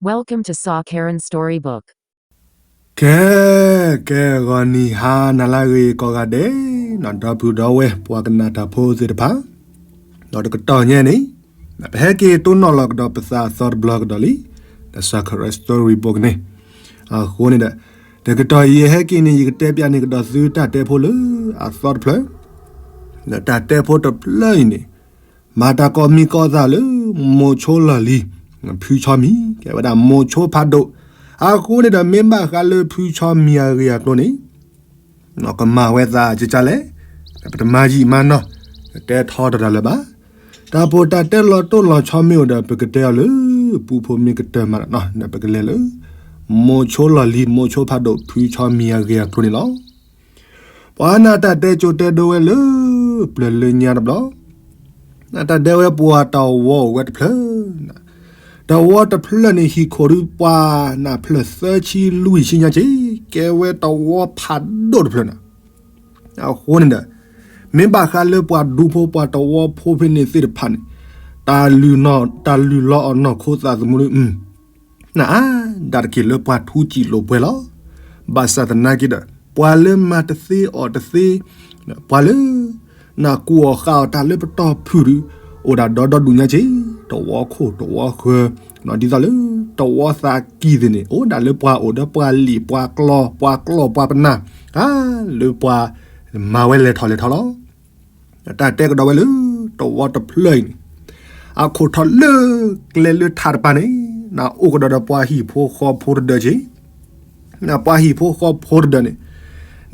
Welcome to Sa Karen Storybook. ကဲ, ကဲ ဂီၤနံၤဟါနၤလၢအဂ့ၤကိးဂၤဒဲး, ဒီပုၢ်ဒီဝဲၢ်ပှၤကနၣ်တၢ်ဖိသ့ၣ်တဖၣ်, ဒီးတကတီၢ်ညါန့ၣ်, ပဟဲက့ၤတိၢ်နီၣ်လီၤကဒီးပသးအသီတဘျီကဒီးလံ, ဒီး Sa Karen Storybook န့ၣ်, အဃိန့ၣ်ဒီး, တကတီၢ်ယဟဲက့ၤန့ၣ် ယကတဲပျးန့ၢ်ကဒီးသုတၢ်တဲဖိလၢအသီတဖျၢၣ်, ဒီးတၢ်တဲဖိတဖျၢၣ်အံၤန့ၣ် မၤတၢ်ကိးမံၤကိးသးလၢ မိၤဆိလီၢ်လံၤ ဖုဆီမံၤ, ကဲဝဲဒၣ်မိၤဆိဖးဒိၣ်, အဃိန့ၣ်ဒီးမ့ၢ်ဘၣ်ဃးလၢဖုဆီမံၤအဂ့ၢ်အကျိၤန့ၣ်, ကမၤဝဲသးကကလဲၣ်, ပတမၤယံာ်မၤနီၢ်, တဲထီတတၢ်လၢၤဘၣ်, တၢ်ပီးတၢ်တဲလီၤတိၢ်လီၤဆီမ့ၢ်အိၣ်ဒီး ပကတဲအီၤလၢ ပူဖိမ့ၢ်ကတၢၢ်မးဒီး ပကလဲၤလၢ မိၤဆိလီၢ်လံၤ မိၤဆိဖးဒိၣ် ဖုဆီမံၤအဂ့ၢ်အကျိၤန့ၣ်လီၤ. ပှၤနၢ်တၢ်တဲကိၤတဲဒိဝဲလၢ ပျၢၤလၢညါတဘျီ, နၢ်တၢ်တဲဝဲပှၤတဝီအိၣ်ဝဲတဖျၢၣ်, တဝီတဖျၢၣ်န့ၣ် ဟံၣ်ခိၣ်ဒုးပှၤနၢ်ဖျၢၣ်သၢဆံလွံၢ်ဆံညါက့ၤ, ကဲဝဲတဝီဖးဒိၣ်တဖျၢၣ်နၤ, အဃိန့ၣ်ဒီး, မ့ၢ်ဘၣ်ဃးလၢပှၤဒူဖိပှၤတဝီဖိဖဲန့ၣ်သ့ၣ်တဖၣ်န့ၣ်, တၢ်လုၢ်လီၤအီၣ်နီၢ်ခိသးသမူ နအါဒၣ်တက့ၢ်လၢပှၤထူစံာ်လိာ်ပှဲၤလီၤ. ဘၣ်ဆၣ်သနာ်က့ဒီး ပှၤလၢမၤတသ့အီၣ်တသ့, ပှၤလၢ နကူၣ်အီၣ်ဃၣ်အီၣ်တၢ်လၢပတီၢ်ဖုၣ်ဒုး အိၣ်ဒၣ်ဒီဒီဒူၣ်ညါက့ၤ, တဝီခိၣ်တဝီဃၢၤ, ဒ်သိးလၢ တဝီသးကံၢ်သ့ၣ်န့ၣ် အိၣ်ဒၣ်လၢပှၤအိၣ်ဒီးပှၤလံာ်ပှၤကျီၢ် ပှၤကျီၢ်ပှၤပနၢ်, လၢပှၤမၤဝဲလဲၤထီၣ်လဲၤထီလီၤ. တၢ်တဲကဒီးဝဲလၢ တဝီတဖျၢၣ်အံၤန့ၣ်, အခိၣ်ထီၣ်လၢကျဲလၢထးတပၤန့ၣ်, နအိၣ်ကဒီးဒီးပှၤဟံၣ်ဖိဃီဖိတဒၢးက့ၤ, နပှၤဟံၣ်ဖိဃီဖိတဒၢးန့ၣ်,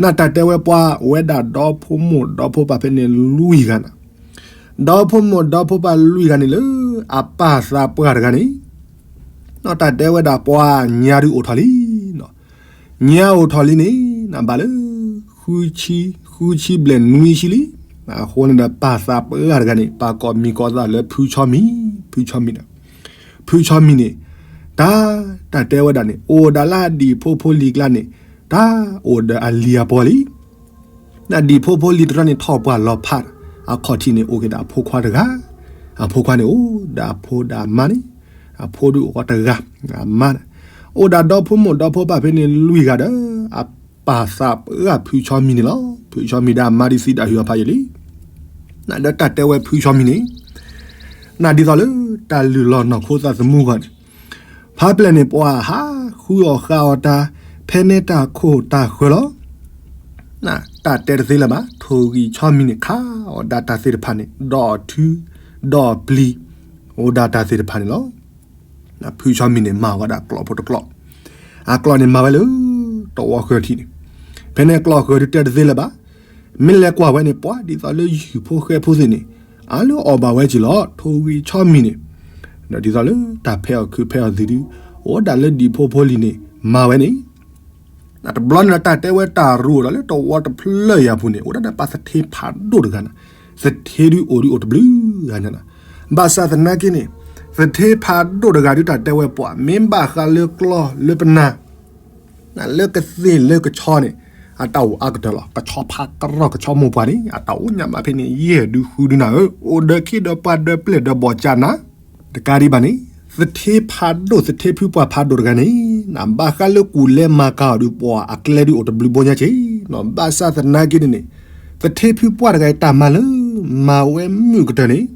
နတၢ်တဲဝဲပှၤအိၣ်ဝဲဒၣ်ဒီဖိမိၢ်ဒီဖိပၢ်ဖဲန့ၣ်လွံၢ်ဂၤနၤ, ဒီဖိမိၢ်ဒီဖိပၢ်လွံၢ်ဂၤန့ၣ်လၢ အပၢ်သးပှၢ်တဂၤန့ၣ်, နတၢ်တဲဝဲဒၣ်ပှၤညါဒုးအိၣ်ထီၣ်လံ ညါအိၣ်ထီၣ်လံန့ၣ် နဘၣ်လၢ ဃုဆံ, ဃုဆံဘျဲၣ်နွံဆံလံ, အဃိန့ၣ်ဒီးပၢ်သးပှၢ်တဂၤန့ၣ် ပာ်ကိးမံၤကိးသးလၢဖုဆီမံၤ, ဖုဆီမံၤဒီး, ဖုဆီမံၤန့ၣ်, တၢ်, တၢ်တဲဝဲဒၣ်န့ၣ် အိၣ်ဒၣ်လၢအဒံၣ်ဖိဖိလံၤကျါန့ၣ်, တၢ်အိၣ်ဒီးအလံၤအပှီၢ်လံ နဒံၣ်ဖိဖိလံၤတရၢန့ၣ်ထီၣ်ပှၢ်လီၤဖး, အခီၣ်ထံးန့ၣ်အိၣ်က့ၤဒီးအဖိခွါတဂၤ, အဖိခွါန့ၣ်အိၣ်ဒီးအဖိဒီးအမါန့ၣ်, အဖိဒုးအိၣ်ဃီတဂၤ, အမါန့ၣ်, အိၣ်ဒၣ်ဒီဖိမိၢ်ဒီဖိပၢ်ဖဲန့ၣ်လွံၢ်ဂၤဒီး, အပၢ်သးပှၢ်ဖုဆီမံၤန့ၣ်လီၤ. ဖုဆီမံၤဒီးအမါဒုးသံဒၣ်ဟုၣ်အဖးယံာ်လံ, နဒီးတၢ်တဲဝဲဖုဆီမံၤန့ၣ်, နဒ်သိးလၢတၢ်လုၢ်လီၤနီၢ်ခိသးသမူဂီၢ်န့ၣ်, ဖးပျဲၢ်န့ၣ်ပှၤဟးဃုအီၣ်ဃၣ်အီၣ်တၢ် ဖဲန့ၣ်တၢ်ခိၣ်တၢ်ဃၢၤလီၤ. တၢ်တဲတသ့လၢၤဘၣ် ထိၣ်ဂံၢ်ဆီမံၤန့ၣ် ခးအီၣ်ဒၣ်တၢ်သ့ၣ်တဖၣ်န့ၣ် ဒီးထု, ဒီးပျံၤ, အိၣ်ဒၣ်တၢ်သ့ၣ်တဖၣ်န့ၣ်လီၤ. ဖုဆီမံၤန့ၣ် မၤဝဲဒၣ်ကျိာ်ဖိတကျိာ်, အကျိာ်န့ၣ်မၤဝဲလၢ တဝီဃၢၤထံးန့ၣ်, ဖဲန့ၣ်ကျိာ်ဃၢၤဒုးတဲတသ့လၢၤဘၣ်, မ့ၢ်လဲၤကွၢ်ဝဲန့ၣ် ပှၤဒ်သိးလၢယုၢ်ဖိဃဲဖိသ့ၣ်န့ၣ်, အါလၢအီၣ်ဘၣ်ဝဲက့ၤလီၤ ထိၣ်ဂံၢ်ဆီမံၤန့ၣ်, ဒီးဒ်သိးလၢတၢ်ဖဲးအီၣ်ခုးဖဲးအီၣ်သ့ၣ်ဒုး, အိၣ်ဒၣ်လၢဒံၣ်ဖိဖိလံၤန့ၣ်, မၤဝဲန့ၣ် တဘျီန့ၣ်ဒီးတၢ်တဲဝဲတၢ်ရူးအိၣ်ဒီးလၢတဝီတဖျၢၣ်ယၤပူၤန့ၣ် အိၣ်ဒၣ်ဒီးပှၤသထ့ဖးဒိၣ်တဂၤန့ၣ်, သထ့ဒုးအိၣ်ဒုးအိၣ်တဘျုးဂၤညါန့ၣ်, ဘၣ်ဆၣ်သနာ်က့န့ၣ်, သထ့ဖးဒိၣ်တဂၤဒုးတၢ်တဲဝဲပှၤ မ့ၢ်ဘၣ်ဃးလၢကျီၢ်လၢပနၢ် လၢကသ့ၣ်လၢကဆီန့ၣ်, အတၢ်အိၣ်အါကတၢၢ်လီၤ. ကဆီဖးကရီၢ်ကဆီမိၢ်ပှၢ်န့ၣ် အတၢ်အိၣ်ညါမးဖဲန့ၣ် ယဲၢ်ဒုဃုဒုနၤဧၢ, အိၣ်ဒီးခ့ဒီးပှၤဒီးပျဲၢ်ဒီးဘီၣ်ကၢ်နၤ, တကးဒံးဘၣ်န့ၣ်, သထ့ဖးဒိၣ်သထ့ဖုပှၢ်ဖးဒိၣ်တဂၤန့ၣ်, နဘၣ်ဃးလၢကူၣ်လဲမၤကၤအီၤဒုးပှၤအကျဲဒုးအိၣ်တဘျုးဘိညါက့ၤ, ဘၣ်ဆၣ်သနာ်က့န့ၣ်န့ၣ်, သထ့ဖုပှၢ်တဂၤအံၤတၢ်မၤလၢ မၤဝဲမုာ်ကတၢၢ်န့ၣ်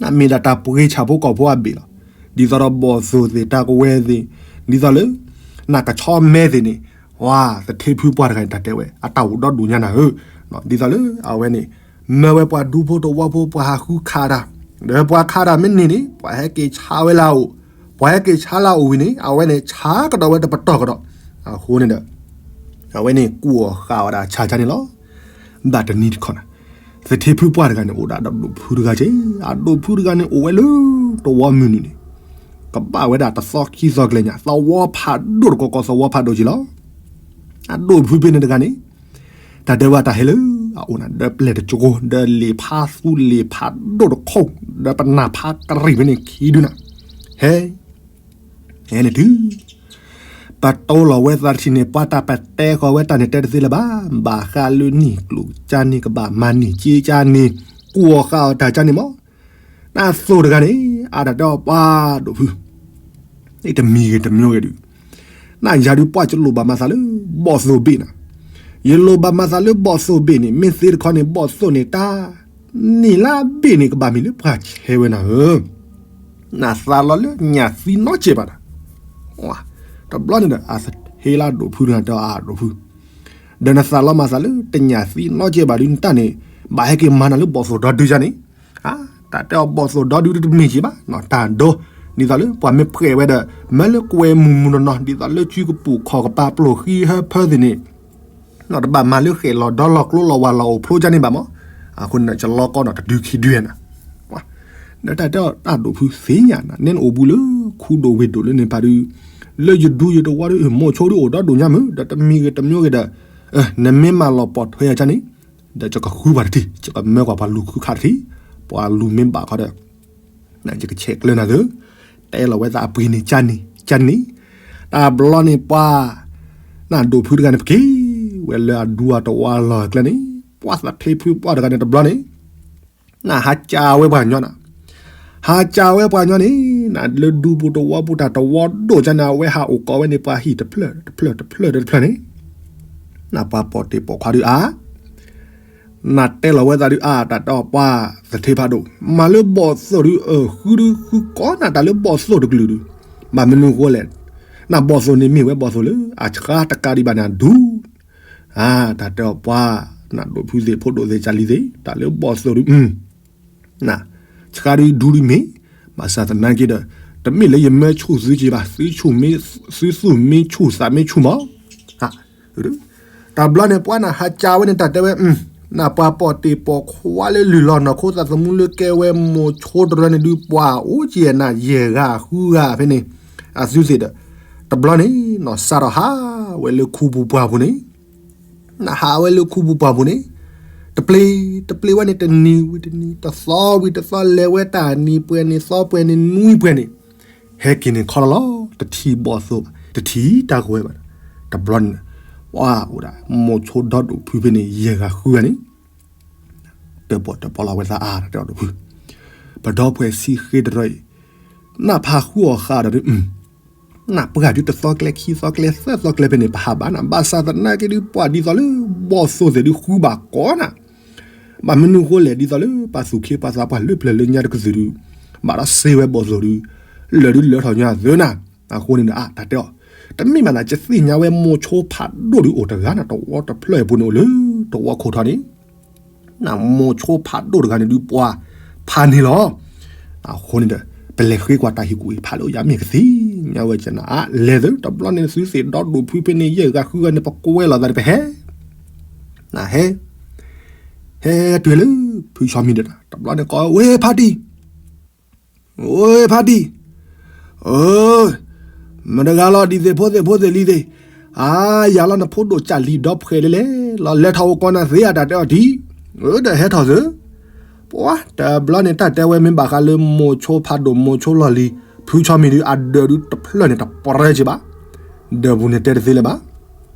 နမ့ၢ်ဒၣ်တၢ်ပှ့ၤဆၣ်ဖိကီၢ်ဖိအဘ့ၣ်လီၤ. ဒ်သိးဒီးဘီၣ်သိၣ်သ့ၣ်တၢ်ကဝဲၤသ့ၣ်, ဒ်သိးလၢ နကဆီမဲသ့ၣ်န့ၣ်, ဝါ သထ့ဖုပှၢ်တဂၤန့ၣ် တၢ်တဲဝဲ အတၢ်အိၣ်ဒီဒူၣ်ညါနၤဧၢ, ဒ်သိးလၢအဝဲန့ၣ် မၢဝဲပှၤဒူဖိတဝီဖိပှၤဟးဃုခးတၢ်, ဒီးပှၤခးတၢ်မ့ၢ်န့ၢ်န့ၣ် ပှၤဟဲက့ၤဆါဝဲလၢအအိၣ်, ပှၤဟဲက့ၤဆါလၢအအိၣ်ဝံၤန့ၣ် အဝဲန့ၣ်ဆါကဒီးဝဲတပတီၢ်ကဒီး, အဃိန့ၣ်ဒီး အဝဲန့ၣ်ကူၣ်အီၣ်ဃာ်အီၣ်ဒၣ်ဆၣ်ဆၣ်န့ၣ်လီၤ. ဘၣ်တနံၤတခီန့ၣ်, သထ့ဖုပှၢ်တဂၤန့ၣ် အိၣ်ဒၣ်ဒီးဒိၣ်ဖုတဂၤက့ၤ, အဒိၣ်ဖုတဂၤန့ၣ် အိၣ်ဝဲလၢ တဝီမုၢ်နုာ်န့ၣ်, ကဘၣ်ဝဲဒၣ်တသီခံသီကျဲညါ, သဝီဖးဒိၣ်တကီကီ သဝီဖးဒိၣ်က့ၤလီၤ. အဒိၣ်ဖုဖဲန့ၣ်တဂၤန့ၣ်, တၢ်တဲဝဲတၢ်ဟဲလၢအအိၣ်န့ၣ် ဒီးပျဲၢ်တကၠိ, ဒီးလံာ်ဖးသူလံာ်ဖးဒိၣ်တခိၣ်, ဒီးပနၢ်ဖးကရံၣ်ဖဲန့ၣ်ခံဒုနၤ, ဟဲ ဟဲန့ၣ်တုၤ ပတိလီၤဝဲသးတထံၣ်န့ၣ် ပှၤတၢ်ပတဲဃီၤဝဲတၢ်န့ၣ် တဲတသ့လၢၤဘၣ်, ဘၣ်ဃးလၢနံၣ်ကျိၤကၢ်န့ၣ် ကဘၣ်မၤနံၣ်က့ကၢ်န့ၣ်, ကူၣ်အီၣ်ဃာ်အီၣ်တၢ်ကၢ်န့ၣ်မး, တၢ်သိၣ်တဂၤန့ၣ် အတၢ်တဲအီၤပှၤဒိၣ်ဖု တမံၤဂ့ၤတမံၤဂ့ၤဒုး, နယၤဒုးပှၢ် ယလိၣ်ဘၣ်မၤသးလၢဘီၣ်သိၣ်ဘ့ၣ်နၤ, ယလိၣ်ဘၣ်မၤသးလၢဘီၣ်သိၣ်ဘ့ၣ်န့ၣ် မ့ၢ်သ့တခီန့ၣ် ဘီၣ်သိၣ်န့ၣ် တၢ်နံၣ်လၢဘ့ၣ်န့ၣ် ကဘၣ်မ့ၢ်လၢပှၤဆဲးဝဲနၤဧၢ, နသးလီၤလၢညၣ်သံနီတစဲးဘၣ်နၤ, တဘျီန့ၣ်ဒီး အသဟ့လၢဒိၣ်ဖုတဂၤ တဲအဒိၣ်ဖု, ဒီးနသးလီၤမၤသးလၢတညၣ်သံနီတစဲးဘၣ်ဒုး နတၢ်န့ၣ် ဘၣ်ဟဲက့ၤမၤနၤလၢဘီၣ်သိၣ်ဒီဒုယါန့ၣ်, တၢ်တဲအီၤ ဘီၣ်သိၣ်ဒီဒုတမ့ၢ်က့ၤဘၣ်, တၢ်ဒိ, ဒ်သိးလၢပှၤမ့ၢ်ပှဲးဝဲဒီး မၢလၢကွဲမုာ်မုာ်နီၢ်နီၢ် ဒ်သိးလၢစုကပိာ်ခီၣ်ကပၤ ပျိၢ်ဃံဟၢဖၢသ့ၣ်န့ၣ်, တဘၣ်မၤလၢဃဲၣ်လီၤဒီလီၤကျိလီၤဝါလီၤအိၣ်ဖျိကါန့ၣ်ဘၣ်မး, အဃိန့ၣ် ယလီၤကီဒီးတဒုခံဒုနၤ, ဒီးတၢ်တဲအီၤ တၢ်ဒိၣ်ဖုသ့ၣ်ညါနၤ နဲနအိၣ်ဘူးလၢခူဒိၣ်ဝ့ၢ်ဒိၣ်လၢန့ၣ်ဖးဒုး, လၢယဒူယတဝီဒီး မိၤဆိဒုးအိၣ်ဒီဒိၣ်ညါမုၢ် ဒီးတမံၤဂ့ၤတမံၤဂ့ၤဒီး, နမ့ၢ်မၤလီၤပိာ်ထွဲယၤကါန့ၣ်, ဒီးယကဃုပှၤတထံၣ် ယကမၢကွၢ်ပှၤလူၤခုခးတထံၣ်, ပှၤလူၤမ့ၢ်ဘၣ်ခီဒီး ယကဆဲးကျၢနၤသ့, တဲလီၤဝဲသးအပှ့ၤန့ၣ်ကါန့ၣ်, တဘျီန့ၣ်ပှၤ နဒိၣ်ဖုတဂၤန့ၣ် ပက့ၤဝဲလၢအဒူအတဝီလီၢ်ကျဲန့ၣ်, ပှၤသထ့ဖုပှၢ်တဂၤန့ၣ်တဘျီန့ၣ်, နဟးကၢဝဲပှၤညီနၤ, ဟးကၢဝဲပှၤညီန့ၣ်, နလၢဒူပူၤတဝီပူၤတၢ်တဝီဒိၣ်ကါန့ၣ် အဝဲဟးအိၣ်ကိးဝဲန့ၣ် ပှၤဟံၣ်တဖျၢၣ်တဖျၢၣ်တဖျၢၣ်တဖျၢၣ်န့ၣ်, နပှၤပိာ်တ့ၢ်ပိာ်ခွါဒုးအါ နတဲလီၤဝဲသးဒုးအါ တၢ်တဲအီၤ ပှၤသထ့ဖးဒိၣ် မၤလၢဘီၣ်သိၣ်ဒုး အဃုဒုးဃုကိးနၤတၢ်လၢဘီၣ်သိၣ်တကလုာ်ဒုး, ဘၣ်မနုၤဃိလဲၣ်, နဘီၣ်သိၣ်န့ၣ်မ့ၢ်ဝဲဘီၣ်သိၣ်လၢအဆှါတကးဒံးဘၣ်န့ၣ်အဒူ, တၢ်တဲအီၤ ပှၤ နဒိၣ်ဖုသ့ၣ်ဖိဒိၣ်သ့ၣ်ကၢ်လံၤသ့ၣ် တၢ်လၢဘီၣ်သိၣ်ဒုး ဆှါဒုးဒူဒုးမ့ၢ်, ဘၣ်ဆၣ်သနာ်က့ဒီး တမ့ၢ်လၢယမၢဆူၣ်သုက့ၤဘၣ်, သုဆူၣ်မ့ၢ်, သုသူၣ်မ့ၢ်ဆူၣ်သးမ့ၢ်ဆူၣ်မး, တဘျီန့ၣ် ပှၤနဟးကၢဝဲန့ၣ် တၢ်တဲဝဲ, နပှၤပိာ်တ့ၢ်ပိာ်ခွါလၢလုၢ်လီၤနီၢ်ခိသးသမူလၢကဲဝဲမိၤဆိတရၢန့ၣ်ဒုး ပှၤအိၣ်က့ၤနၤယဲၢ်ဂၤဃုဂၤဖဲန့ၣ်, အသုသ့ၣ်ဒီး, တဘျီန့ၣ် နီၢ်စးထီၣ်ဟးဝဲလၢခူပူၤပှၢ်ပူၤန့ၣ် နဟးဝဲလၢခူပူၤပှၢ်ပူၤန့ၣ်, တပျ့ၤ, တပျ့ၤဝဲန့ၣ် တနံၤဝံၤတနံၤ, တသီဝံၤတသီ, လဲၤဝဲတၢ်နံၤပှဲၤနံၤ, သီပှဲၤနံၤ, နွံပှဲၤနံၤ, ဟဲက့ၤန့ၣ်ခီလီၤလီၤ, တထံၣ်ဘီၣ်သိၣ်ဘၣ်, တထံၣ်တၢ်ကဝဲၤဘၣ်, တဘျီန့ၣ်, ပှၤအိၣ်ဒၣ် မိၤဆိဒီဒိၣ်ဖုဖဲန့ၣ် ယဲၢ်ဂၤဃုဂၤန့ၣ် တၢၣ်ပီၣ်တၢၣ်ပီလီၤဝဲသးအါ တၢ်တဲအီၤဒိၣ်ဖု, ပဒီပုၢ်ဝဲၢ်ဆံဃ့တရၢအံၤ, နဖးဃုအီၤဃာ်ဒီး နပှၤဒုးတသီကျဲခံသီကျဲသၢသီကျဲဖဲန့ၣ် ပဟးဘၣ်နၤ, ဘၣ်ဆၣ်သနာ်က့ဒုး ပှၤဒ်သိးလၢ ဘီၣ်သိၣ်သ့ၣ်ဒုးဃုဘၣ်ကိးနၤ, ဘၣ်မနုၤဃိလဲၣ် ဒ်သိးလၢ ပှၤသူၣ်ခ့ပှၤသးပှၢ်လၢပျၢၤလၢညါတကသုၢ်ဒုး, ဘၣ်ဒီးစ့ဝဲဘီၣ်သိၣ်ဒုး, လၢာ်ဒုးလၢာ်ထီၣ်ညါသုနၤ, အဃိန့ၣ်ဒီး အါ တၢ်တဲအီၤ, တမ့ၢ်ဘၣ်နၤ ယသ့ၣ်ညါဝဲမိၤဆိဖးဒိၣ်ဒုးအိၣ်တဂၤနၤ တဝီတဖျၢၣ်အပူၤန့ၣ်အိၣ်လၢ တဝီခိၣ်ထီန့ၣ် နမိၤဆိဖးဒိၣ်တဂၤန့ၣ်ဒုးပှၤဖးန့ၣ်လီၤ. အဃိန့ၣ်ဒီး ပလဲၤဃ့ကွၢ်တၢ်ဟ့ၣ်ကူၣ်အံၤ ဖးလၢယၤမ့ၢ်ကသ့ၣ်ညါဝဲကနၤ အါ လဲၤသု တဘျီန့ၣ်သုသ့ၣ်ဒီဒိၣ်ဖုဖဲန့ၣ် ယဲၢ်ဂၤဃုဂၤန့ၣ် ပကွဲလီၤသးဒီးပဟဲ နဟဲ ဟဲတုၤလၢ ဖုဆီမံၤဒီး တဘျီန့ၣ်ကိးဝဲဖါတံၢ် ဝဲဖါတံၢ်, မတဂၤလီၤ ဒ်သ့ၣ်ဖိသ့ၣ်ဖိသ့ၣ်လံၤသ့ၣ်, အါ ယၤလီၤ နဖိဒိၣ်ကၢ်လံၤဒီဖှဲးလဲၣ်လဲၣ်လီၤ လဲၤထီၣ်အိၣ်ကိးနၤသ့ဧါ တၢ်တဲအီၤဒ်, ဒီးဟဲထီၣ်သု, ပှၤတဘျီန့ၣ် တၢ်တဲဝဲမ့ၢ်ဘၣ်ဃးလၢမိၤဆိဖးဒိၣ်မိၤဆိလီၢ်လံၤ ဖုဆီမံၤဒုး အဒၢးဒုးတဖျၢၣ်န့ၣ် တပရၢက့ၤဘၣ်, ဒၢးပူၤန့ၣ်တဲတသ့လၢၤဘၣ်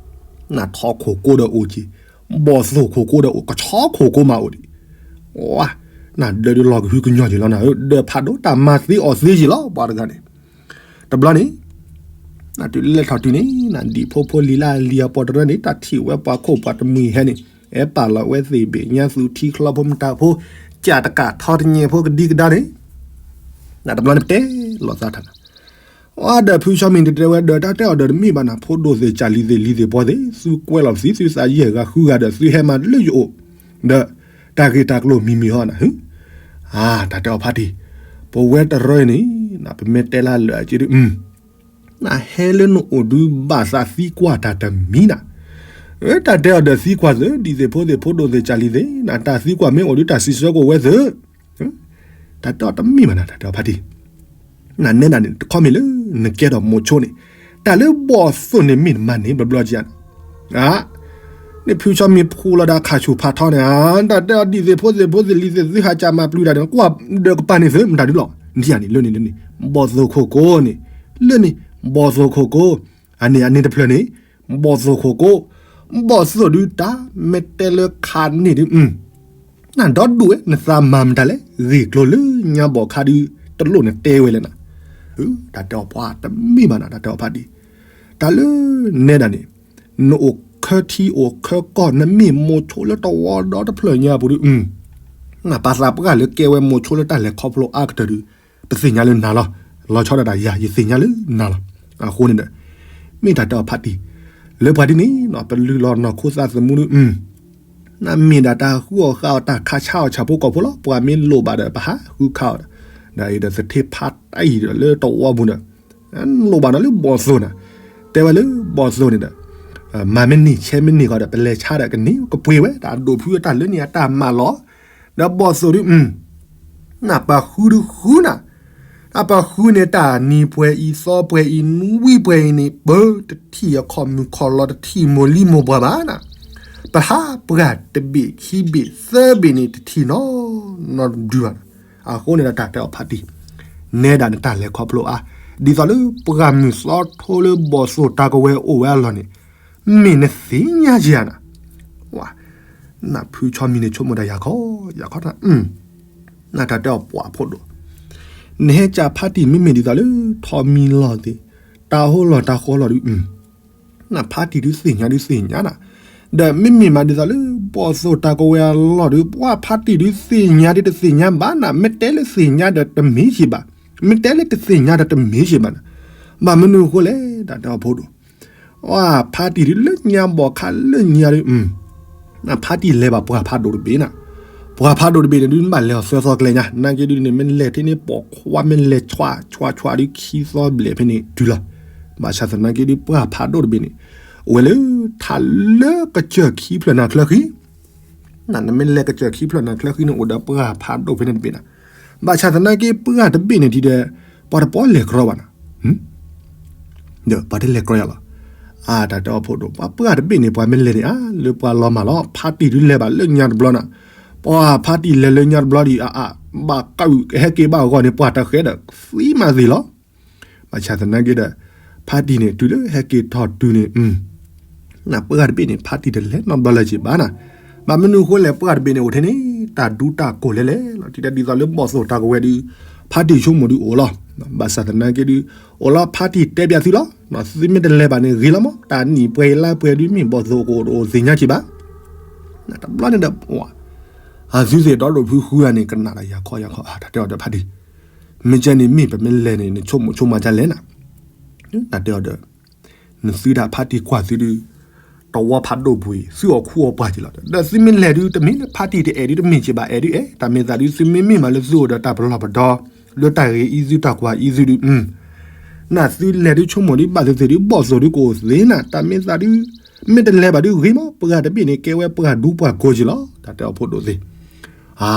နထီခိၣ်ကိဒီးအိၣ်က့ၤ, ဘီၣ်သိၣ်ခိၣ်ကိဒီးအိၣ် ကဆီခိၣ်ကိမးအိၣ်ဒံး, ဝါ, နဒၢးဒုးလီၤကဟုကညီၢ်က့ၤလီၤနၤဧၢ, ဒၢးဖးဒိၣ်တၢ်မၤသ့အီၤသ့က့ၤလီၤ ပှၤတဂၤန့ၣ်, တဘျီန့ၣ်, နတုၤလၢလဲၤထီၣ်တုၤန့ၣ် နဒံၣ်ဖိဖိလံၤလၢအလံၤအပီၢ်တရၢန့ၣ် တၢ်ထံၣ်ဝဲပှၤခိၣ်ပှၤတမှံၤဟဲန့ၣ်, အဲၣ်ပာ်လီၤဝဲသ့ၣ်ဘ့ၣ်ညါသူၣ်ထံချီဖိမတၤဖိ, ကၢ်တကးထီတညဲဖိကဒံကဒါန့ၣ်, နတဘျီန့ၣ်ပတဲလီၤသးထီၣ်နၤ ဝါဒီးဖုဆီမံၤတတဲဝဲဒီး တၢ်တဲအီၤဒီးတမ့ၢ်ဘၣ်နၤ ဖိဒိၣ်သ့ၣ်ကၢ်လံၤသ့ၣ်လံၤသ့ၣ်ပီၢ်သ့ၣ် သုကွဲလီၤပသံသုသးယဲၢ်ဂၤဃုဂၤဒီးသုဟဲမၤလၢယအိၣ်, ဒီးတၢ်ဂ့ၢ်တၢ်ကျိၤမံၤမံၤဟီနၤ, အါ တၢ်တဲအီၤဖါတံၢ်, ပဝဲတရၢန့ၣ် ပမ့ၢ်တဲလၢလၢာ်အက့ဒုး နဟဲလၢနအိၣ်ဒုးဘၣ်သးသံကွၢ်တၢ်တမံၤနၤ, တၢ်တဲအီၤဒီးသံကွၢ်သ့ ဒ်သ့ၣ်ဖိသ့ၣ်ဖိဒိၣ်သ့ၣ်ကၢ်လံၤသ့ၣ် နတၢ်သံကွၢ်မ့ၢ်အိၣ်ဒုးတၢ်စံးဆၢကအိၣ်ဝဲသ့ တၢ်တဲအီၤတမ့ၢ်ဘၣ်နၤ တၢ်တဲအီၤဖါတံၢ်, နနဲဒၣ်န့ၣ် တခီမ့ၢ်လၢ နကဲထီၣ်မိၤဆိန့ၣ်, တၢ်လၢဘီၣ်သိၣ်န့ၣ်မ့ၢ်နမၤန့ၣ် ဘျီဘျီက့ၤ, အါ, န့ၣ်ဖုဆီမံၤဖှူလီၤဒီးခးဆူၣ်ဖးထီန့ၣ် တၢ်တဲအီၤဒ်သ့ၣ်ဖိသ့ၣ်ဖိသ့ၣ်လံၤသ့ၣ် သုဟးကၢ်မၤပျုၤတၢ်န့ၣ် ကွၢ်ဒီးကပၤန့ၣ်သု မတၤဒုးလီၤ, နထံၣ်ဧါန့ၣ် လၢန့ၣ်လၢန့ၣ် ဘီၣ်သိၣ်ခိၣ်ကိန့ၣ်, လၢန့ၣ် ဘီၣ်သိၣ်ခိၣ်ကိ, အန့ၣ်အန့ၣ်တဖျၢၣ်န့ၣ် ဘီၣ်သိၣ်ခိၣ်ကိ, ဘီၣ်သိၣ်ဒုးတၢ် မ့ၢ်တဲလၢခးန့ၣ်ဒုး နဒီဒူၣ်ဝဲ နသးမၤမတၤလဲၣ် ဂ့ၢ်ကျိၤလၢညါဘီၣ်ခါဒုး တလိၣ်နတဲဝဲလဲၣ်နၤ, တၢ်တဲအီၤပှၤတမ့ၢ်ဘၣ်နၤ တၢ်တဲအီၤဖးတံၢ်, တၢ်လၢနဲဒၣ်န့ၣ် နအိၣ်ခၢထံအိၣ်ခၢကီၢ် နမ့ၢ်မိၤဆိလၢတဝီဒီတဖျၢၣ်ညါအပူၤဒီး နပာ်သးပှၢ်လၢကဲဝဲမိၤဆိလၢတၢ်လဲၤခီဖျိအါကတၢၢ်ဒီး ပသ့ၣ်ညါလၢနၤလီၤ. လီၤဆီဒၣ်တၢ်ယၤ ယသ့ၣ်ညါလၢနၤလီၤ. အဃိန့ၣ်ဒီး မ့ၢ်တၢ်တဲအီၤဖးတံၢ် လၢပှၤဒ်န့ၣ် ပလုၢ်လီၤနီၢ်ခိသးသမူဒီး နမ့ၢ်ဒၣ်တၢ်ဃုအီၣ်ဃုအီတၢ်ခးဆါအီၣ်ဆၣ်ဖိကီၢ်ဖိလီၤ. ပှၤမ့ၢ်လိၣ်ဘၣ်ဒီး ပဟးဃုခးအီၣ်ဒီး အံၤဒီးသထ့ဖးတၢ်အံၤဒီးလၢတဝီပူၤဒီး လိၣ်ဘၣ်ဒီးလၢဘီၣ်သိၣ်နၤ, တဲဝဲလၢဘီၣ်သိၣ်န့ၣ်ဒီး မၤမ့ၢ်န့ၢ်ဆဲမ့ၢ်န့ၢ်ဃီဒီး ပလဲၤဆါဒီးကန့ၢ်ကပှ့ၤဝဲ တၢ်ဒိၣ်ဖုအတၢ်လၢန့ၣ်အတၢ်မၤလီၤ. ဒီးဘီၣ်သိၣ်ဒုး နပှၤဃုဒုးဃုနၤ, နပှၤဃုန့ၣ် တၢ်နံၤပှဲၤအံၤသီပှဲၤအံၤ နွံပှဲၤအံၤန့ၣ် ပတထံၣ်အခီၣ်မုၢ်ခီၣ်လီၤ တထံၣ်မိၢ်လံမိၢ်ပှၢ်ဘၣ်နၤ, ပဟးပှၢ်တဘ့ၣ်ခံဘ့ၣ်သၢဘ့ၣ်န့ၣ် တထံၣ်နီ နီတဒုဘၣ်နၤ. အဃိန့ၣ်ဒီးတၢ်တဲအီၤဖးတံၢ် နဲဒၣ်နတၢ်လဲၤခီဖျိအါ, ဒ်သိးလၢပှၢ်မုၢ်သီထိလၢဘီၣ်သိၣ်တၢ်ကဝဲၤအိၣ်ဝဲအလီၢ်န့ၣ် မ့ၢ်နသ့ၣ်ညါက့ၤဧါနၤ, နဖုဆီမံၤန့ၣ် ဆိကမိၣ်တၢ်ယၤခီ, ယၤခီတၢ်, နတၢ်တဲအီၤပှၤဖိဒိၣ်, နဟဲကၢ်ဖးတံၢ်မ့မ့ၢ်ဒ်သိးလၢ ထီးမံၤလီၢ်သ့ၣ်, တၢ်ဟိလီၢ်တၢ်ဃီလီၢ်ဒုး, နဖးတံၢ်ဒုးသ့ၣ်ညါဒုးသ့ၣ်ညါနၤ, ဒီးမ့မ့ၢ်မးဒ်သိးလၢ ဘီၣ်သိၣ်တၢ်ကဝဲၤအလီၢ်ဒုး ပှၤဖးတံၢ်ဒုးသ့ၣ်ညါဒုးတသ့ၣ်ညါဘၣ်နၤ, မ့ၢ်တဲလၢသ့ၣ်ညါဒီးတမ့ၢ်က့ၤဘၣ်, မ့ၢ်တဲလၢတသ့ၣ်ညါဒီးတမ့ၢ်က့ၤဘၣ်နၤ, ဘၣ်မနုၤအဃိလဲၣ် တၢ်တဲအီၤဖိဒိၣ် အဖးတံၢ်ဒုးလၢညါဘီၣ်ခါလၢညါဒုး, နဖးတံၢ်လဲၤဘၣ်ပှၢ်ဖးဒိၣ်တဘ့ၣ်နၤ, ပှၢ်ဖးဒိၣ်တဘ့ၣ်န့ၣ်ဒုး နဘၣ်လဲၤအီၤသၢသီကျဲညါ, နာ်က့ဒုးန့ၣ် မ့ၢ်လဲၤထဲန့ၣ်ပိာ်ခွါ မ့ၢ်လဲၤဆွးဆွးဆွးဒုးခံသီဘျဲၣ်ဖဲန့ၣ်တုၤလီၤ. ဘၣ်ဆၣ်သနာ်က့ဒုး ပှၢ်ဖးဒိၣ်တဘ့ၣ်န့ၣ် အိၣ်ဝဲလၢထးလၢကစၢၢ်ခံဖျၢၣ်နၤချၢဃံ နမ့ၢ်လဲၤကစၢၢ်ခံဖျၢၣ်နၤချၢဃံန့ၣ် အိၣ်ဒီးပှၢ်ဖးဒိၣ်ဖဲန့ၣ်တဘ့ၣ်နၤ, ဘၣ်ဆၣ်သနာ်က့ပှၢ်တဘ့ၣ်န့ၣ်ဒုးဒီး ပှၤတပီလဲၤကြီဘၣ်နၤ, ဒီးပှၤတလဲၤကြီယၤလီၤ. အတၢ်တဲအီၤဖိဒိၣ် ပှၤပှၢ်တဘ့ၣ်န့ၣ် ပှၤမ့ၢ်လဲၤန့ၣ် အါ လၢပှၤလီၤမၢ်လီၤ. ဖးတံၢ်ဒုးလဲၤဘၣ်လၢညါတဘျီနၤ, ပှၤဖးတံၢ်လဲၤလၢညါတဘျီဒံး အအါ ဘၣ်ကးအုၣ်ဟဲက့ၤဘၣ်အဂီၢ်န့ၣ် ပှၤတဃဲဒီးသံမးသ့ၣ်လီၤ. ဘၣ်ဆၣ်သနာ်က့ဒီး ဖးတံၢ်န့ၣ် တုၤလၢဟဲက့ၤထီၣ်တုၤန့ၣ် နပှၢ်တဘ့ၣ်န့ၣ် ဖးတံၢ်တလဲၤနီတဘျီလၢၤက့ၤဘၣ်နၤ, ဘၣ်မနုၤအဃိလဲၣ် ပှၢ်တဘ့ၣ်န့ၣ်အိၣ်ထဲန့ၣ် တၢ်ဒူတၢ်ကိၢ်လဲၤလဲၤလီၤ. ဒ်သိးလၢဘီၣ်သိၣ်တၢ်ကဝဲၤဒုး ဖးတံၢ်ဆိကမိၣ်ဒုးအိၣ်လီၤ. ဘၣ်ဆၣ်သနာ်က့ဒုး အိၣ်လီၤ ဖးတံၢ်တဲပၠးသုလီၤ, သုမ့ၢ်တလဲၤဘၣ်န့ၣ်ဂ့ၤလီၤမး, တၢ်နံၣ်ပှဲၤအံၤလါပှဲၤဒုး မ့ၢ်ဘီၣ်သိၣ်ကအိၣ်တအိၣ်သ့ၣ်ညါက့ၤဘၣ်. တဘျီန့ၣ်ဒီး အသုသ့ၣ်ဒီဒိၣ်ဖုဃုဂၤန့ၣ် ကနၣ်ဒီးယၤခီယၤခီ တၢ်တဲအီၤဒီးဖးတံၢ်, မ့ၢ်ကဲန့ၣ်မ့ၢ်ပမ့ၢ်လဲၤန့ၣ် နဆိကမိၣ်ဆိကမးဒ်လဲၣ်နၤ, တၢ်တဲအီၤဒီး နသုဒၣ်ဖးတံၢ်ကွၢ်သုဒုး တဝီဖးဒိၣ်ပူၤအံၤ သုအီၣ်ခူအီၣ်ပှၢ်က့ၤလီၤ. ဒီးသုမ့ၢ်လဲၤဒုး တမ့ၢ်လၢဖးတံၢ်တအဲၣ်ဒုး တမ့ၢ်က့ၤဘၣ် အဲၣ်ဒုးအဲၣ်, တၢ်မ့ၢ်သးဒုး သုမ့မ့ၢ်မးလၢသုအိၣ်ဒီးတၢ်ပလီၢ်ပဒီ လၢတၢ်ဂ့ၤအံၤသုတၢ်ကွၢ်အံၤသုဒုး နသုလဲၤဒုးဆိကမိၣ်ဒုး ဘၣ်သ့ၣ်သ့ၣ်ဒုး ဘီၣ်သိၣ်ဒုးကအိၣ်သ့နၤ, တၢ်မ့ၢ်သးဒုး မ့ၢ်တလဲၤဘၣ်ဒုးဂ့ၤမး, ပှၢ်တဘ့ၣ်န့ၣ် ကဲဝဲပှၢ်ဒူပှၢ်ကိၢ်က့ၤလီၤ. တၢ်တဲအီၤဖိဒိၣ်သ့ၣ်, အါ,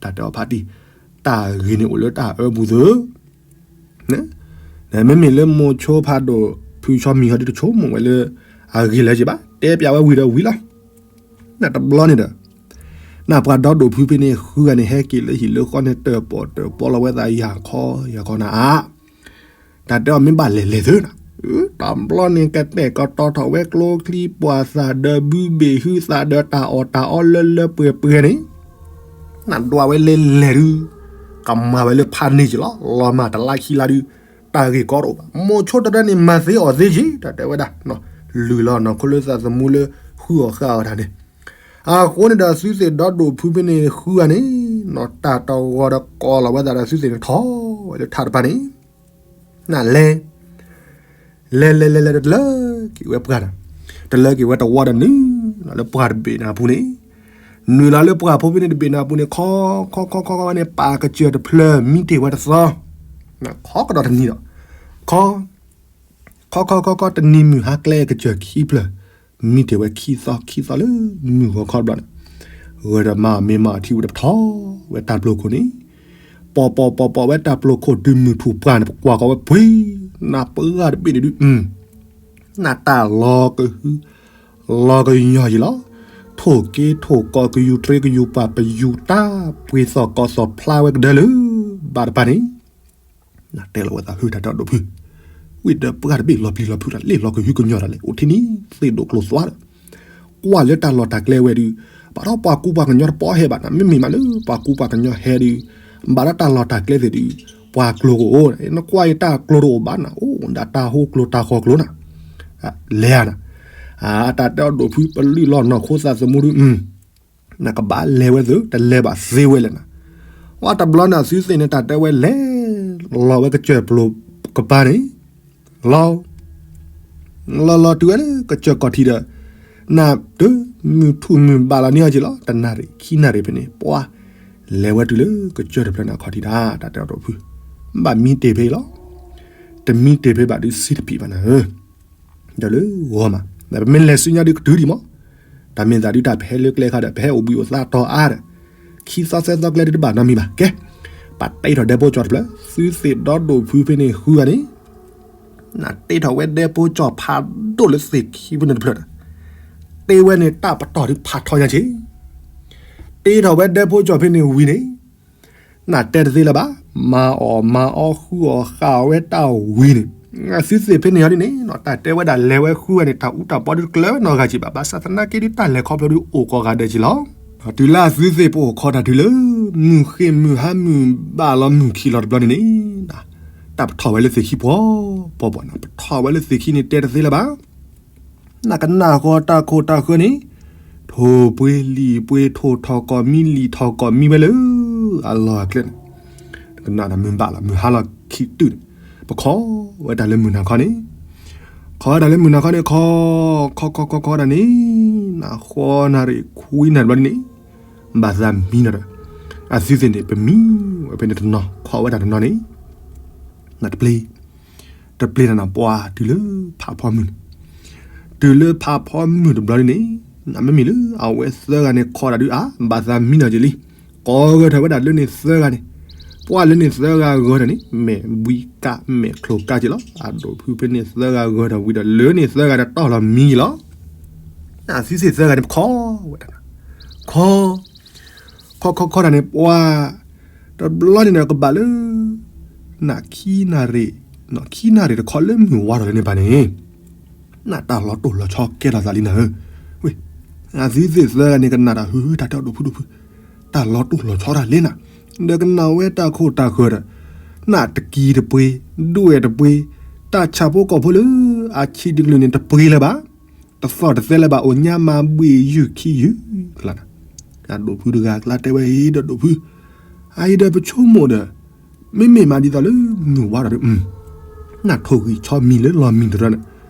တၢ်တဲအီၤဖးတံၢ်, တၢ်ဂ့ၤန့ၣ်အိၣ်လၢတၢ်အၢပူၤသ့ၣ် မ့မ့ၢ်လၢမိၤဆိဖးဒိၣ် ဖုဆီမံၤဟီဒုး တဆိကမိၣ်ဝဲလၢ အဂ့ၤလၢၤက့ၤဘၣ်, တဲပၠးဝဲဝံၤဒီးဝံၤလီၤ. နတဘျီန့ၣ်ဒီး နပှၤဒီဒိၣ်ဖုဖဲန့ၣ် ဃုဂၤန့ၣ် ဟဲက့ၤလၢဟံၣ်လၢဃီန့ၣ် တၢၣ်ပီၣ်တၢၣ်ပီလီၤဝဲသး ယၤခီယၤခီနၤဧါ. တၢ်တဲအီၤမ့ၢ်ဘၣ်လဲၤလဲၤသ့နၤ, တဘျီန့ၣ် ကတဲာ်ကတီၤထီၣ်ဝဲကျိချံ ပှၤသးဒီးဘုဘ့ၣ်ဟုသးဒီးတၢ်အီၣ်တၢ်အီလၢလၢပှဲၤပှဲၤန့ၣ် နဒွးဝဲလဲၤလဲၤဒုး ကမၤဝဲလၢဖးန့ၢ်က့ၤလီၤ. လီၤမၢ်တလါခံလါဒုး တၢ်ဂ့ၢ်ကီတအိၣ်ဘၣ်. မိၤဆိတရၢန့ၣ် မၤသ့အီၣ်သ့က့ၤ တၢ်တဲဝဲဒၣ်, လုၢ်လီၤနီၢ်ခိလၢသးသမူလၢ ဃုအီၣ်ဃုအီတၢ်န့ၣ်, အဃိန့ၣ်ဒီးသုသ့ၣ်ဒီဒိၣ်ဖုဖဲန့ၣ်ဃုဂၤန့ၣ် တၢ်တဂီၤဒီးကိးလီၤဝဲသးဒီးသုသ့ၣ်န့ၣ်ထီၣ်ဝဲလၢထးတဖၣ်န့ၣ် နလဲၤ လဲၤလဲၤလဲၤလဲၤဒီးတလၢက့ၤဝဲပှၢ်ဒီး တလၢက့ၤဝဲတဝီဒီးနုာ်လီၤလၢပှၢ်တဘ့ၣ်နၤပူၤန့ၣ်, နုာ်လီၤလၢပှၢ်ဖိဖဲန့ၣ်တဘ့ၣ်နၤပူၤန့ၣ် ခီခီခီခီန့ၣ် ပာ်ကစၢၢ်တဖျၢၣ် မံတ့ၢ်ဝဲတသီ, ခီကဒီးတနံၤဒီး ခီ ခီခီခီခီ တနံၤမုၢ်ဟါကျဲကစၢၢ်ခံဖျၢၣ် မံတ့ၢ်ဝဲခံသီ ခံသီလၢမုၢ်ဂီၤခီတဘျီန့ၣ်, ဂဲၤဒီးမၤအီၣ်မ့ၤမၤအီၣ်ထံဝံၤဒီးပထီၣ်ဝဲတၢ်ပျိခိၣ်န့ၣ်, ပိာ်ပိာ်ပိာ်ပိာ်ဝဲတၢ်ပျိခိၣ်တုၤမုၢ်ထူၣ်ပှၢ်န့ၣ် ပကွၢ်ကီဝဲပှ့ၤ, နပှၢ်တဘ့ၣ်န့ၣ်ဒုး နတၢ်လီၤကဟု လီၤကညီၤယံၤလီၤ. ထိၣ်က့ထိၣ်ကီး ကယူၤတြ့ကယူၤပှၢ် ပယူၤတၢ်ပှ့ၤသီၣ်ကီးသီၣ်ဖျါဝဲကဒၢလၢ ဘၣ်တဖၣ်န့ၣ် နတဲလီၤဝဲသးဟုတၢ်ဒီဒိၣ်ဖု, ဝံၤဒီးပှၢ်တဘ့ၣ်လီၤပျံၤလီၤဖုးတၢ်လ့ၣ်လီၤကဟုကညီၤတၢ်လဲၣ် အိၣ်ထဲန့ၣ် သ့ၣ်ဒိၣ်ကျိၤသွါဒီး ကွၢ်လၢတၢ်လီၢ်တၢ်ကျဲဝဲဒုး ဘၣ်ဒီးပှၤကူပှၤကညီတပီဟဲဘၣ်နၤ, မ့မ့ၢ်မးလၢပှၤကူပှၤကညီဟဲဒုး ဘၣ်ဒီးတၢ်လီၢ်တၢ်ကျဲသ့ၣ်ဒုး ပှၤကျိၤကအိၣ်, နကွၢ်အံၤတၢ်ကျိၤတအိၣ်ဘၣ်နၤ, အိၣ်ဒၣ်တၢ်ဟိကျိၤတၢ်ဃီကျိၤနၤ, လဲၤဧါနၤ, တၢ်တဲအီၤဒိၣ်ဖုပလုၢ်လီၢ်နီၢ်ခိသးသမူဒု, နကဘၣ်လဲၤဝဲသ့, တလဲၤဘၣ်သ့ဝဲလဲၣ်နၤ, ဝဲတဘျီန့ၣ် အသုသ့ၣ်န့ၣ် တၢ်တဲဝဲလဲၤလီၤဝဲကစၢၢ်ပျိၤကပၤန့ၣ်, လီၤ လီၤလီၤတုၤဝဲလၢကစၢၢ်ခီၣ်ထံးဒီး, နၢ်တမုၢ်ထူၣ်မုၢ်ဘၣ်လီၤန့ၢ်အီၤက့ၤလီၤ, တနၣ်ရံၣ်ခံနၣ်ရံၣ်ဖဲန့ၣ် ပှၤလဲၤဝဲတုၤလၢကစၢၢ်တဖျၢၣ်န့ၣ်ခီၣ်ထံးဒၣ်, တၢ်တဲအီၤဒိၣ်ဖု, ဘၣ်မံတ့ၢ်ဖဲအံၤလီၤ, တမံတ့ၢ်ဖဲဘၣ်ဒုးစံးတပံးဘၣ်နၤဧၢ, ဒီးလၢဂီၤမး, ပမ့ၢ်လဲၤဆူညါဒုးကတုၤဒံးမး, တၢ်မ့ၢ်သးဒုးတၢ်ပဟဲလၢကျဲခါဒီး ပဟဲအိၣ်ဘှံးအိၣ်သါတီၤအါဒီး, ခံသီသၢသီကျဲဒုးတဘၣ်နီတမံၤဘၣ်, ကဲ, ပတ့ထီၣ်ဒဲဖိကၠီတဖျၢၣ်, သုသ့ၣ်ဒီဒိၣ်ဖုဖဲန့ၣ်ဃုဂၤန့ၣ် နတ့ထီၣ်ဝဲဒဲဖိကၠီဖးဒိၣ်လၢသ့ၣ်ခံဖဲန့ၣ်တဖျၢၣ်ဒီး, တ့ဝဲန့ၣ်တၢ်ပတီၢ်ဒုးဖးထီညါက့ၤ, တ့ထီၣ်ဝဲဒဲဖိကၠီဖဲန့ၣ်ဝံၤန့ၣ်, နတဲတသ့လၢၤဘၣ်, မၤအီၣ်မၤအီဃုအီၣ်ဃုအီၣ်ဝဲတၢ်ဝံၤန့ၣ်, သုသ့ၣ်ဖဲန့ၣ်အီၤဒ်န့ၣ် တၢ်တဲဝဲဒၣ်လဲၤဝဲဃုဂၤန့ၣ် တၢ်အူတၢ်ပီဒုးတကျၢၤနီတဂၤက့ၤဘၣ်, ဘၣ်ဆၣ်သနာ်က့ဒုးတၢ်လဲၤခီဖျိဒုးအိၣ်ကိးဂၤဒဲးက့ၤလီၤ. တုၤလၢအသုသ့ၣ်ပအိၣ်ခိးတၢ်တုၤလၢ မုၢ်ဃ့ၢ်မုၢ်ဟါမုၢ်ဘၣ်လီၤမုၢ်ခံးလီၤတဘျီန့ၣ်န့ၣ်, တၢ်ပထီၣ်ဝဲလၢသ့ၣ်ခံပှီၤပှီၤပှီၤန့ၣ်, ပထီၣ်ဝဲလၢသ့ၣ်ခံန့ၣ်တဲတသ့လၢၤဘၣ်, နကနၣ်ဃီတၢ်ခိၣ်တၢ်ဃၢန့ၣ်, ထိၣ်ပှ့ၤလံၣ်ပှ့ၤထိၣ်ထီၣ်ကီၢ်မံလံၣ်ထီၣ်ကီၢ်မံဝဲလၢအလီၢ်အကျဲန့ၣ်, ကနၣ်ဒီးမုၢ်ဘၣ်လီၤမုၢ်ဟါလီၤခံတုၤန့ၣ်, ပခိးဝဲတၢ်လၢမုၢ်နၤခီန့ၣ်, ခိးဝဲတၢ်လၢမုၢ်နၤခီန့ၣ် ခိး ခိးခိးခိးခိးတၢ်န့ၣ်, နဃီနၣ်ရံၣ်ခွံနၣ်ရံၣ်ဘျီဒ်န့ၣ်, ဘၣ်သးမံနီၤဒီး, အသုသ့ၣ်န့ၣ် ပမံဝဲဖဲန့ၣ်တနီၤ ခိးဝဲတၢ်တနီၤန့ၣ်, နတပျ့ၤ တပျ့ၤတၢ်နၤပှၤတုၤလၢ ဖးဖီမုၢ်န့ၣ်, တုၤလၢဖးဖီမုၢ်တဘျီဒ်န့ၣ်, နမ့မ့ၢ်လၢအဝဲသၢဂၤန့ၣ် ခိးတၢ်ဒုးအါ ဘၣ်သးမံနီၤက့ၤလံ, ကိးဂဲၤထီၣ်ဝဲဒၣ်လၢန့ၣ်သၢဂၤန့ၣ်, ပှၤလၢန့ၣ်သၢဂၤဂဲၤထီၣ်န့ၣ် မဲာ်ဘှံးကးမဲာ်ချိုကးက့ၤလီၤ. အဒိၣ်ဖုဖဲန့ၣ်သၢဂၤဂဲၤထီၣ်ဝံၤဒီး လၢန့ၣ်သၢဂၤဒီးတီၢ်လီၤမံလီၤ. အသုသ့ၣ်သၢဂၤန့ၣ် ပခိးဝဲတၢ်နၤ, ခိး ခီခီခီတၢ်န့ၣ် ပှၤ တဘျီန့ၣ်ဒီးကဘၣ်လၢ နခံနၣ်ရံၣ်, ခံနၣ်ရံၣ်တခီလၢမုၢ်ဝါထီၣ်လၢန့ၣ်ဘၣ်န့ၣ်, နတၢ်လီၤတိၢ်လီၤဆီကဲထီၣ်သးလံနၤဧၢ, ဝဲ, အသုသ့ၣ်သၢဂၤန့ၣ် ကနၣ်တၢ်ဟု တၢ်တဲအီၤဒိၣ်ဖုဒိၣ်ဖု, တၢ်လီၤတိၢ်လီၤဆီတၢ်လံနၤ, ဒီးကနၣ်ဝဲတၢ်ခိၣ်တၢ်ဃၢၤဒီး, နတကံၢ်တပှ့ၤ, ဒွဲၣ်တပှ့ၤ, တၢ်ဆၣ်ဖိကီၢ်ဖိလၢ အဆံးတကလုာ်န့ၣ်တပှ့ၤလၢၤဘၣ်, တသီၣ်တသဲလၢၤဘၣ် အိၣ်ညါမၤဘှံးယုၢ်ခံယုၢ်, အဒိၣ်ဖုတဂၤကျါတဲဝဲအံၤဒီးဒိၣ်ဖု, အအံၤဒီးပဆိကမိၣ်ဒီး, မ့မ့ၢ်မးဒ်သိးလၢမုၢ်ဝါထီၣ်ဒီး, နထိၣ်ဂံၢ်ဆီမံၤလၢလီၤမံၤတရၢန့ၣ်,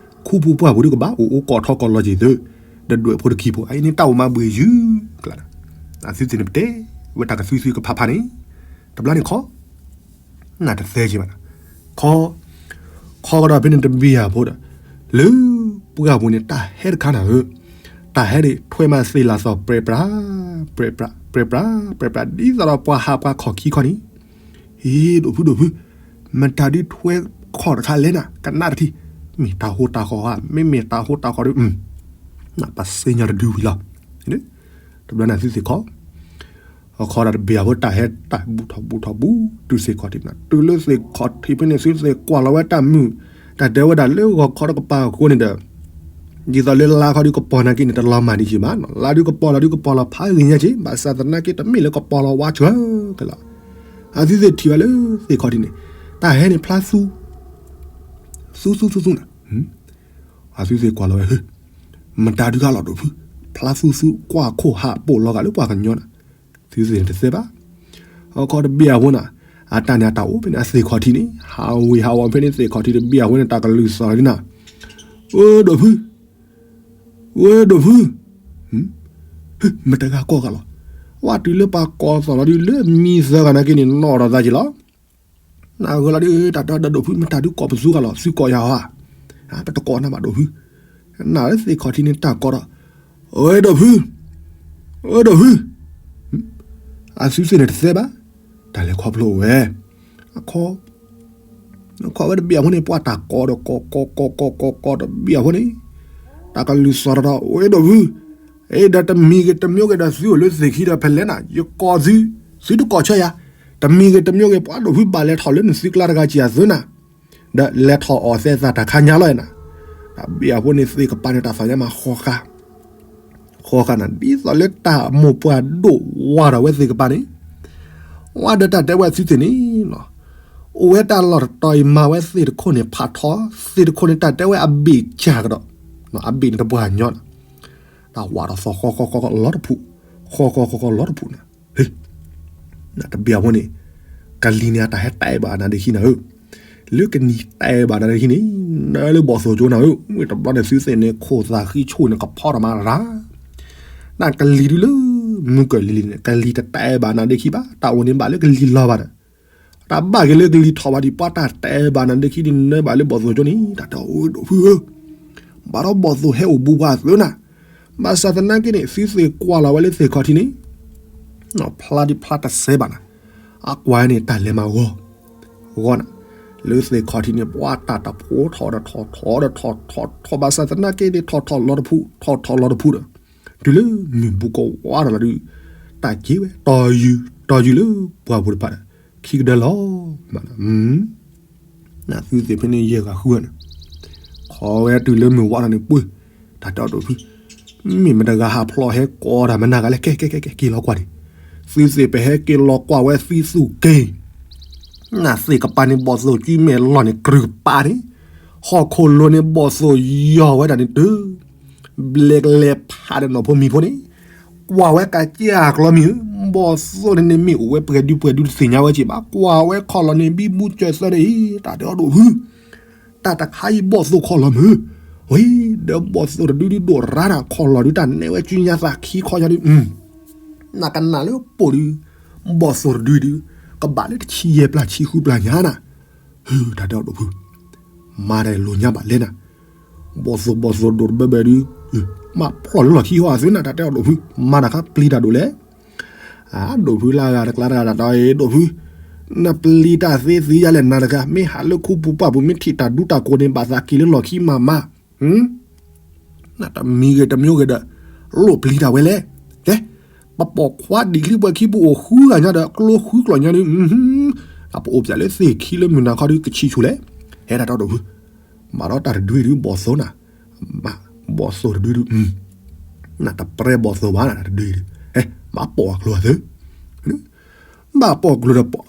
ခူပူၤပှၢ်ပူၤဒုးကဘၣ်အိၣ်အိၣ်ကိးထီၣ်ကိးလီၤက့ၤသု, ဒီးဒွဲၣ်ဖိတကံၢ်ဖိ အအံၤန့ၣ်တၢ်အိၣ်မၤဘှံးယုၢ်ကျါ, အသုသ့ၣ်န့ၣ်ပတဲ, ဝဲတၢ်ကသုသုကဖးဖးန့ၣ်, တဘျီန့ၣ်ခီ နတသဲက့ၤဘၣ်နၤ, ခီ, ခီကဒီးဖဲန့ၣ်တဘ့ၣ်အဖိဒီး, လၢပှၢ်ပူၤန့ၣ် တၢ်ဟဲတခါနၤဧၢ, တၢ်ဟဲန့ၣ် ထွဲမၤသ့ၣ်လၢ်သီၣ်ပြဲးပြး, ပြဲးပြး, ပြဲးပြး, ပြဲးပြး ဒ်သိးဒီးပှၤဟးပှၤခီၣ်ခံခီန့ၣ်, ဟ့ၣ် ဒိၣ်ဖုဒိၣ်ဖု, မတၤဒုးထွဲခီၣ်တခါလဲၣ်နၤ ကနၣ်တထံၣ်, မ့ၢ်တၢ်ဟိတၢ်ဃီၤဧါ, မ့မ့ၢ်တၢ်ဟိတၢ်ဃီၤဒီး, ပှၤသ့ၣ်ညါတဒုဝံၤလီၤ, တဘျီန့ၣ်သုသ့ၣ်ခီ အခီဒၣ်တဘ့ၣ်အဖိတၢ်ဟဲတၢ်ဘူၣ်ထီၣ်ဘူၣ်ထီၣ်ဘူၣ် တုၤသ့ၣ်ခီၣ်ထံးနၤ တုၤလၢသ့ၣ်ခီၣ်ထံးဖဲန့ၣ် သုသ့ၣ်ကွၢ်လီၤဝဲတၢ်မုၢ်, တၢ်တဲဝဲဒၣ်လၢဂီၤခီတကပၤအဃိန့ၣ်ဒီး, ဒ်သိးလၢလါခီဒုးကပီၤနာ်က့န့ၣ် တလီၤမၢ်ဒံးက့ၤဘၣ်, လါဒုးကပီၤလီၤဒုးကပီၤလီၤဖးဂ့ၤညါက့ၤ ဘၣ်ဆၣ်သနာ်က့တမ့ၢ်လၢကပီၤလီၤဝါဆှၢကလီၤ, အသုသ့ၣ်ထံၣ်ဘၣ်လၢသ့ၣ်ခီၣ်ထံးန့ၣ်, တၢ်ဟဲန့ၣ်ဖျါသူ သူသူသူသူနၤ အသုသ့ၣ်ကွၢ်လီၤဝဲ, မတၤဒုးဂၤလီၤဒိၣ်ဖု, ဖျါသူသူကွၢ်ခိၣ်ဟးပိာ်လီၤဂာ်လၢပှၤကညီနၤ, သုသ့ၣ်န့ၣ်တသဲဘၣ်, အခီတဘ့ၣ်အဖိနၤ, အတၢ်န့ၣ်အတၢ်အိၣ်ဖဲန့ၣ် အသ့ၣ်ခီၣ်ထံးန့ၣ် ဟးဝ့ၤဟးဝီၤဖဲန့ၣ် သ့ၣ်ခီၣ်ထံးတဘ့ၣ်အဖိန့ၣ် တၢ်ကလုၢ်သီၣ်လီၤဒ်နၤ, အိ ဒိၣ်ဖု, ဝဲဒိၣ်ဖု, မတၤဂၤကိးဂၤလီၤ, ဝဲတုၤလၢပှၤကိးသီၣ်လီၤဒုးလၢမံသၢဂၤနာ်က့န့ၣ် နီၢ်ထီၣ်သးက့ၤလီၤ နဂၤလီၤဒုး တၢ်တဲဒီးဒိၣ်ဖု မတၤဒုးကိးပသူဂၤလီၤ သုကိးယၤဧါ, ပတကိးနၤဘၣ်ဒိၣ်ဖု, နသ့ၣ်ခီၣ်ထံးန့ၣ်တၢ်ကိးဒီး, ဝဲဒိၣ်ဖု, ဝဲဒိၣ်ဖု, အသုသ့ၣ်န့ၣ်တသဲဘၣ်, တၢ်လဲၤခီဖျိအိၣ်ဝဲ, အခီ အခီဝဲတဘ့ၣ်အဖိန့ၣ် ပှၤတၢ်ကိးဒီးကိးကိးကိးကိးကိးကိးတဘ့ၣ်အဖိန့ၣ်, တၢ်ကလုၢ်သီၣ်ထီၣ်ဒီး ဝဲဒိၣ်ဖု, အ့ဒီးတမံၤဂ့ၤတမံၤဂ့ၤဒီးသုအိၣ်လၢသ့ၣ်ခံဒီးဖဲလဲၣ်နၤ ယကိးသု, သုတကိးဆၢယၤ, တမံၤဂ့ၤတမံၤဂ့ၤ ပှၤဒိၣ်ဖုဘၣ်လဲၤထီၣ်လၢနသုကျါတဂၤကံၤအသုနၤ, ဒီးလဲၤထီၣ်အီၣ်သဲသးတၢ်ခါညါလီၤနၤ, တၢ်ဘ့ၣ်အဖိန့ၣ်သ့ၣ်ကပၤန့ၣ် တၢ်သးညါမးဃီဃာ် ဃီဃာ်နၤ ဒ်သိးလၢတၢ်မိၢ်ပှၢ်ဒိၣ်ဝါထီၣ်ဝဲသ့ၣ်ကပၤန့ၣ်, ဝဲဒီးတၢ်တဲဝဲသုသ့ၣ်န့ၣ်လီၤ, အိၣ်ဝဲတၢ်လီၢ်တတီၤအံၤ မၤဝဲသ့ၣ်တခိၣ်န့ၣ်ဖးထီ, သ့ၣ်တခိၣ်န့ၣ် တၢ်တဲဝဲအဘ့ၣ်ကၢ်ကဒီး, အဘ့ၣ်န့ၣ်တပှၢ်ညီနၤ, တၢ်ဝးဒီးသီဃီဃီဃီဃီလီၤတဖု, ဃီဃီဃီဃီလီၤတဖုနၤ, တဘၣ်အဃိန့ၣ်, ကလံၤန့ၣ်အတၢ်ဟဲတဲဘၣ်နၤဒ့ခံနၤဧၢ, လၢကနံၤတဲဘၣ်နၤဒ့ခံန့ၣ်, နလၢဘီၣ်သိၣ်ကၠိနၤဧၢ, ဝံၤတဘျီန့ၣ်သုသ့ၣ်န့ၣ် ခိၣ်သၣ်ဃံဆိၣ်န့ၣ် ကဖီထီၣ်မးရၤ နကလံၤဒုလၢ မုၢ်ကၢၢ်လံၤလံၤန့ၣ် ကလံၤတတဲဘၣ်နၤဒ့ခံဘၣ်, တၢ်အိၣ်န့ၣ်ဘၣ်လၢကလံၤလီၤဘၣ်ဒီး, တၢ်ဘၣ်က့ၤလၢကလံၤထီၣ်ဘၣ်ဒံး ပှၤတၢ်တဲဘၣ်နၤဒ့ခံဒ်နဘၣ်လၢဘီၣ်သိၣ်ကၠိန့ၣ် တၢ်တဲအီၤဒိၣ်ဖုဧၢ, ဘၣ်ဒီးဘီၣ်သိၣ်ဟဲအိၣ်ဘူးပှၤအသိးနၤ, ဘၣ်ဆၣ်သနာ်က့န့ၣ် သုသ့ၣ်ကွၢ်လီၤဝဲလၢသ့ၣ်ခီၣ်ထံးန့ၣ် ဖျါဒံးဖျါတစဲးဘၣ်နၤ, အကွၢ်န့ၣ်တၢ်လဲၤမၤဂီၤ, ဂီၤနၤ, လၢသ့ၣ်ခီၣ်ထံးန့ၣ် ပှၤတၢ်တဖိးထီၣ်ဒီးထီၣ်ထီၣ်ဒီးထီၣ်ထီၣ်ထီၣ်ထီၣ် ဘၣ်ဆၣ်သနာ်က့န့ၣ် ထီၣ်ထီၣ်လီၤတဖု ထီၣ်ထီၣ်လီၤတဖုဒီး, တုၤလၢမုၢ်ဘူးကဝါဒီးလီၤဒုး, တၢ်က့ၤဝဲ တီၤယုၢ် တီၤယုၢ်လၢပှၢ်ပူၤတဖၣ်ဒီး, ခံကဒၢလီၤ, နသုသ့ၣ်ဖဲန့ၣ်ယဲၢ်ဂၤဃုဂၤန့ၣ် ခီဝဲတုၤလၢမုၢ်ဝါထီၣ်န့ၣ်ပှၢ်, တၢ်တဲအီၤဒိၣ်ဖု, မ့ၢ်မတၤတဂၤဟးဖျိးဟဲကိးတၢ်မနၤဂၤလဲၣ်, ကဲကဲကဲကဲ က့ၤလီၤကွၢ်ဒံး, သုသ့ၣ်ပဟဲက့ၤလီၤကွၢ်ဝဲသံသူၣ်က့ၤ, နသ့ၣ်ကပၤန့ၣ် ဘီၣ်သိၣ်ကၠူမဲာ်လီၢ်န့ၣ် ကြုးကပၤန့ၣ်, ဟီၣ်ခိၣ်လိၤန့ၣ် ဘီၣ်သိၣ်ယီၤဝဲဒၣ်န့ၣ်တုၤ ဘျဲကလဲၤဖးဒီးနီၢ်ဖိမံၤဖိန့ၣ်, ကွၢ်ဝဲကစၢ်ကျီမံၤဧၢ, ဘီၣ်သိၣ်န့ၣ်န့ၣ်မ့ၢ်အိၣ်ဝဲပှဲၤဒုပှဲၤဒုတသ့ၣ်ညါဝဲက့ၤဘၣ်, ကွၢ်ဝဲခီၣ်လီၤန့ၣ် ဘံဘူကၢၤသၢဒ်အံၤ, တၢ်တဲအီၤဒိၣ်ဖု, တၢ်တခါအံၤဘီၣ်သိၣ်ခီၣ်လီၤမုၢ်, ဝံၤဒီးဘီၣ်သိၣ်တဒုဒုဒိၣ်ရါတၢ်ခီၣ်လီၤဒု တၢ်နဲၣ်ဝဲစုညါသးခံခီညါဒု, နကနၣ်လၢပိာ်ဒု, ဘီၣ်သိၣ်တဒုဒု, ကဘၣ်လၢတဆံယဲၢ်ပျၢ်ဆံဃုပျၢ်ညါနၤ, ဟၢ တၢ်တဲအီၤဒိၣ်ဖု, မၤတၢ်လိၣ်ညါဘၣ်လဲၣ်နၤ, ဘီၣ်သိၣ်ဘီၣ်သိၣ်ဒိၣ်တဘဲဘဲဒု, မၤဖျီၣ်လၢလီၢ်ခံဟီအသုနၤ တၢ်တဲအီၤဒိၣ်ဖု, မၤတၢ်ခါပျံၤတၢ်ဒိၣ်လဲၣ်, အဒိၣ်ဖုလၢအဂၤတကျါတဂၤတၢ်တဲအီၤဒိၣ်ဖု, နပျံၤတၢ်သ့သ့ယါလဲၣ်နၤတဂၤ, မ့ၢ်ဟးလၢခူပူၤပာ်ပူၤ မ့ၢ်ထံၣ်တၢ်ဒူတၢ်ကိးန့ၣ် ဘၣ်သးက့ၤလၢလီၢ်ခံမၤမၤ နတမံၤဂ့ၤတမံၤဂ့ၤဒီး လိၣ်ပျံၤတၢ်ဝဲလဲၣ်, ကဲ, ပပိာ်ခွါဒံးချံပှဲၤခံပအိၣ်ဃုဂၤညါဒီး ကျိဃုကျီၢ်ညါဒု, အပအိၣ်ပၠးလၢသ့ၣ်ခံလၢမုၢ်နၤခီဒု ကဆံၣ်ဆူၣ်လဲၣ်, ဟဲတၢ်တဲအီၤဒိၣ်ဖု, ဘၣ်ဒီးတၢ်တဒုဒု ဘီၣ်သိၣ်နၤ, ဘီၣ်သိၣ်တဒုဒု, နတပြဲဘီၣ်သိၣ်ဘၣ်နတဒုဒု, ဘၣ်ပိာ်အကျိၤအသု ဘၣ်ပိာ်ကျိၤဒီးပိာ်,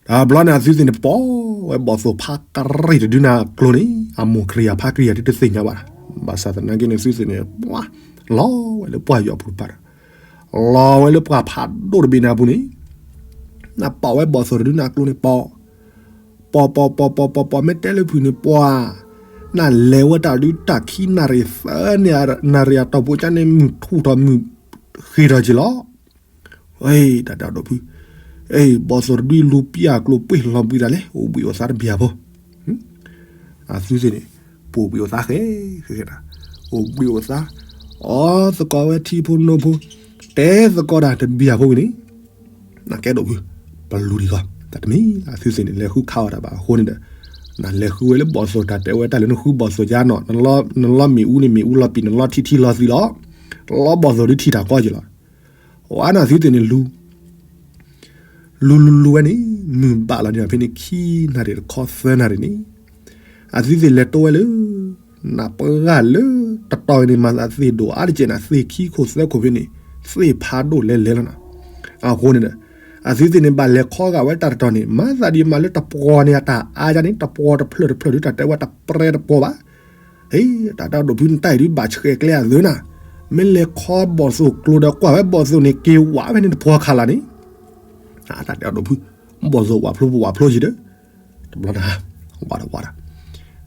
တဘျီန့ၣ်အသုသ့ၣ်န့ၣ် ပိာ်ဝဲဘီၣ်သိၣ်ဖးကရံၣ်တဒုနၤကျိၤန့ၣ် အမိၢ်ကြံၤယၤဖးကြံၤယၤဒုတသ့ၣ်ညါဘၣ်, ဘၣ်ဆၣ်သနာ်က့န့ၣ် သုသ့ၣ်န့ၣ် ပှၤ လီၤဝဲလၢပှၢ်ယီၤပူၤတဖၣ်ဒီး လီၤဝဲလၢပှၢ်ဖးဒိၣ်တဘ့ၣ်န့ၣ်အပူၤန့ၣ်, နပိာ်ဝဲဘီၣ်သိၣ်တဒုနၤကျိၤန့ၣ် ပိာ် ပိာ်ပိာ်ပိာ်ပိာ်ပိာ်ပိာ် မ့ၢ်တဲလၢဖုၣ်န့ၣ် ပှၤ နလဲၤဝဲတၢ်ဒုတၢ်ခံနၣ်ရံၣ်သၢနၣ်ရံၣ်အတီၢ်ပူၤကန့ၣ် မုၢ်ထူၣ်ထီၣ်မုၢ်ဃ့ထီၣ်က့ၤလီၤ, တၢ်တဲအီၤဒိၣ်ဖု, ဘီၣ်သိၣ်တဒုလူၤပံအကျိၤပှ့ၢ်လီၤဘှံးတၢ်လဲၣ် အိၣ်ဘှံးအိၣ်သါတဘျီဖိ အသုသ့ၣ်န့ၣ် ပအိၣ်ဘှံးအိၣ်သါဃဲ ဃဲ အိၣ်ဘှံးအိၣ်သါ အီသကိးဝဲထံဖိနိဖိ တဲသကိးတၢ်တဘျီဖိဝံၤန့ၣ် နကဲဒိၣ်ဖု ပလူၤဒံးဃီ တၢ်တမံၤ အသုသ့ၣ်န့ၣ် လဲၤဃုခးအီၤတၢ်ဘၣ်အဃိန့ၣ်ဒီး နလဲၤဃုဝဲလၢဘီၣ်သိၣ်တၢ်တဲဝဲတၢ်လၢနဃုဘီၣ်သိၣ်ကါနီၤ နလီမ့ၣ်အူန့ၣ်မ့ၣ်အူလီၤပံာ် နလီထံထံလီၤသံလီၤ လီဘီၣ်သိၣ်ဒုထံၣ်တၢ်ကီက့ၤလီၤ ဝဲန့ၣ်အသုသ့ၣ်န့ၣ်လူၤ လူၤလူၤလူၤဝဲန့ၣ် မုၢ်ဘၣ်လီၤန့ၣ်ဖဲန့ၣ် ခံနၣ်ရံၣ်တခီသၢနၣ်ရံၣ်န့ၣ် အသုသ့ၣ်လဲၤတိဝဲလၢ နပှၤဂၤလၢ တတီၤန့ၣ် မၤသးသ့ၣ်ဒိၣ်အါတက့ၢ်နၤ သ့ၣ်ခံခိၣ်သၢခိၣ်ဖဲန့ၣ် သ့ၣ်ဖးဒိၣ်လဲၤလဲၤလီၤနၤ အဃိန့ၣ်ဒီး အသုသ့ၣ်န့ၣ် ဘၣ်လဲၤခီဂာ်ဝဲတၢ်တတီၤန့ၣ် မၤသးဒ်မးလၢတပှီၤန့ၣ် အတၢ်အါယါန့ၣ် တပှီၤတဖျၢၣ်တဖျၢၣ်ဒု တၢ်တဲဝဲတပျဲတပှီၤဘၣ် ဟ့ တၢ်တဲအဒိၣ်ဖုနတၢ်အံၤဒု ဘၣ်ဆှဲးကျဲအသုနၤ မ့ၢ်လဲၤခီဘီၣ်သိၣ်ကျိၤဒီးကွၢ်ဝဲဘီၣ်သိၣ်န့ၣ် က့ၤဝးဝဲန့ၣ်တပှီၤခးလီၤန့ၣ် တၢ်တဲအဒိၣ်ဖု ဘီၣ်သိၣ်ဝးဖျိပဝးဖျိက့ၤဒီး တဘျီနၤ ဝးဒီးဝးဒီး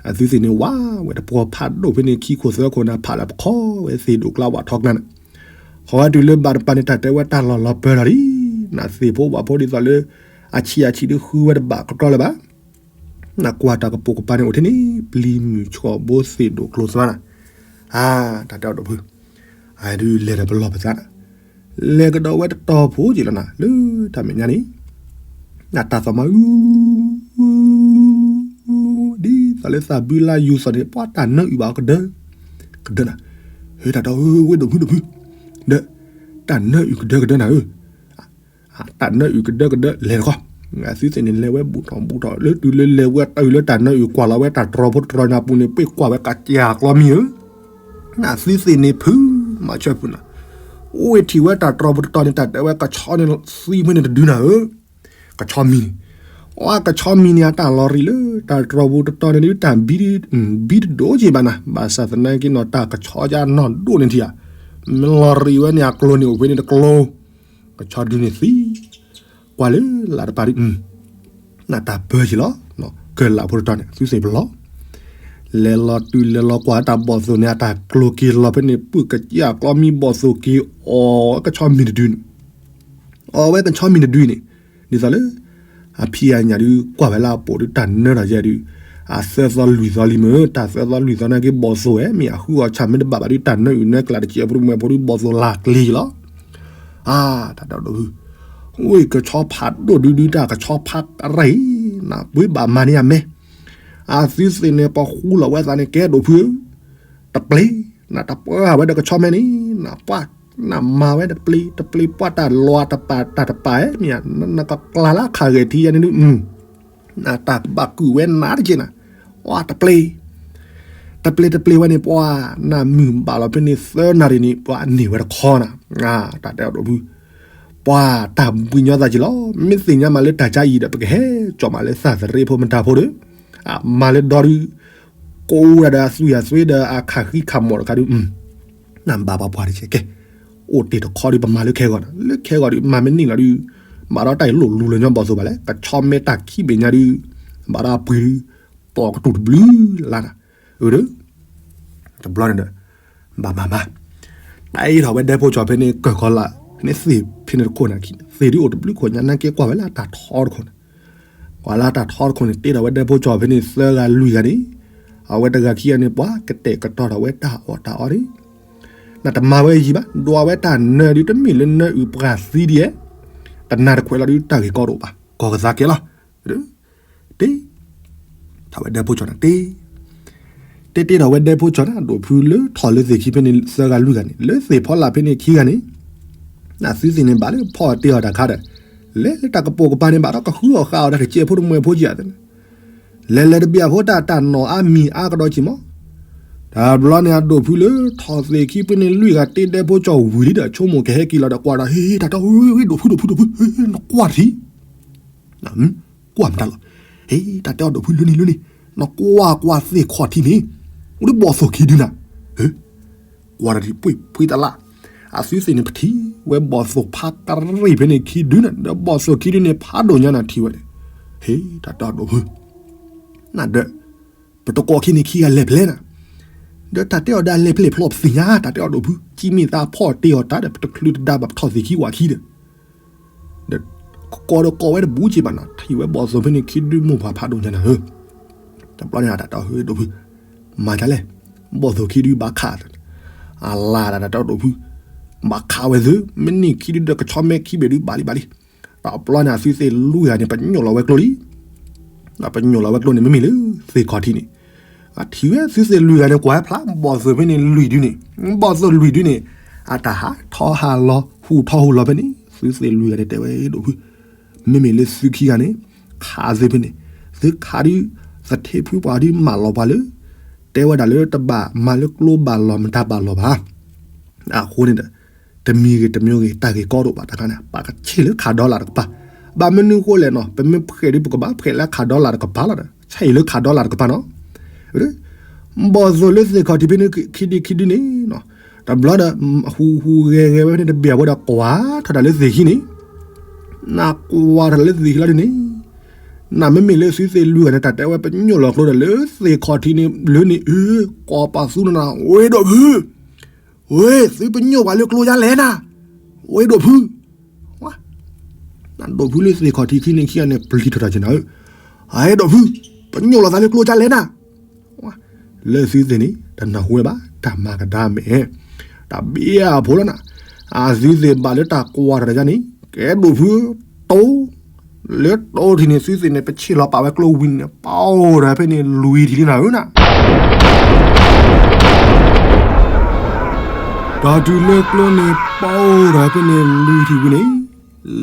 အသုသ့ၣ်န့ၣ် ဝးဝဲတပှီၤဖးဒိၣ်ဖဲန့ၣ် ခံခိၣ်သၢခိၣ်နၤ ဖးလၢပခီဝဲသ့ၣ်ဒိၣ်ကျါဝးထီကျါန့ၣ် ခီဝဲတုၤလၢဘၣ်တပၤန့ၣ် တၢ်တဲဝဲတၢ်လီၢ်လီၤပၢလီၤလံ နသ့ၣ်ဖိဝးဖိဒ်သိးလၢ အဆံးအဆံးဒုဃုဝဲတဘၣ်ကတီၢ်လၢၤဘၣ် နကွၢ်တၢ်ကပိာ်ကပၤန့ၣ် အိၣ်ထဲန့ၣ် ပျံၤမုၢ်ဆှီၣ်ဘိသ့ၣ်ဒိၣ်ကျိၤသးနၤ အါ တၢ်တဲအဒိၣ်ဖု အဒုလဲၤဒီးပလီၢ်ပသးနၤ လဲၤကဒီးဝဲတတီၤဖိက့ၤလီၤနၤ လၢတၢ်မဲာ်ညါန့ၣ် နတၢ်သးမၤအု ဒ်သိးလၢသးဘုလါယူၤသီၣ်န့ၣ် ပှၤတၢ်နၢအုၣ်ဘၣ်အီၤကဒၢ ကဒၢနၤ ဟဲတၢ်တီဝဲဒိၣ်ဖုဒိၣ်ဖု ဒီး တၢ်နၢအုၣ်ကဒၢကဒၢနၤဧၢ တၢ်နၢအုၣ်ကဒၢကဒၢလဲၤတခီ အသုသ့ၣ်န့ၣ် လဲၤဝဲဘူးထီၣ်ဘူးထီၣ် လၢတုၤလၢလဲၤဝဲတၢ်အုၣ်လၢတၢ်နၢအုၣ်ကွၢ်လီၤဝဲတၢ်တြီဖိတတြီညါပူၤန့ၣ် ပှ့ၤကွၢ်ဝဲကစၢ်ကျီမံၤဧၢ နသုသ့ၣ်န့ၣ်ဖု မၤဆၢဖုနၤ အိၣ်ဝဲထံၣ်ဝဲတၢ်တြီဖိတတြီန့ၣ် တၢ်တဲဝဲကဆီန့ၣ်သံဖဲန့ၣ်တဒုနၤဧၢ ကဆီမံၤန့ၣ် အကဆီမံၤန့ၣ် အတၢ်လီၤရံးလၢတၢ်တြီၤပူၤတတီၤန့ၣ်ဒုး တၢ်ဘံဒုး ဘံတဒိၣ်က့ဘၣ်နၤ, ဘၣ်ဆၣ်သနာ်က့နီၤ တၢ်ကဆီကနီၢ်ဒိၣ်န့ၣ်ထံၣ်ဧါ, မ့ၢ်လီၤရံးဝဲန့ၣ် အကျိၤန့ၣ်အိၣ်ဖဲန့ၣ်တကျိၤ, ကဆီဒုးန့ၣ်သံ, ကွၢ်လၢလၢ်တပၤဒုး နတၢ်ပၢၢ်က့ၤလီၤ, ကလၢ်ဖိတတီၤန့ၣ် သုသ့ၣ်ပလီၢ်, လဲၤလီၤတုၤလဲၤလီၤကွၢ်တၢ်ဘီၣ်သိၣ်န့ၣ် အတၢ်ကျိၤက့ၤလီၤဖဲန့ၣ် ပုၢ်ကစၢ်ကျီမံဘီၣ်သိၣ်က့ၤအီၣ်ကဆီမံၤတဒုန့ၣ်, အီၣ်ဝဲကဆီမံၤတဒုန့ၣ်, ဒ်သိးလၢ အဖံးအညၣ်ဒုး ကွၢ်ဝဲလၢအပိာ်ဒုး တၢ်နၢတၢ်ယဲဒုး, အသၢသီလွံၢ်သီလံမ့ၢ် တၢ်သၢသီလွံၢ်သီနာ်က့ ဘီၣ်သိၣ်ဝဲ မ့ၢ်အဃုအီၣ်ဆၣ်မ့ၢ်တဘၣ်ဘၣ်ဒုး တၢ်နၢအုၣ်နၢကျးတစဲးဖိတမှဲဖိဒုး ဘီၣ်သိၣ်လၢကျ့လီၤ. အါ, တၢ်တဲအီၤဒိၣ်ဖု, ဝ့ၢ်ကဆီဖးဒိၣ်ဒုဒု တၢ်ကဆီဖးကရံၣ်, နပှ့ၤဘၣ်မၤန့ၢ်အမဲာ်, အသုသ့ၣ်န့ၣ် ပဃူလီၤဝဲသးန့ၣ် ကဲဒိၣ်ဖုဧၢ, တပျ့ၤ, နတပှၢ်ဝဲဒီးကဆီမဲန့ၣ်, နပှၢ်, နမၤဝဲတပျ့ၤ, တပျ့ၤပှၢ်တၢ်လီၤတပာ်တၢ်တပာ်, မ့ၢ်, နကကျါလၢခးဂဲၤထံယဲန့ၣ်ဒုး, နတၢ်ဘၣ်ကုၢ်ဝဲနၤတက့ၢ်နၤ, အတပျ့ၤ, တပျ့ၤတပျ့ၤဝဲန့ၣ် ပှၢ်, နမုၢ်ဘၣ်လီၤဖဲန့ၣ်သၢနၣ်ရံၣ်န့ၣ် ပှၤန့ၢ်ဝဲတခီနၤ, တၢ်တဲအီၤဒိၣ်ဖု ပှၤတၢ်ဘှံးညီသးက့ၤလီၤ. မ့ၢ်သ့ၣ်ညါမးလၢတၢ်ကါအံၤဒီး ပကဟဲကၠီၣ်မးလၢသးသရ့ဖိမတၤဖိဒီး, မၤလၢဒီဒုး, ကိးဝဲဒၣ်ဒီးအသွံၣ်အသွ့ဒီးအခးဃံခးမီၣ်တခါဒုး, နဘၣ်ပှၤပှၢ်တက့ၢ်ကဲ, အိၣ်တ့ၢ်တခီဒုး ပမၤလၢခဲဂီၤနၤ, လၢခဲဂီၤဒုး မၤမ့ၢ်န့ၢ်လီၤဒုး, ဘၣ်ဒီးတၢ်အံၤလိၣ်လူၤလၢညီဘီၣ်သိၣ်ဘၣ်လဲၣ်, ကဆီမဲတၢ်ခံဘ့ၣ်ညါဒုး, ဘၣ်ဒီးအပှ့ၤဒုး, ပိာ်ကတူၢ်တဘျုးလါနၤ, အၢဒီး တဘျီန့ၣ်ဒီး, ဘၣ်မၤမၤ, တၢ်အ့ၣ်ထီၣ်ဝဲဒဲဖိကၠီၤဖဲန့ၣ်ကၢၢ်ခီလာ်, ဖဲန့ၣ်သ့ၣ်ဖဲန့ၣ်တခိၣ်န့ၣ်, သ့ၣ်ဒုးအိၣ်တဘျုးခိၣ်ညါနာ်က့ကွၢ်ဝဲလၢအတၢ်ထီတခိၣ်န့ၣ်, ကွၢ်လၢအတၢ်ထီတခိၣ်န့ၣ် တ့ထီၣ်ဝဲဒဲဖိကၠီၤဖဲန့ၣ်သၢဂၤလွံၢ်ဂၤန့ၣ်, အဝဲတဂၤခံဂၤန့ၣ် ပှၤကတဲာ်ကတီၤထီၣ်ဝဲတၢ်အီၣ်တၢ်အီဒၣ်, နတမၤဝဲယံၤဘၣ်, ဒွးဝဲတၢ်နၢဒုး တမ့ၢ်လၢနၢအုၣ်ပှၤသံဒ်ယဲ, တနၢ်တခွဲးလီၤဒုး တၢ်ဂ့ၢ်ကီတအိၣ်ဘၣ်, ကီၢ်ကသးကဲလီၤ တ့ထီၣ်ဝဲဒဲဖိကၠီၤနၤတ့, တ့တ့ထီၣ်ဝဲဒဲဖိကၠီၤန့ၣ် အဒိၣ်ဖုလၢထီၣ်လၢသ့ၣ်ခံဖဲန့ၣ်သၢဂၤလွံၢ်ဂၤန့ၣ်, လၢသ့ၣ်ဖီလာ်ဖဲန့ၣ်ခံဂၤန့ၣ်, နသုသ့ၣ်န့ၣ်ဘၣ်လၢဖီၣ်တ့အီၣ်တၢ်ခါဒီး, လဲၤလၢတၢ်ကပိာ်ကပၤန့ၣ် ဘၣ်ဒီးကဃုအီၣ်ဃာ်အီၣ်တၢ်တစဲးဖိတမှဲဖိကဧါ, လဲၤလဲၤတဘၣ်ဖိတၢ်တၢ်နီၣ်အါမံၤအါကဒီးက့ၤမး, တဘျီန့ၣ် အဒိၣ်ဖုလၢထီၣ်သ့ၣ်ခံဖဲန့ၣ်လွံၢ်ဂၤတ့ဒဲဖိကၠီၤဝံၤလံဒီး ဆိကမိၣ်ကဟဲက့ၤလီၤဒီးကွၢ်ဒီး ဟ့ တၢ်တဲအီၤ ဒိၣ်ဖုဒိၣ်ဖုဒိၣ်ဖု နကွၢ်ထံ ကွၢ်မတၤလီၤ, ဟ့ တၢ်တဲအီၤဒိၣ်ဖုလၢန့ၣ်လၢန့ၣ်, နကွၢ်ကွၢ်သ့ၣ်ခီၣ်ထံးန့ၣ်, အိၣ်ဒ်ဘီၣ်သိၣ်ခံဒုနၤ, ကွၢ်တၢ်ဒ်ပှ့ၤဖှံတလး, အသုသ့ၣ်န့ၣ်ပထံၣ်ဝဲဘီၣ်သိၣ်ဖးကရံၣ်ဖဲန့ၣ်ခံဒုနၤ, ဒီးဘီၣ်သိၣ်ခံဒုန့ၣ်ဖးဒိၣ်ညါနၤထံၣ်ဝဲန့ၣ်, ဟ့ တၢ်တဲအီၤဒိၣ်ဖု နဒီး ပတကိးခံန့ၣ်ခံဂၤလဲၤဖဲလဲၣ်နၤ, ဒီးတၢ်တဲအီၤဒီးအလဲၤဖဲလဲၣ်ဖျီပသ့ၣ်ညါ, တၢ်တဲအီၤဒိၣ်ဖု ကံမ့ၢ်သးဖီၣ်တ့အီၣ်တၢ်ဒီး ပတချုးတဒါဘၣ်ပထီၣ်သ့ၣ်ခံဝၤခံဒီး ဒီး ကကိးဒီးကိးဝဲတဘူးက့ၤဘၣ်နီၤ, ထံၣ်ဝဲဘီၣ်သိၣ်ဖဲန့ၣ်ခံဒုမိၢ်ပှၢ်ဖးဒိၣ်ညါနၤဧၢ, တဘျီန့ၣ်တၢ်တဲအီၤဒိၣ်ဖု, မၤဒ်လဲၣ်, ဘီၣ်သိၣ်ခံဒုဘၣ်ခး, အလါဒၣ်တၢ်တဲအီၤဒိၣ်ဖု, ဘၣ်ခးဝဲသု, မ့ၢ်န့ၢ်ခံဒုဒီးကဆီမဲခံဘ့ၣ်ဒုဘၣ်လံဘၣ်လံ, တဘျီန့ၣ်အသုသ့ၣ်လွံၢ်ဂၤန့ၣ် ပညိၣ်လီၤဝဲကျိလံ ပညိၣ်လီၤဝဲကျိန့ၣ် မ့မ့ၢ်လၢသ့ၣ်ခီၣ်ထံးန့ၣ်, အထံၣ်ဝဲသုသ့ၣ်လွံၢ်ဂၤန့ၣ် ကွၢ်ဖျါ ဘီၣ်သိၣ်ဖဲန့ၣ်လွံၢ်ဒုန့ၣ်, ဘီၣ်သိၣ်လွံၢ်ဒုန့ၣ်, အတၢ်ဟးထီၣ်ဟးလီၤ ဟူးထီၣ်ဟူးလီၤဖဲန့ၣ်, သုသ့ၣ်လွံၢ်ဂၤန့ၣ် တဲဝဲဒိၣ်ဖု, မ့မ့ၢ်လၢသုခံဂၤန့ၣ်, ခးသုဖဲန့ၣ်, သုခးဒု, သထ့ဖုပှၤဒုမၢလီၤပှၤလၢ, တဲဝဲဒၣ်လၢတဘၣ်မၤလၢကျိဘၣ်လီၤမတၤဘၣ်လီၤဘၣ် အဃိန့ၣ်ဒီး, တမံၤဂ့ၤတမံၤဂ့ၤ တၢ်ဂ့ၢ်ကီတအိၣ်ဘၣ်တခါန့ၣ် ပကဆံၣ်လၢခးဒီလၣ်တကပၤ, ဘၣ်မနုၤဃိလဲၣ်နီၤ ပမ့ၢ်ဖှဲးဒုး ပကဘၣ်ဖှဲးလၢခးဒီလၣ်တကပၤလီၤဒီး ဆံၣ်လၢခးဒီလၣ်တကပၤနီၤ, ဘီၣ်သိၣ်လၢသ့ၣ်ခီၣ်ထံးဖဲန့ၣ်ခံဒုခံဒုန့ၣ်, တဘျီဒီး, ဟူးဟူးဂဲၤဂဲၤဝဲဖဲန့ၣ်တဘၣ်ဝဲဒီးကွၢ်ထီၣ်တၢ်လၢသ့ၣ်ခံန့ၣ်, နကွၢ်ထီၣ်လၢသ့ၣ်ခံလီၤဒုန့ၣ်, နမ့မ့ၢ်လၢသုသ့ၣ်လွံၢ်ဂၤန့ၣ် တၢ်တဲဝဲပညိၣ်လီၤကျိဒီးလၢသ့ၣ်ခီၣ်ထံးန့ၣ်လၢန့ၣ်အၢ, ကိးပာ်သူနၤ ဝဲဒိၣ်ဖု ဝဲ သုပညိၣ်ပှၤလၢကျိယါလဲၣ်နၤ, ဝဲဒိၣ်ဖု, နဒိၣ်ဖုလၢသ့ၣ်ခီၣ်ထံးခံန့ၣ်ခံဂၤန့ၣ် ပျံၤထီၣ်တၢ်က့ၤနၤဧၢ, အဒိၣ်ဖု, ပညိၣ်လီၤသးလၢကျိယါလဲၣ်နၤ, လၢသုသ့ၣ်န့ၣ် တနၢ်ဟူဝဲဘၣ် တၢ်မၤကဒါမဲာ်, တၢ်ဘံအဖိလီၤနၤ, အသုသ့ၣ်ဘၣ်လၢတၢ်ကွၢ်ထီၣ်တၢ်ယါန့ၣ် ကဲဒိၣ်ဖု, တိ လၢတိထံၣ်န့ၣ် သုသ့ၣ်န့ၣ် ပဆ့ၣ်လီၤပာ်ဝဲကျိဝံၤန့ၣ် ပအိၣ်ဒီးဖဲန့ၣ်လွံၢ်ထံၣ်လံနၤဧၢနၤ, ဒီးတုၤလၢကျိန့ၣ် ပအိၣ်ဒီးဖဲန့ၣ်လွံၢ်ထံၣ်ဝံၤန့ၣ်,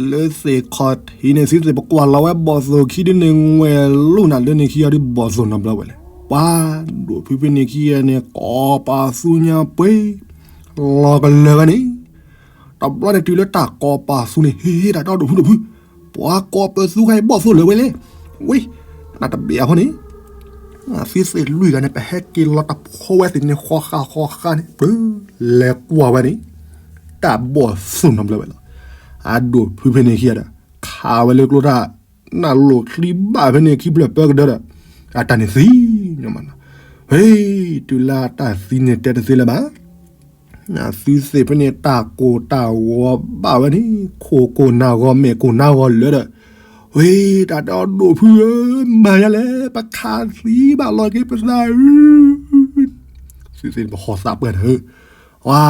လၢသ့ၣ်ခီၣ်ထံးန့ၣ် သုသ့ၣ်ပကွၢ်လီၤဝဲဘီၣ်သိၣ်ခံဒုန့ၣ် ငွဲၣ်လိနၤလၢန့ၣ်ခံဂၤဒုးဘီၣ်သိၣ်နီတဘျီဝဲလဲၣ်, ပှၤဒိၣ်ဖုဖဲန့ၣ်ခံဂၤန့ၣ် ကိးပာ်သူညါပှ့ၤ လီၤကလၢာ်ဝဲန့ၣ် တဘျီန့ၣ်တုၤလၢတၢ်ကိးပာ်သူန့ၣ် ဟ့ၣ်ဟ့ၣ်တၢ်တဲအီၤဒိၣ်ဖုဒိၣ်ဖု, ပှၤကိးပာ်သူခါအံၤဘီၣ်သိၣ်လၢာ်ဝဲလဲၣ်, ဝံၤ နတဘ့ၣ်အဃိန့ၣ် သုသ့ၣ်လွံၢ်ဂၤန့ၣ် ပဟဲက့ၤလီၤတဖိဝဲသ့ၣ်န့ၣ် ဃီဃာ်ဃီဃာ်န့ၣ် ပလဲၤကွၢ်ဝဲန့ၣ် တၢ်ဘီၣ်သူၣ်နီတဘျီဝဲလီၤ. အဒိၣ်ဖုဖဲန့ၣ်ခံဂၤဒီး ခးဝဲလၢကျိတၢ် နၢ်လိာ်ချံဘၣ်ဖဲန့ၣ်ခံဖျၢၣ်ပၢကဒၢဒီး အတၢ်န့ၣ်သံညီမးနီၤ. ဟ့ တုၤလၢအတၢ်သံန့ၣ်တဲတသ့လၢၤဘၣ်. သုသ့ၣ်ဖဲန့ၣ် တၢ်ကိၢ်တၢ်ဂီၤဘၣ်ဝဲန့ၣ် ခိၣ်ကိၢ်နၢ်ဂီၤ မဲာ်ကိၢ်နၢ်ဂီၤလၢာ်ဒီး ဝ့ တၢ်တဲအီၤ ဒိၣ်ဖုဧၢ, မၤယၤလဲၣ်, ပခးသံဘၣ်လီၤက့ၤပသးဧၢ. သုသ့ၣ်န့ၣ် ပဟီၣ်သးပှၢ်နၤဧၢ, ဝါ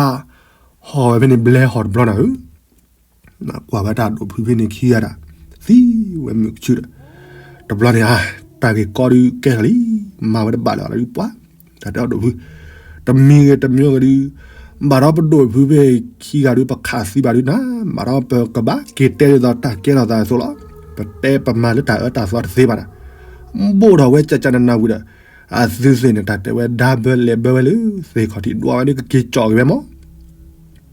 ဟီၣ်ဝဲဖဲန့ၣ် ဘျဲဟီၣ်တဘျီနၤဧၢ. ကွၢ်ဝဲတၢ်ဒိၣ်ဖုဖဲန့ၣ်ခံဂၤဒီး သံဝဲမုာ်ကဆူၣ်ဒီး တဘျီန့ၣ်ဧါ, တၢ်ဂ့ၢ်ကီဒုးကဲထီၣ်လံ, မၤဝဲတဘၣ်လၢၤဘၣ်ဒီးပှၤ, တၢ်တဲအီၤဒိၣ်ဖု, တမံၤဂ့ၤတမံၤဂ့ၤဒုး ဘၣ်ဒီးပဒိၣ်ဖုဖဲခံဂၤဒုး ပခးသံဘၣ်ဒုးနၤ, ဘၣ်ဒီးပကဘၣ်က့ၤတဲဒ်သိးတၢ်ကဲထီၣ်သးအသိးလီၤ. ပတဲပမၤလၢတၢ်အၢတၢ်သီတသ့ဘၣ်ဒီး ဘိၣ်ထီၣ်ဝဲကၠးကၠးနးနးဝံၤဒီး အသုသ့ၣ်န့ၣ် တၢ်တဲဝဲဒါဘၢလဲၤဘၢဝဲလၢ သ့ၣ်ခီၣ်ထံးဒွးဝဲဒုး ကက့ၤကၠီၣ်က့ၤဝဲမး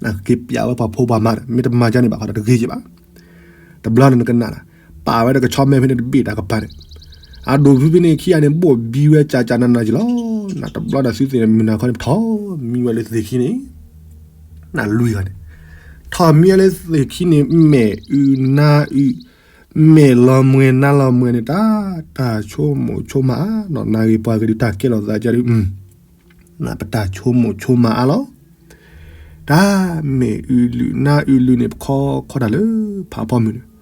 ကက့ၤပျးဝဲပှၤဖိပှၤမါဒီး မ့ၢ်တမၤကၠီန့ၣ်ဘၣ်ဃီဒီးတဂ့ၤက့ၤဘၣ်. တဘျီန့ၣ်နကနၣ်လီၤ, ပာ်ဝဲဒီးကဆီမဲဖဲန့ၣ်တဘ့ၣ်တၢ်ကပၤန့ၣ်, အဒိၣ်ဖုဖဲန့ၣ်ခံဂၤန့ၣ် ဘိၣ်ဘံဝဲကၠးကၠးနးနးက့ၤလီၤ. နတဘျီဒီးသုသ့ၣ်န့ၣ် မုၢ်နၤခီန့ၣ် ပထီၣ်မံဝဲလၢသ့ၣ်ခံန့ၣ်, နလွံၢ်ဂၤန့ၣ် ထီၣ်မံဝဲလၢသ့ၣ်ခံန့ၣ် မဲာ်အုးနါအုး, မဲာ်လီၤမှဲၤနါလီၤမှဲၤန့ၣ် တၢ်တၢ်ဆိကမိၣ်ဆိကမးအါ, နီၢ်နၤဂ့ၤပှၤဂ့ၤဒုး တၢ်ကဲထီၣ်သးကၢဒုး ပတၢ်ဆိကမိၣ်ဆိကမးအါလီၤ. တၢ်မဲာ်အုးလုာ်နါအုးလုာ်န့ၣ် ပခီခီတၢ်လၢဖးဖီမုၢ်န့ၣ်,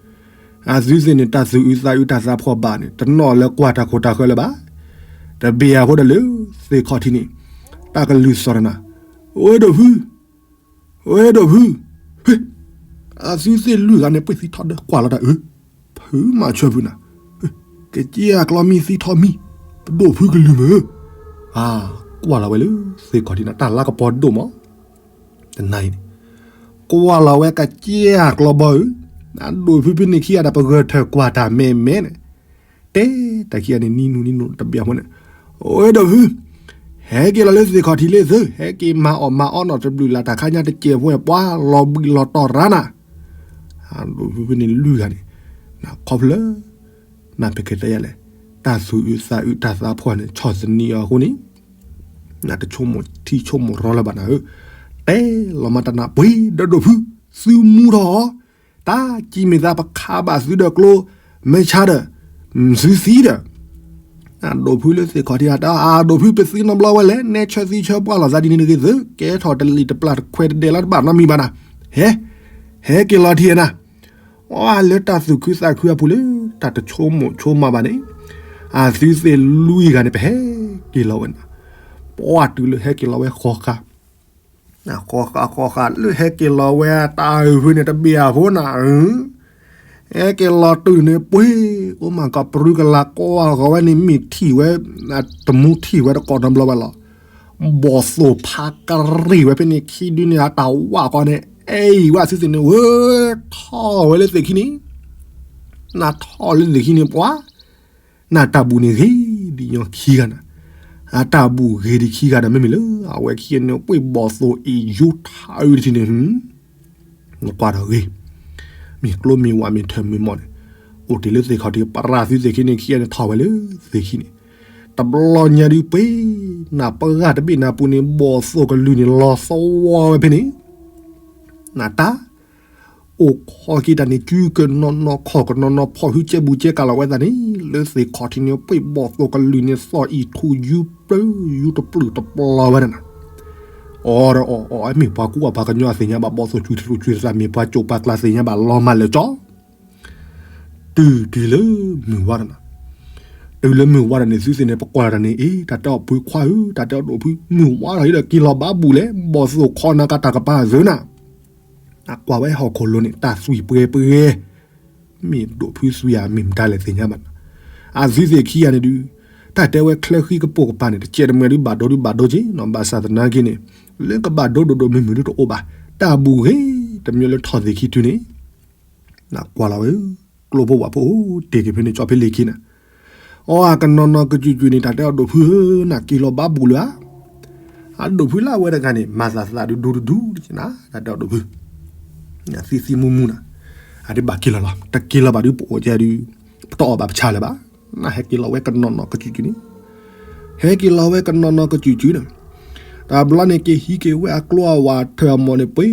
အသုသ့ၣ်န့ၣ် တၢ်သူၣ်အုးသးအုးတၢ်သးဖှီၣ်ဘၣ်န့ၣ် တနီၣ်လၢကွၢ်တၢ်ခိၣ်တၢ်ဃၢလၢၤဘၣ်. တဘ့ၣ်အဃိဒီးလၢသ့ၣ်ခီၣ်ထံးန့ၣ် တၢ်ကလုၢ်စီၤတနၤ, အိဒိၣ်ဖု ဝဲဒိၣ်ဖု, အသုသ့ၣ်လွံၢ်ဂၤန့ၣ် ပှ့ၤသံထီၣ်ဒီးကွၢ်လီၤတၢ်အၢ, ဖုမၤဆၢဖုနၤ, ကစ့အကျီမံသံထီၣ်မံ, ပဒိၣ်ဖုကလုၢ်မုၢ်, ကွၢ်လီၤဝဲလၢသ့ၣ်ခီၣ်ထံးန့ၣ် တၢ်လါကပီၤဒိၣ်မး, တနၤအံၤန့ၣ် ကွၢ်လီၤဝဲကစ့အကျီဘီဧၢ, အဒိၣ်ဖုဖဲန့ၣ်ခံဂၤဒီး ပဂၢၢ်ထၢၣ်ကွၢ်တၢ်မဲာ်မဲာ်န့ၣ် တဲတၢ်ခံဂၤန့ၣ် နံၤနူနံၤနူတဘ့ၣ်အဃိန့ၣ်, အိဒိၣ်ဖု, ဟဲက့ၤလီၤလၢသ့ၣ်ခီၣ်ထံးလၢသု, ဟဲက့ၤမၤအီၣ်မၤအီနီၢ်တဘျုးလၢ် တၢ်ခါညါတစဲးဖိ ပှၤလီၤဘှံးလီၤတီၤရါနၤ, အဒိၣ်ဖုဖဲန့ၣ်လွံၢ်ဂၤန့ၣ် ခီဖျိ နၢ်ပကတဲယၤလဲၣ်, တၢ်သူၣ်အုးသးအုးတၢ်သးဖှီၣ်န့ၣ် ဆီၣ်သနံးအီၤအဃိန့ၣ် နတဆိကမိၣ်ထံဆိကမိၣ်ရီလၢၤဘၣ်နၤဧၢ, တဲလီၤမးတနၤ ပှ့ၤဒီးဒိၣ်ဖု, သုမူထီၣ်, တၢ်ကံမ့ၢ်သးပခးဘၣ်သုဒီးကျိ မ့ၢ်ဆါဒီး သုသံဒီး အဒိၣ်ဖုလၢသ့ၣ်ခီၣ်ထံး အတၢ်အဒိၣ်ဖု ပသံနီတဘျီဝဲလဲၣ်, နဲဆၢသံဆၢပှၢ်လီၤသးဒ်န့ၣ်တဂ့ၤသု, ကဲထီၣ်တလံာ်တပျၢ်တခွဲးတဒဲးလီၤ တဘၣ်နီတမံၤဘၣ်နၤ, ဟဲ, ဟဲက့ၤလီၤထံးနၤ, အီလၢတၢ်သူၣ်ခုသးခုအပူၤလၢ တၢ်တဆိကမိၣ်ဆိကမးဘၣ်န့ၣ်, အသုသ့ၣ်လွံၢ်ဂၤန့ၣ် ပဟဲက့ၤလီၤဝဲနၤ, ပှၢ်တုၤလၢဟဲက့ၤလီၤဝဲဃီဃာ် ဃီဃာ်ဃီဃာ် လၢဟဲက့ၤလီၤဝဲတၢ်အုၣ်ဖုန့ၣ် တဘ့ၣ်အဃိနၤဧၢ, ဟဲက့ၤလီၤတုၤန့ၣ်ပှ့ၤ, အိၣ်မးကီး ပရူကလၤကွၢ်ဂီၤဝဲန့ၣ် မ့ၢ်ထံၣ်ဝဲ, တမူထံၣ်ဝဲတကိးနီတဘျီဝဲလီၤ, ဘီၣ်သိၣ်ဖးကရံၣ်ဝဲဖဲန့ၣ်ခံဒုန့ၣ် အတၢ်ဝးဃီန့ၣ် အဲၣ်ဝဲအသုသ့ၣ်န့ၣ် ဝဲထီၣ်ဝဲလၢသ့ၣ်ခံန့ၣ်, နထီၣ်လၢသ့ၣ်ခံန့ၣ်ပှၤ နတၢ်ဘူၣ်န့ၣ်ဂ့ၤဒ်ညီခံဂၤနၤ, အတၢ်ဘူၣ်ဂ့ၤဒံးခံဂၤဒီး မ့မ့ၢ်လၢ အဝဲခံဂၤန့ၣ် ပှ့ၤဘီၣ်သိၣ်အံၤယူထးအုးတထံၣ်န့ၣ်, နကွၢ်ဒီးဂ့ၤ, မ့ၢ်ကျိမ့ၢ်ဝးမ့ၢ်ထၢၣ်မ့ၢ်မီၢ်န့ၣ်, အိၣ်တ့ၢ်လၢသ့ၣ်ခီၣ်ထံး ပရၢ်သုသ့ၣ်ခံန့ၣ် ခံဂၤန့ၣ်ထီၣ်ဝဲလၢသ့ၣ်ခံန့ၣ်, တဘျီညါဒုးပှ့ၤ, နပှၤတဘ့ၣ်နပူၤန့ၣ် ဘီၣ်သိၣ်ကလုၢ်န့ၣ် လီၤသဝီဝဲဖဲန့ၣ်, နတၢ် အိၣ်ခိးက့ၤတၢ်န့ၣ် စုကနီၤနီၤခီၣ်ကနီၤနီၤ ဖီၣ်ဟုကဲဘူးကဲကးလီၤဝဲသးန့ၣ် လၢသ့ၣ်ခီၣ်ထံးန့ၣ် ပှ့ၤဘီၣ်သိၣ်ကလုၢ်န့ၣ် သီၣ်အံၤထူယူပျၢၤယူတပျုာ်တပျီၤဝဲဒၣ်နၤ, အီဒီးအီၣ်အီၣ် မ့ၢ်ပှၤကူပှၤကညီအသ့ၣ်ညါဘၣ် ဘီၣ်သိၣ်စူၤထူစူၤသး မ့ၢ်ပှၤကၠိၣ်ပှၤကျါသ့ၣ်ညါဘၣ် လီၤမၢ်လၢာ်ကၠီ တုၤတုၤလၢမုၢ်ဝါဒီးနၤ, တုၤလၢမုၢ်ဝါဒီးန့ၣ် သုသ့ၣ်န့ၣ် ပကွၢ်လီၤတၢ်န့ၣ် အ့ တၢ်တဲအီၤဖုခွါဧၢ, တၢ်တဲအီၤဒိၣ်ဖု မုၢ်ဝါထီၣ်အံၤဒီး က့ၤလီၤဘၣ်ဘူၣ်လဲၣ်, ဘီၣ်သိၣ်ခီနၤကတၢ်ကပၤအသုနၤ, အကွၢ်ဝဲဟီၣ်ခိၣ်လိၤန့ၣ် တၢ်သွံၣ်ပှဲၤပှဲၤ, မ့ၢ်ဒိၣ်ဖုသွံၣ်ဧါ မ့ၢ်မတၤလဲၣ်သ့ၣ်ညါဘၣ်နၤ, အသုသ့ၣ်ခံဂၤန့ၣ်ဒုး, တၢ်တဲဝဲချၢဃံကပိာ်ကပၤန့ၣ် တကဲးတမှဲၤဒုးဘၣ်ဒိဒုးဘၣ်ဒိက့ၤနီၤ, ဘၣ်ဆၣ်သနာ်က့န့ၣ် လၢကဘၣ်ဒိဒိၣ်ဒိၣ်မုၢ်မုၢ်ဒုးတအိၣ်ဘၣ်, တၢ်ဘူၣ်ဂ့ၤတမံၤလၢထီၣ်သ့ၣ်ခံတုၤန့ၣ် နကွၢ်လီၤဝဲ, ကျိဖိဝဲဖိ တ့ၢ်က့ၤဖဲန့ၣ် ကၠီဖဲလ့ၣ်ခံနၤ, အီ အကနီၤနီၤကစုာ်စုာ်န့ၣ် တၢ်တဲအီၤဒိၣ်ဖုဧၢ, နက့ၤလီၤဘၣ်ဘူၣ်လၢၤဧါ, အဒိၣ်ဖုလၢအဝဲတဂၤန့ၣ် မၤသးသးဒုးဒူဒူဒူနၤ, တၢ်တဲအီၤဒိၣ်ဖု သံသံမူမူနၤ, အဒုးဘၣ်က့ၤလီၤလီၤ, တက့ၤလီၤဘၣ်ဒုးပအိၣ်ကဲဒုး, ပတအီၣ်ဘၣ်ပဆါလၢၤဘၣ် နဟဲက့ၤလီၤဝဲကနီၤနီၤကစုာ်စုာ်န့ၣ်, ဟဲက့ၤလီၤဝဲကနီၤနီၤကစုာ်စုာ်န့ၣ်, တဘျီန့ၣ်က့ၤဟံးက့ၤဝဲအကျိအဝၤထၢၣ်အမီၢ်န့ၣ် ပှ့ၤ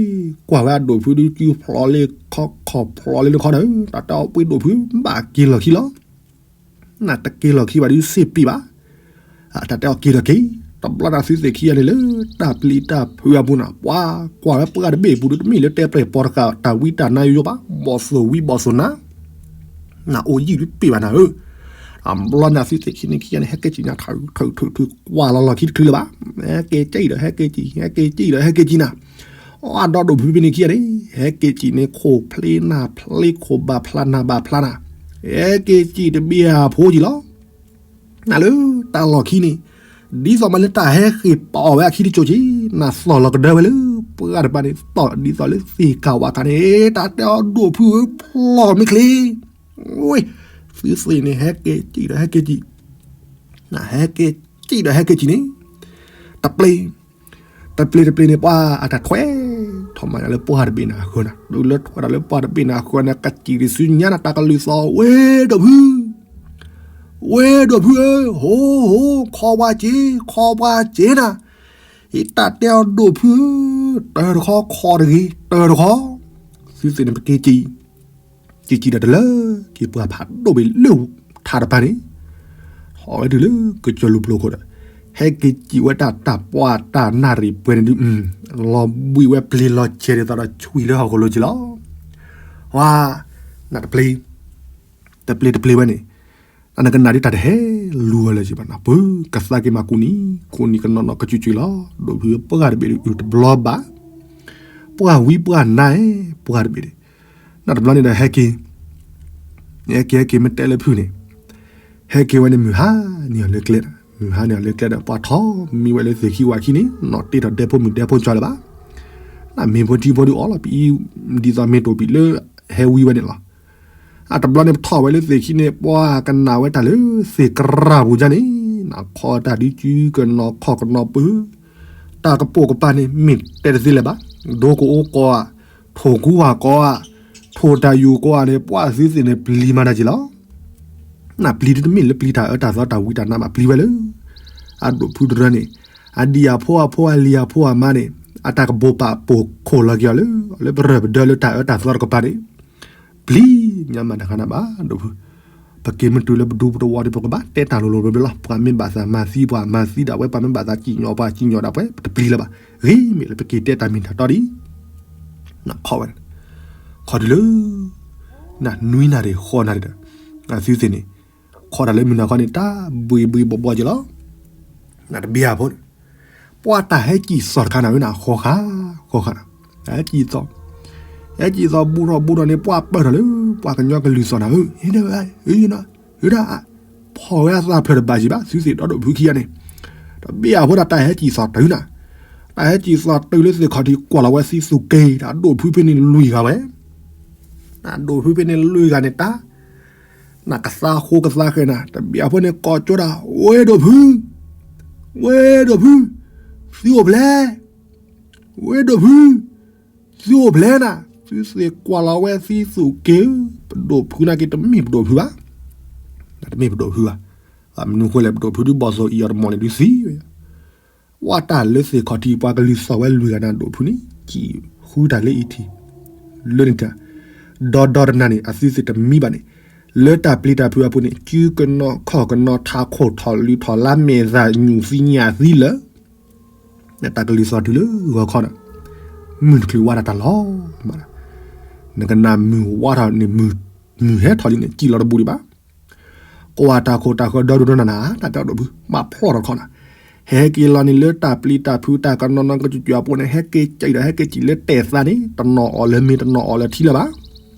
ကွၢ်ဝဲအဒိၣ်ဖုဒု စုဖျိးလၢခီခီၣ်ဖျိးလၢလၢခီဒီး တၢ်တဲအီၤပှ့ၤဒိၣ်ဖု ဘၣ်က့ၤလီၢ်ခံလီၤ. နတက့ၤလီၢ်ခံဘၣ်ဒုးစ့ပံးဘၣ်. တၢ်တဲအီၤက့ၤဒီးက့ၤ, တဘျီန့ၣ်သုသ့ၣ်ခံဂၤန့ၣ်လၢတၢ်ပျံၤတၢ်ဖုးအပူၤန့ၣ် ပှၤကွၢ်ဝဲပှၢ်တဘ့ၣ်အပူၤဒုး တမ့ၢ်လၢတဲပျဲၢ်ပီတဃာ် တၢ်ဝံတၢ်နါယိယိဘၣ်, ဘီၣ်သိၣ်ဝံဘီၣ်သိၣ်နါ နအိၣ်ယံာ်ဒုးပ့ၢ်ဘၣ်နၤဧၢ, တဘျီန့ၣ်သုသ့ၣ်ခံန့ၣ်ခံဂၤန့ၣ် ဟဲက့ၤစံၣ်ညါထးထုးထုးထုး ကွၢ်လီၤလီၢ်ခံတချုးလၢၤဘၣ်, ဟဲက့ၤစံၣ်ဒီးဟဲက့ၤစံၣ် ဟဲက့ၤစံၣ်ဒီးဟဲက့ၤစံၣ်နၤ, အဒီဒိၣ်ဖုဖဲန့ၣ်ခံဂၤန့ၣ် ဟဲက့ၤစံၣ်န့ၣ် ခိၣ်ဖျ့နၢ်ဖျ့ ခိၣ်ဘၣ်ဖျါနၢ်ဘၣ်ဖျါနၤ, ဟဲက့ၤစံၣ်တဘ့ၣ်အဖိက့ၤလီၤ. နလၢတၢ်လီၢ်ခံန့ၣ် ဒ်သိးမးလၢတၢ်ဟဲဃ့ၢ်ပာ်အီၤဝဲအခံတစိၤက့ၤ နသီၣ်လီၤကဒၢဝဲလၢပှၢ်တပၤန့ၣ် သီၣ်ဒ်သိးလၢသ့ၣ်ကၢ်ဝါခါန့ၣ် တၢ်တဲအီၤဒိၣ်ဖုဧၢ ဖျီၣ်မ့ၢ်ချ့, ဝ့ၢ် သုသ့ၣ်န့ၣ် ဟဲက့ၤစံၣ်ဒီးဟဲက့ၤစံၣ်, နဟဲက့ၤစံၣ်ဒီးဟဲက့ၤစံၣ်န့ၣ် တပျ့ၤ တပျ့ၤတပျ့ၤန့ၣ် ပှၤအတၢ်ထွဲ ထီၣ်မၤညါလၢပှၢ်တဘ့ၣ်န့ၣ်အဃၢၤနၤ, ဒ်လၢထွဲဒီးလၢပှၢ်တဘ့ၣ်န့ၣ်အဃၢၤန့ၣ် ကစံၣ်ဒံးဆူညါနၤ တၢ်ကလုၢ်သီၣ် ဝ့ၢ်ဒိၣ်ဖု ဝ့ၢ်ဒိၣ်ဖုဧၢ, ဟိဟိ ခီပှၤစ့ ခီပှၤစ့နၤ, ဟ့ၣ်တၢ်တဲအီၤဒိၣ်ဖုဧၢ, တၢၢ်တခီခီတဂ့ၤ တၢၢ်တခီ, သုသ့ၣ်န့ၣ်ပက့ၤစံၣ်, က့ၤစံၣ်ဒီးတလၢ က့ၤပှၤဖးဒိၣ်ဘ့ၣ်လၢထးတဖၣ်န့ၣ် ထီၣ်ဝဲတုၤလၢကစၢၢ်လူၤပျိၤခိၣ်ဒီး ဟဲက့ၤစံၣ်ဝဲတၢ်တၢ်ပှၢ်တၢ်နၣ်ရံၣ်ပှဲၤန့ၣ်ဒုး လီၤဘှံးဝဲပျ့ၤလီၤဆဲးဒ်သိးဒီးဆွံလၢဟီၣ်ခိၣ်လိၤက့ၤလီၤ. ဝါ နတပျ့ၤ တပျ့ၤတပျ့ၤဝဲန့ၣ် နကနၣ်ဒ်တၢ်တဟဲလူၤဝဲလၢၤက့ၤဘၣ်နၤ ပၢ်ကသါက့ၤမၤကူနံၤ ကူနံၤကနီၤနီၤကစုာ်စုာ်လီၤ. ဒိၣ်ဖုပှၢ်တဘ့ၣ်ဒုးတဘျီဘၣ် ပှၢ်ဝံပှၢ်နါ ပှၢ်တဘ့ၣ်န့ၣ် နတဘျီန့ၣ်ဒီးဟဲက့ၤ ဟဲက့ၤဟဲက့ၤမ့ၢ်တဲလၢဖုန့ၣ် ဟဲက့ၤဝဲန့ၣ် မုၢ်ဟါန့ၢ်အီၤလၢကျဲ, မုၢ်ဟါန့ၢ်အီၤလၢကျဲဒီး ပှၤထီၣ်မံဝဲလၢသ့ၣ်ခံဝၤခံန့ၣ် နီၢ်တ့ထီၣ်ဒဲဖိမုၣ်ဒဲဖိကၠီလၢၤဘၣ်. နမ့ၢ်ဖိထံဖိဒုးအီလီၤ ပအံၤ ဒ်သိးမ့ၢ်တိၢ်ဘံၣ်လၢဟဲဝံဝဲန့ၣ်လီၤ. အတဘျီန့ၣ် ပထီၣ်ဝဲလၢသ့ၣ်ခံန့ၣ် ပှၤကနၣ်ဝဲတၢ်လၢသ့ၣ်ကရၢ်ပူၤကန့ၣ် နခီတၢ်ဒုးစုကနီၤခီၣ်ကနီၤပၢၤ တၢ်ကပိာ်ကပၤန့ၣ် မ့ၢ်တဲတသ့လၢၤဘၣ်. ဒိကအိကိးဧါ, ထိၣ်ကူဝၤကိးဧါ, ထိၣ်တၢ်ယူၤကိးဧါန့ၣ် ပှၤသုသ့ၣ်န့ၣ်ပျံၤမၤတၢ်က့ၤလီၤ. နပျံၤဒုးတမ့ၢ်လၢပျံၤတၢ်အၢတၢ်သီတၢ်ဝံတၢ်နါဘၣ် ပျံၤဝဲလၢ အဒိၣ်ဖုတရၢန့ၣ် အဒံၣ်အဖိအဖိအလံၤအဖိအမါန့ၣ် အတၢ်ကဘိးပာ်ပိာ်ခိၣ်လီၤက့ၤအီၤလၢ လၢပရၢၢ်ပဒၢလၢတၢ်အၢတၢ်သီတကပၤန့ၣ် ပျံၤညါမၤတၢ်ခါနၤဘၣ် ဒိၣ်ဖု ပက့ၤမ့ၢ်တုၤလၢပဒူပတဝီဒီး ပကဘၣ်တဲတၢ်လိၤလိၤဘျီဘျီလီၤ. ပှၤမ့ၢ်ဘၣ်သးမၤသံပှၤ မၤသံဒၣ်ဝဲ, ပှၤမ့ၢ်ဘၣ်သးစံၣ်ညီၣ်ပှၤစံၣ်ညီၣ်ဒၣ်ဝဲ ပတပျံၤလၢၤဘၣ်. ဂ့ၤမ့ၢ်လၢပက့ၤတဲတၢ်မ့ၢ်တၢ်တီဒ် နခီဝဲ, ခီတုၤလၢ နနွံနၣ်ရံၣ်ဃိးနၣ်ရံၣ်ဒီး အသုသ့ၣ်န့ၣ် ခီတၢ်လၢမုၢ်နၤခီန့ၣ် တၢ်ဘှံးဘှံးဘှီဘှီက့ၤလီၤ. နတဘ့ၣ်အဖိန့ၣ် ပှၤတၢ်ဟဲစံၣ်သီၣ်တခါနၤဧၢနၤ ဃီဃာ် ဃီဃာ်နၤ ဟဲစံၣ်သီၣ် ဟဲစံၣ်သီၣ်ဘူးထီၣ်ဘူးထီၣ်န့ၣ် ပှၤပၢၢ်ထီၣ်လၢ ပှၤကညီကလုၢ်သီၣ်နၤဧၢ ဟ့ၣ်ဒၣ် ဟ့ၣ်ဒၣ် ဖီၣ်ဝဲအသးဖျၢၣ်တဘၣ်ကံဘၣ် သုသ့ၣ်ဒီဒိၣ်ဖုခံဂၤန့ၣ် တဘ့ၣ်အဖိဒၣ်တၢ်ဟဲစံၣ်သီၣ်တုၤနၤ တၢ်ဟဲစံၣ်သီၣ်တုၤလၢသ့ၣ်ခီၣ်ထံးကွၢ်လီၤဝဲသံသူၣ်က့ၤ တၢ်ဒိၣ်ဖုဖဲန့ၣ်လွံၢ်ဂၤဝဲ တၢ်ဒိၣ်ဖုဖဲန့ၣ်လွံၢ်ဂၤန့ၣ် တၢ် နကသါဃိကသါဃဲၤနၤ တဘ့ၣ်အဖိန့ၣ်ကိးကၠိဒၣ် ဝ့ၢ်ဒိၣ်ဖု ဝ့ၢ်ဒိၣ်ဖု သုအိၣ်ဖျဲၣ် ဝ့ၢ်ဒိၣ်ဖု သုအိၣ်ဖျဲၣ်နၤ သုသ့ၣ်ကွၢ်လီၤဝဲသံသူၣ်က့ၤဧၢ ပဒိၣ်ဖုနာ်က့တမ့ၢ်ပဒိၣ်ဖုဘၣ် တမ့ၢ်ပဒိၣ်ဖုဘၣ် မနုၤဃိလဲၣ် ပဒိၣ်ဖုဒုးဘီၣ်သိၣ်အံၤအီၤတမီၢ်န့ၣ်ဒုးသံဝဲ ဝဲတၢ်လၢသ့ၣ်ခီၣ်ထံးပှၤကလုၢ်သီၣ်ဝဲလွံၢ်ဂၤန့ၣ် ဒိၣ်ဖုန့ၣ် စံၣ်ဃုတၢ်လၢအံၤထံး လၢန့ၣ်တၢ် ဒီဒီတနၤန့ၣ် အသုသ့ၣ်တမံဘၣ်န့ၣ် လၢတၢ်ပျံၤတၢ်ဖုးအပူၤန့ၣ် စုကနိးခီၣ်ကနိးထးခိၣ်ထီၣ်လုၢ်ထီၣ်လါမဲာ်သၣ်ညူၣ်သံညၣ်သံလၢ တၢ်ကလုၢ်သီၣ်တုၤလၢဂီၤခီဒီး မုၢ်တချုးဝါတၢ်တၢ်လီၤ နကနၣ်မုၢ်ဝါထီၣ်န့ၣ် မုၢ်ဟဲထီၣ်လံန့ၣ် စံၣ်လီၤတဘူးဒံးဘၣ် ကွၢ်တၢ်ခိၣ်တၢ်ဃၢၤဒီဒူၣ်ဒီနၤနၤ တၢ်တဲအီၤဒိၣ်ဖု ဘၣ်ဖျီၣ်ထီၣ်တခီနၤ ဟဲက့ၤလီၤန့ၣ်လၢတၢ်ပျံၤတၢ်ဖုးတၢ်ကနိးနီၢ်ကစၢ်ကၠၢ်အပူၤန့ၣ် ဟဲက့ၤစံၣ်ဒီးဟဲက့ၤစံၣ်လၢတဲာ်သးန့ၣ် တနီၤအီၣ်လၢၤမ့ၤ တနီၤအီၣ်လၢၤထံလၢၤဘၣ်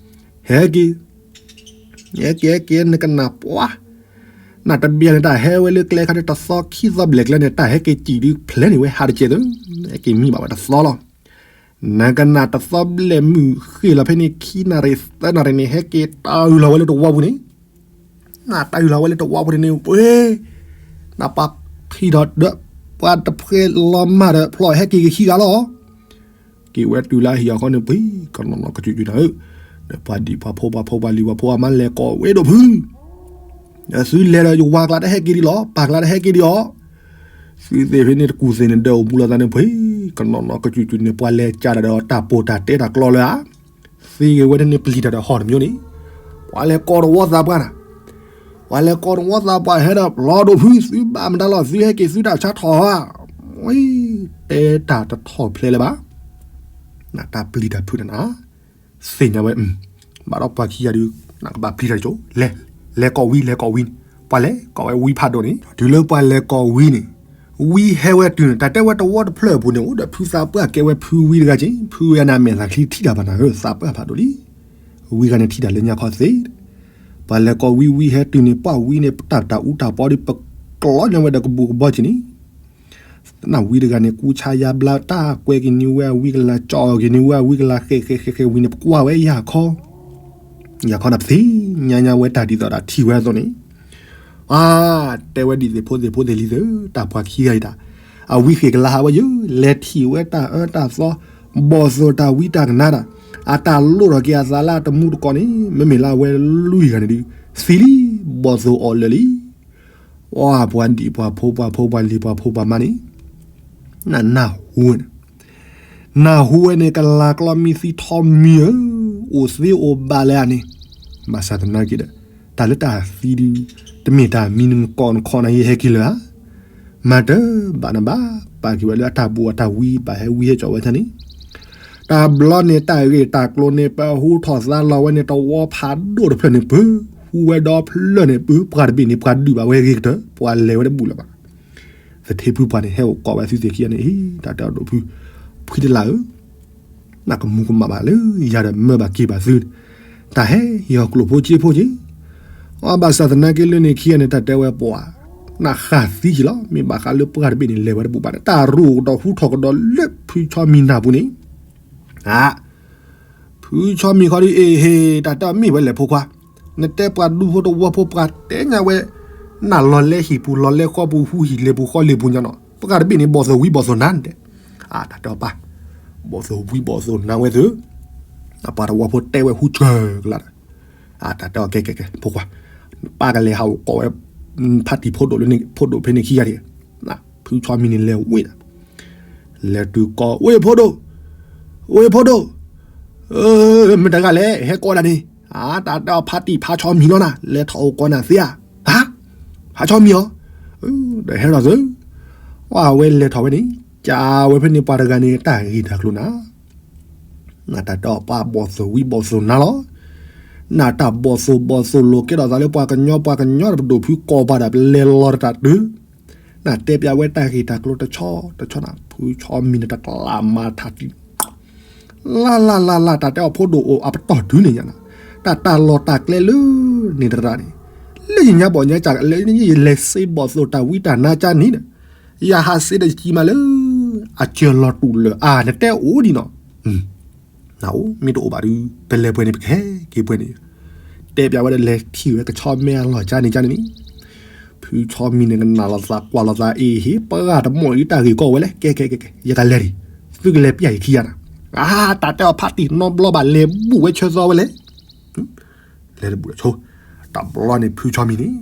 ဟဲက့ၤ ဟဲက့ၤဟဲက့ၤ နကနၣ်ပှၤ နတဘၣ်န့ၣ် တၢ်ဟဲဝဲလၢကျဲခါန့ၣ် တသီခံသီဘျဲၣ်ကျဲန့ၣ် တၢ်ဟဲက့ၤစံၣ်ဒုးဖျဲးန့ၢ်ဝဲဟးတကဲးသု ဟဲက့ၤမံဘၣ်ဝဲတသီလီၤ နကနၣ်တသီဘျဲၣ်မုၢ် ဃ့ၢ်လီၤဖဲန့ၣ် ခံနၣ်ရံၣ်သၢနၣ်ရံၣ်န့ၣ် ဟဲက့ၤတၢ်အုၣ်လီၤဝဲလၢတဝီပူၤန့ၣ် နတၢ်အုၣ်လီၤဝဲလၢတဝီပူၤန့ၣ် ပှ့ၤ နပှၤဖံးထီၣ်ဒီး ပှၤတဖှဲလီၤမၢ်ဒီး ဖျီၣ်ဟဲက့ၤက့ၤခံဂၤလီၤ က့ၤဝဲတုၤလၢအဟံၣ်အဃီန့ၣ် ပှ့ၤ ကနီၤနီၢ်ကစၢ်ကၠၢ်နၤဧၢ, ဒီးပှၤဒံၣ်ပှၤဖိပှၤဖိပှၤလံၤပှၤဖိအမါလဲၤကိးဝဲဒိၣ်ဖု, ဝ့ၢ် သုလဲၤဒီးယဝၤကျါတဟဲက့ၤဒံးလီၤ, ပၢ်ကျါတဟဲက့ၤဒံးအီၤ. သုသ့ၣ်ဖဲန့ၣ်တကူၣ်သ့ၣ်န့ၣ် ဒၢးအိၣ်မူလီၤသးန့ၣ်ဖှ့, ကနီၤနီၤကစူၢ်စူၢ်န့ၣ် ပှၤလဲၤကးတၢ်ဒီးတၢ်ပိာ်တၢ်တဲတၢ်ကျီလၢဧါ, သ့ဂ့ၤဝဲန့ၣ်ပျံၤတၢ်ဒီးဟီၣ်တမံၤန့ၣ်, ပှၤလဲၤကိးတဝီသးပှၢ်နၤ, ပှၤလဲၤကိးတဝီသးပှၢ်ဟဲဒီး လီၤဒိၣ်ဖု သုဘၣ်မတၤလီၤ သုဟဲက့ၤသုတၢ်ဆါထီၣ်ဧါ, ဝံၤ တဲတၢ်တထီၣ်ဖျဲးလၢၤဘၣ်. နတၢ်ပျံၤတၢ်ဖုးနၤနၤ, သ့ၣ်ညါဝဲ, ဘၣ်ဒီးပှၤခံဂၤဒုး နကဘၣ်ပျံၤတၢ်တကၠိ, လဲၤ, လဲၤကိးဝံ လဲၤကိးဝံန့ၣ်, ပှၤလဲၤကိးဝဲဝံဖးဒိၣ်န့ၣ်, တုၤလၢပှၤလဲၤကိးဝံန့ၣ်, ဝံဟဲဝဲတုၤန့ၣ် တၢ်တဲဝဲတဝီတဖျၢၣ်အပူၤန့ၣ် အိၣ်ဒီးဖုသးပှၢ်ကဲဝဲဖုဝံတဂၤက့ၤ, ဖုဝဲန့ၣ်အမဲာ်သးချံထံၣ်တၢ်ဘၣ်နၤဧၢ သးပှၢ်ဖးဒိၣ်လံ. ဝံဂၤန့ၣ်ထံၣ်တၢ်လၢညါခီသ့, ပှၤလဲၤကိးဝံ ဝံဟဲတုၤန့ၣ် ပှၤဝံန့ၣ် ပတၢ်တၢ်အူတၢ်ပီဒီး ပကျီညါဝဲဒီးကဘူးကဘီက့ၤန့ၣ် သနာ်ဝံတဂၤန့ၣ် ကူဆါယါဘျါတၢ်ကွဲက့ၤန့ၢ်ဝဲအဝံကလၤ ကၠီက့ၤန့ၢ်ဝဲအဝံကလၤ ဃဲးဃဲးဃဲးဃဲးဝံန့ၣ် ပကွၢ်ဝဲယၤခီ, ယၤခီနပသ့ၣ်ညါညါဝဲတၢ်ဒ်သိးဒီးထံၣ်ဝဲအသိးန့ၣ်, အါ, တဲဝဲဒ်သ့ၣ်ဖိသ့ၣ်ဖိသ့ၣ်လံသ့ၣ် တၢ်ပှၤခံဂၤအံၤတၢ်, အဝံဃ့ၢ်ကလၤဟးဝဲယၢ် လဲၤထံၣ်ဝဲတၢ်အၢတၢ်သီ, ဘီၣ်သိၣ်တၢ်ဝံတၢ်ကနါတၢ်, အတၢ်လိၣ်ထီၣ်က့ၤအသးလၢအတမူတကိးန့ၣ် မ့မ့ၢ်လၢအဝဲလွံၢ်ဂၤန့ၣ်ဒုး သံလံ, ဘီၣ်သိၣ်အီၣ်လၢာ်လံ ပှၤဒံၣ်ပှၤဖိ ပှၤဖိပှၤလံၤ ပှၤဖိပှၤမါန့ၣ်, နနၢ်ဟူဝဲန့ၣ်, နၢ်ဟူဝဲန့ၣ် ကလၤကျီမံသံထီမံၤဧၢ, အိၣ်သ့အိၣ်ဘၣ်လၢအန့ၣ်, ဘၣ်ဆၣ်သနာ်က့ဒီး တၢ်လၢတၢ်သံဒုး တမ့ၢ်တၢ်မံနကီၢ်နခီနဟဲဟဲက့ၤလၢၤဧါ, မၤတၢ်ဘၣ်နဘၣ် ပာ်က့ၤဝဲလၢအတၢ်ဘူးအတၢ်ဝံ ဘၣ်ဟဲဝံဟဲကၠီဝဲဆၣ်န့ၣ် တဘျီန့ၣ် တၢ်ဂ့ၢ်တၢ်ကျိၤန့ၣ် ပဟူထီၣ်သါလီၤဝဲန့ၣ် တဝီဖးဒိၣ်တဖျၢၣ်န့ၣ် ပဟူဝဲဒီဖျၢၣ်န့ၣ် ပပှၤတဘ့ၣ်န့ၣ် ပှၤဒုးဘၣ်ဝဲဂ့ၤကတၢၢ် ပှၤလဲၤဝဲတဘူၣ်လၢၤဘၣ်. သထ့ဖုပှၢ်န့ၣ် ဟဲအိၣ်ကိးဝဲသုသ့ၣ်ခံဂၤန့ၣ် အံၤ တၢ်တဲအီၤဒိၣ်ဖု ဖှံတလၢ်ဧၢ နကမူၤကမၣ်ဘၣ်လၢယၤဒီးမၢဘၣ်က့ၤဘၣ်သုန့ၣ်, တၢ်ဟဲယီၤကျိၣ်ဖိစ့ဖိက့ၤ, အဘၣ်ဆၣ်သနာ်က့လၢန့ၣ်ခံဂၤန့ၣ် တၢ်တဲဝဲပှၤ နဃၣ်သံက့ၤလီၤ မ့ၢ်ဘၣ်ဃးလၢပှၤတဘ့ၣ်န့ၣ် လဲၤဝဲတဘူၣ်ဘၣ်န့ၣ် တၢ်ရူၢ်ကဒီးဟူထီၣ်ကဒီးလၢဖုဆီမံနၢ်ပူၤန့ၣ်, အါ ဖုဆီမံၤခီဒုး အ့ဟ့ၣ် တၢ်တဲအီၤမ့ၢ်ဝဲလဲၣ်ဖိခွါ, နတဲပှၤဒူဖိတဝီဖိပှၤတဲညါဝဲ, နလီၤလဲဟံၣ်ပူၤလီၤလဲဃီပူၤ ဟူဟံၣ်လ့ၤပူၤဃီလ့ၤပူၤညါနီၤ ပှၤတဘ့ၣ်န့ၣ် ဘီၣ်သိၣ်ဝံဘီၣ်သိၣ်နါန့ၣ်တဲ, အါ တၢ်တဲအီၤပၢ်, ဘီၣ်သိၣ်ဝံဘီၣ်သိၣ်နါဝဲသု, ပှၤတဝီဖိတဲဝဲဟူစၢၤကလါဒီး, အါ တၢ်တဲအီၤကဲကဲကဲ ဖိခွါ, ပၢ်ကလဲၤဟးအိၣ်ကိးဝဲ ဖါတံၢ်ဖိဒိၣ်လၢန့ၣ် ဖိဒိၣ်ဖဲန့ၣ်ခံဂၤဒံး, ဖုဆီမံၤန့ၣ်လဲၤဝ့ၢ်ဒီး လဲၤတုၤကိး ဝ့ၢ်ဖိဒိၣ်, ဝ့ၢ်ဖိဒိၣ်, မ့ၢ်တဂၤလဲၣ် ဟဲကိးဒၣ်န့ၣ်, အါ တၢ်တဲအီၤဖါတံၢ်ဖါဆီမံၤလီၤနၤ လဲၤထီၣ်အိၣ်ကိးနၤသ့ဧါ, ဟါ, ဖါဆီမံၤအီၤ, ဒီးဟဲထီၣ်သု, အဝဲလဲၤထီၣ်ဝဲန့ၣ် ကးဝဲဖဲန့ၣ်ပှၤတဂၤန့ၣ် တၢ်ဂ့ၢ်တၢ်ကျိၤနၤ နတၢ်တဲအီၤပှၤဘီၣ်သိၣ်ဝံဘီၣ်သိၣ်နါလီၤ. နတၢ်ဘီၣ်သိၣ်ဘီၣ်သိၣ်လိာ်ကဲထီၣ်သးလၢပှၤကညီ ပှၤကညီဒီးပဒိၣ်ဖုကိးပှၤဒီးပလဲၤလီၤတၢ်တုၤ, နတဲပျးဝဲတၢ်ဂ့ၢ်တၢ်ကျိၤတဆီတဆီနၤ ဖုဆီမံၤန့ၣ်တကျးမၤထးတံၢ် လၢ်လၢ်လၢ်လၢ် တၢ်တဲအီၤဖိဒိၣ်အိၣ်အပတီၢ်တုၤန့ၣ်ညါနၤ, တၢ်တၢ်လီၢ်တၢ်ကျဲလၢန့ၣ်တရၣ်န့ၣ်, လၢယညါဘီၣ်ညါစၢ်လၢယလဲၤစ့ဘီၣ်သိၣ်တၢ်ဝံတၢ်နါကၠါန့ၣ်ဒီး, ယဟးစ့ဒီးယကံမးလၢ အစၢၤလီၤတူာ်လၢာ်အါ နတဲအိၣ်ဒံးနီၤ, နအိၣ်မ့ၢ်တအိၣ်ဘၣ်ဒီး ပလဲၤပှဲၤန့ၣ် ပကဟဲက့ၤပှဲၤန့ၣ်, တဲပျးဝဲဒီးလဲၤထံၣ်ဝဲကဆီမဲအလီၢ်ကၠါန့ၣ်ကၠါန့ၣ်, ဖုဆီမံၤန့ၣ်ကနၣ်လီၤသးကွၢ်လီၤသးအ့ဟ့ၣ် ပှၤတမီၢ်အံၤတၢ်ဂ့ၢ်ကီဝဲလဲၣ် ကဲကဲကဲကဲ ယကလဲၤဒံး, သုကလဲၤပျးယခံဂၤနၤ, အါ တၢ်တဲအီၤဖါတံၢ်နီတဘျီဘၣ်လဲၤဘူၣ်ဝဲဆၢသီဝဲလဲၣ် လဲၤတဘူၣ်ဒီးဆိ, တဘျီန့ၣ်ဖုဆီမံၤန့ၣ်,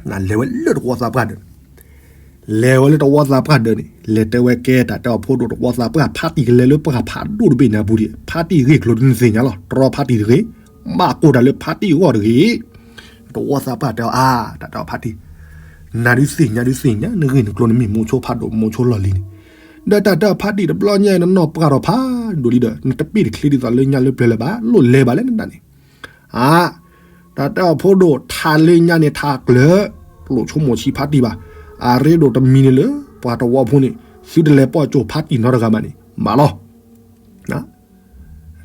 နလဲၤဝဲလၢတဝီသးပှၢ်ဒၢးန့ၣ်, လဲၤဝဲလၢတဝီသးပှၢ်ဒၢးန့ၣ် လဲၤတဲဝဲကဲတၢ်တဲအီၤဖိဒိၣ်တဝီသးပှၢ် ဖါတံၢ်ကလဲၤလၢပှၤဖးဒိၣ်တဘ့ၣ်န့ၣ်အပူၤဒံး ဖါတံၢ်ဂ့ၢ်ကျိၤဒုးနသ့ၣ်ညါလီၤ တြီဖါတံၢ်တဂ့ၤ, ဘၣ်ကိၢ်တၢ်လၢဖါတံၢ်အဂီၢ်တဂ့ၤ, တဝီသးပှၢ်တဲအီၤအါ တၢ်တဲအီၤဖါတံၢ်, နၤဒုးသ့ၣ်ညါဒုးသ့ၣ်ညါ နဂ့ၢ်နကျိၤနမ့ၢ်မိၤဆိဖးဒိၣ်မိၤဆိလီၢ်လံၤန့ၣ်, ဒီးတၢ်တဲအီၤဖါတံၢ်တဘျီညါအံၤ နနီၢ်ပှၢ်ထီၣ်ဖးဒိၣ်လံဒီး နတပ့ၢ်တချ့ဒ်သိးလၢညါလၢပျၢၤလၢၤဘၣ် လိၣ်လဲၤဘၣ်လၢနတၢ်န့ၣ်, အါ, တၢ်တဲအီၤဖိဒိၣ်ထးလၢညါန့ၣ်ထးကျၢၤ, လိၣ်ဆိမိၣ်ဆံးဖါတံၢ်ဘၣ်, အရ့ဒိၣ်တမံၤန့ၣ်လၢပှၤတဝီဖိန့ၣ် သုတလဲၤပိာ်ကၠိဖါတံၢ်နီတဂၤဘၣ်န့ၣ် မၤလီၤ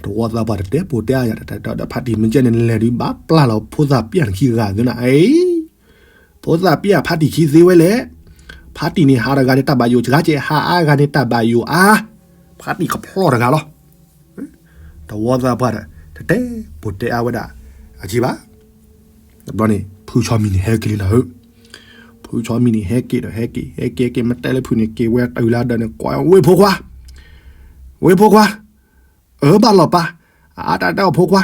တဝီသးပှၢ်တတဲပူၤတဲအါယၤ တၢ်တဲအီၤဒီးဖါတံၢ် မ့ၢ်ကဲန့ၣ် နလဲၤဒုးဘၣ်ပျၢ်လီၤဖိသၣ်ပျၢ်နခံဂၤသုနၤ အံၤ, ဖိသၣ်ပျၢ်ဖါတံၢ်ခံသ့ဝဲလဲၣ်, ဖါတံၢ်န့ၣ်ဟးတဂၤန့ၣ်တၢ်ဘၣ်ယိၣ်စှၤကဲး ဟးအါဂၤန့ၣ်တၢ်ဘၣ်ယိၣ်အါ, ဖါတံၢ်ကဖျီၣ်တဂၤလီၤ. တဝီသးပှၢ်ဒီး တတဲပူၤတဲအါဝဲဒၣ် အက့ဘၣ်. တဘျီန့ၣ် ဖုဆီမံၤန့ၣ်ဟဲက့ၤလံနၤဧၢ, ဖုဆီမံၤန့ၣ်ဟဲက့ၤဒီးဟဲက့ၤ ဟဲက့ၤက့ၤ မ့ၢ်တဲလၢဖုန့ၣ် က့ၤဝဲတုၤလၢဒီးန့ၣ် ကွၢ်ဝ့ၢ်ဖိခွါ, ဝ့ၢ်ဖိခွါ, အၢဘၣ်လီၤပၢ်, အါတၢ်တဲအီၤဖိခွါ,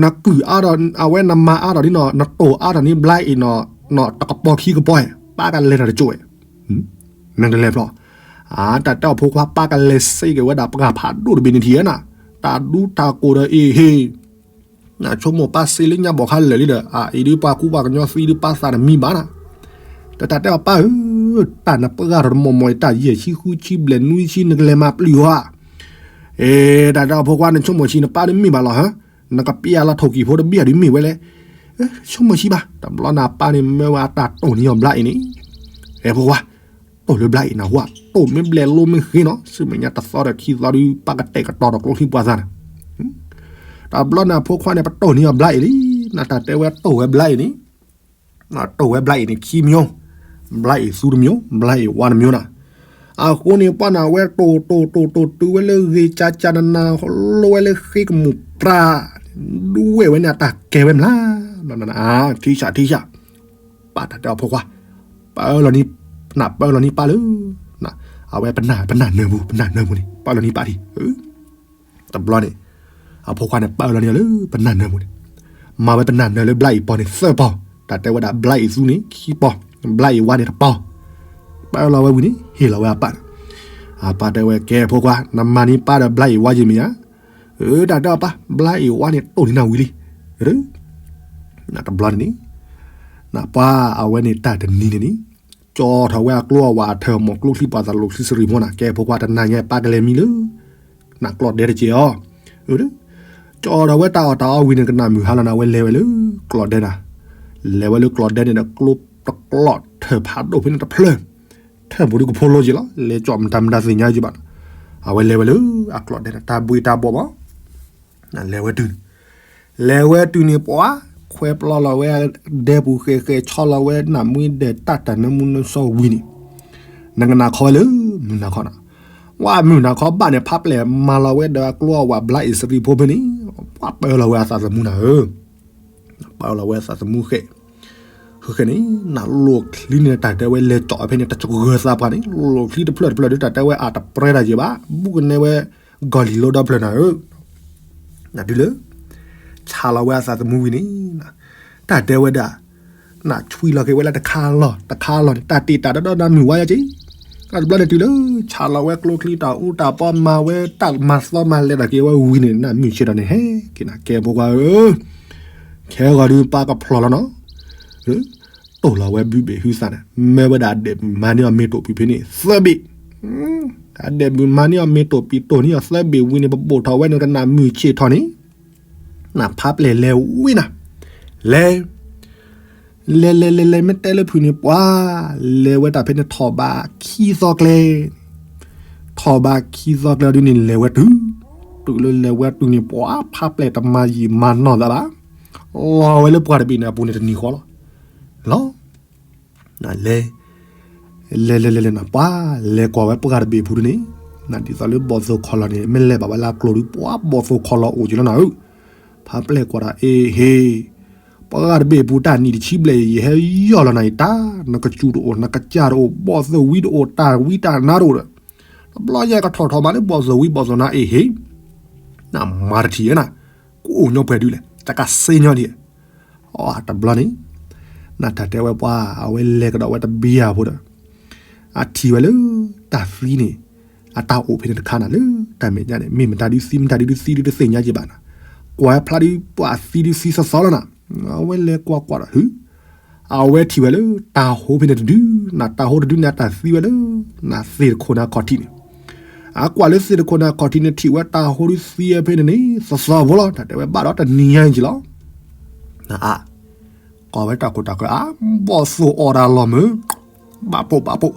နကုၢ်အါထီၣ် အဝဲနမၤအါထီၣ်ဒ်နီၤ နတိၢ်အါထီၣ်န့ၣ်ဘျါအံၤနီၤ တကပီၤခံကပီၤ ပၢ်ကလဲၤတၢ်တကၠိၣ်ဝဲ နကလဲၤဖျီၣ် တၢ်တဲအီၤဖိခွါ ပၢ်ကလဲၤစ့က့ၤဝဲဒၣ်ပှၢ်ဖးဒိၣ်တဘ့ၣ်န့ၣ်ထံၣ်ဧါနၤ တၢ်ဒူတၢ်ကိၢ်ဒီးအ့ၣ်ဟ့ၣ် နဆိကမိၣ်ပၢ်စ့လၢညါဘီၣ်ခါလၢာ်လံဒီး အအံၤဒ်ပှၤကူပှၤကညီသံဒ်ပၢ်သးတမံဘၣ်နၤ တၢ်တဲအီၤပၢ်ဧၢ တၢ်နပှၢ်ထီၣ်တမီၢ်မီၢ်အံၤ တၢ်ယဲၢ်ဆံဃုဆံဘျဲၣ်နွံဆံ နကလဲၤမၤပျုၢ်ဧါ အဲ တၢ်တဲအီၤဖိခွါ နဆိကမိၣ်ဆံး နပၢ်ဒ်မ့ၢ်ဘၣ်လီၤဟါ နကပျၢ်လီၤထိၣ်ကံၢ်ဖိတဘ့ၣ်အံၤဒ်မ့ၢ်ဝဲလဲၣ် ဆိကမိၣ်ဆံးဘၣ် တဘျီန့ၣ်အပၢ်န့ၣ်မၢဝဲအတၢ်တိၢ်န့ၢ်အီၤဘျါအံၤန့ၣ် အဲ ဖိခွါ တိၢ်လၢဘျါအံၤနၢ်ဟူဧါ တိၢ်မ့ၢ်ဘျဲၣ်လိမ့ၢ်ဃ့နီၤ ဆူမဲာ်ညါတသီဒီးခံသီဒုး ပၢ်ကတဲာ်ကတီၤဒီးကျိချံပှၤသးန့ၣ် တဘျီန့ၣ်အဖိခွါန့ၣ် ပတိၢ်န့ၢ်အီၤဘျါအံၤလံ နတၢ်တဲဝဲတိၢ်ဝဲဘျါအံၤန့ၣ် တိၢ်ဝဲဘျါအံၤန့ၣ်ခံမၠိ ဘျါအံၤသူတမၠိ ဘျါအံၤဝါတမၠိနၤ အဃိန့ၣ်ပှၢ်န့ၣ် အဝဲတိၢ်တိၢ်တိၢ်တိၢ်တုၤဝဲလၢဂ့ၤကၠးကၠးနနၤ လိဝဲလၢဃ့ကမူၣ်ပြၢ် ဒူဝဲၢ်ဝဲန့ၣ်အတၢ်ကဲဝဲမျး ထံၣ်ဆၣ်ထံၣ်ဆၣ် ပၢ်တၢ်တဲအီၤဖိခွါ ပၢလီၤနံၤ နပၢလီၤနံၤပၢ်လၢ အဝဲပနၢ်ပနၢ်နၢၤပူၤ ပနၢ်နၢၤပူၤန့ၣ် ပၢလီၤနံၤပၢ်ထံၣ် တဘျီန့ၣ် အဖိခွါန့ၣ် ပၢလီၤနံၤအီၤလၢပနၢ်နၢၤပူၤန့ၣ် မၤဝဲပနၢ်နၢၤလၢဘျါအံၤပီၤန့ၣ်သၢပီၤ တၢ်တဲဝဲဒၣ်ဘျါအံၤသူန့ၣ် ခံပီၤ ဘျါအံၤဝါန့ၣ်တပီၤ ပၢလီၤဝဲဝံၤန့ၣ် ဟ့ၣ်လီၤဝဲအပၢ်န့ၣ် အပၢ်တဲဝဲကဲဖိခွါ နမၤန့ၢ်ပၢ်ဒီးဘျါအံၤဝါယံၤမ့ၢ်ဧါ အၢ တၢ်တဲအီၤပၢ် ဘျါအံၤဝါန့ၣ်တိၢ်န့ၢ်နၤဝံၤလံ တဘျီန့ၣ်န့ၣ် နပှၢ်အဝဲန့ၣ်တၢ်တနံၤန့ၣ်န့ၣ် ကၠီထီၣ်ဝဲအကျိအဝးအထၢၣ်မီၢ်ကျိချံပှၤသးလိာ်ချံစရံဖိနၤ ကဲဖိခွါတနၤညါပၢ်ကလဲၤမံလၢ နကျီၢ်ဒဲတက့ၢ်အီၤ ကၠီထီၣ်ဝဲတၢ်အီၣ်တၢ်အီဝံၤန့ၣ် ကနၣ်မုၢ်ဟါလီၤနၤ အဝဲလဲၤဝဲလၢကျီၢ်ဒဲနၤ လဲၤဝဲလၢကျီၢ်ဒဲန့ၣ်ဒီး ကျိတကျီၢ်ထၢၣ်ဖးဒိၣ်ဖဲန့ၣ်တဖျၢၣ် ထၢၣ်ပူၤဒုကဖိလိက့ၤလီၤ လဲၤကၠီၣ်မတၤမတၤသ့ၣ်ညါက့ၤဘၣ် အဝဲလဲၤဝဲလၢအကျီၢ်ဒဲန့ၣ် တၢ်ဘှံးတၢ်ဘှီၣ်ဘၣ် လဲၤဝဲတုၤန့ၣ် လဲၤဝဲတုၤန့ၣ် ပှၤခွဲးပျီလီၤဝဲ ဒဲပူၤဃဲးဃဲး ဆီလီၤဝဲနၢ်မွံဒဲး တၢ်တၢ်နၢမူနၢဆှီဝံၤန့ၣ် နကနၣ်ခီဝဲလၢမုၢ်နၤခီနၤ ဝဲမုၢ်နၤခီဘၣ်န့ၣ် ဖးပျဲၢ်မၤလီၤဝဲဒီးအကျိအဝးဘျါအံၤစရံဖိဖဲန့ၣ် ပှၤပၢလီၤဝဲအသးသမူနၤဧၢ ပၢလီၤဝဲအသးသမူဃဲး ဃဲးဃဲးန့ၣ် နလိၣ်ချံန့ၣ် တၢ်တဲဝဲလဲၤကၠီၣ်ဖဲန့ၣ် တကဂၢၤသးပှၢ်န့ၣ် လိၣ်ချံတဖျၢၣ်တဖျၢၣ်ဒီး တၢ်တဲဝဲအတပြဲတၢ်ယဲၢ်ဘၣ် ဘူးကနဲဝဲ ကီၢ်လံၤလိဒီဖျၢၣ်နၤဧၢ နဒုလၢ ဆးလီၤဝဲအသးသမူဝံၤန့ၣ် တၢ်တဲဝဲဒၣ် နဆွံလီၤက့ၤဝဲလၢတခါလီၢ် တခါလီၢ်န့ၣ် တၢ်တ့ၢ်တၢ်ဒီဒီနၤမုၢ်ဝါယါက့ၤ တဘျီန့ၣ်တုၤလၢ ဆးလီၤဝဲကျိချံတၢ်အူတၢ်ပီမၤဝဲတၢ်မၤသီမၤလဲၤတၢ်က့ၤဝဲဝံၤန့ၣ် နမုၢ်ဆ့ၣ်ထီၣ်န့ၣ် ဟဲက့ၤနၤကဲဖိခွါဧၢ ခဲဂီၤဒုးပၢ်ကဖျီၣ်လီၤနီၤ တိၢ်လီၤဝဲဘုဘ့ၣ်ဟုသးန့ၣ် မၢဝဲဒၣ်ဒဲးမၤန့ၢ်အီၤမ့ၢ်တိၢ်ပံၤဖဲန့ၣ် သၢဘ့ၣ် အဒဲးဘုမၤန့ၢ်အီၤမ့ၢ်တိၢ်ပံၤတိၢ်န့ၢ်အီၤသၢဘ့ၣ်ဝံၤန့ၣ် ပဘိၣ်ထီၣ်ဝဲန့ၣ်ကနၣ်မုၢ်ဆ့ၣ်ထီၣ်န့ၣ် နဖးပျဲၢ်လဲၤဝံၤနၤ လဲၤ လဲၤလဲၤလဲၤလဲၤမ့ၢ်တဲလၢဖုၣ်န့ၣ်ပှၤ လဲၤဝဲတၢ်ဖဲန့ၣ်ထီၣ်ဘးခံသီကျဲ ထီၣ်ဘးခံသီကျဲဒ်န့ၣ် လဲၤဝဲတုၤ တုၤလၢလဲၤဝဲတုၤန့ၣ် ပှၤဖးပျဲၢ်တမၤယံာ်မၤနီၢ်သးဘၣ် လီၤဝဲလၢပှၢ်တဘ့ၣ်န့ၣ်အပူၤန့ၣ်တနံၤဃီလီၤ လီၤ လဲၤ လဲၤလဲၤလဲၤလဲၤနၤ ပှၤလဲၤကွၢ်ဝဲပှၢ်တဘ့ၣ်အပူၤဒ်န့ၣ် နဒ်သိးလၢဘီၣ်သိၣ်ခီၣ်လီၢ်န့ၣ် မ့ၢ်လဲၤဘၣ်ဝဲလၢအကျိၤဒုး ပှၤဘီၣ်သိၣ်ခီၣ်လီၢ်အိၣ်က့ၤလီၤနၤဧၢ ဖးပျဲၢ်ကွၢ်တၢ်အ့ဟ့ ပှၢ်တဘ့ၣ်အပူၤတၢ်နံၣ်တဆံဘျဲၣ်အံၤ ယဟဲယီၢ်လီၤနၤအံၤတၢ် နကစူၤတအိၣ် နကစၢ်တအိၣ် ဘီၣ်သိၣ်ဝံတအိၣ် တၢ်ဝံတၢ်နါတအိၣ်ဒီး တဘျီယဲကထီၣ်ထီၣ်မးလၢဘီၣ်သိၣ်ဝံဘီၣ်သိၣ်နါအ့ဟ့ နမၤတထံၣ်ဧါနၤ ကအိၣ်ညီပှဲၤဒုလဲၣ် တကးစ့ညီဒ် အတဘျီန့ၣ် နတၢ်တဲဝဲပှၤ အဝဲလဲၤကဒီးဝဲတဘျီဖိဒီး အထံၣ်ဝဲလၢ တၢ်သံန့ၣ် အတၢ်အိၣ်ဖဲန့ၣ်တခါနၤလၢ တၢ်မဲာ်ညါန့ၣ် မ့ၢ်မတၤဒုသံမတၤဒုသံဒုတသ့ၣ်ညါက့ၤဘၣ်နၤ ကွၢ်ဖျါဒုပှၤသံဒုသံသီသီလီၤနၤ အဝဲလဲၤကွၢ်ကွၢ်ဒီး ဟု အဝဲထံၣ်ဝဲလၢ တၢ်ဟိဖဲန့ၣ်တဒု နတၢ်ဟိတဒုန့ၣ် အတၢ်သံဝဲလၢ နသ့ၣ်တခိၣ်န့ၣ်အခီၣ်ထံးန့ၣ် အကွၢ်လၢသ့ၣ်တခိၣ်န့ၣ်အခီၣ်ထံးန့ၣ် ထံၣ်ဝဲတၢ်ဟိဒုသံဝဲဖဲန့ၣ်န့ၣ် သီသီဖိလီၤ တၢ်တဲဝဲဘၣ်ဒီးတနံၤညါအံၤက့ၤလီၤ နအါ ကွၢ်ဝဲတၢ်ခိၣ်တၢ်ဃၢၤအါ ဘီၣ်သိၣ်အီၣ်တၢ်လီၢ်မုၢ် ဘၣ်ပိာ်ဘၣ်ပိာ်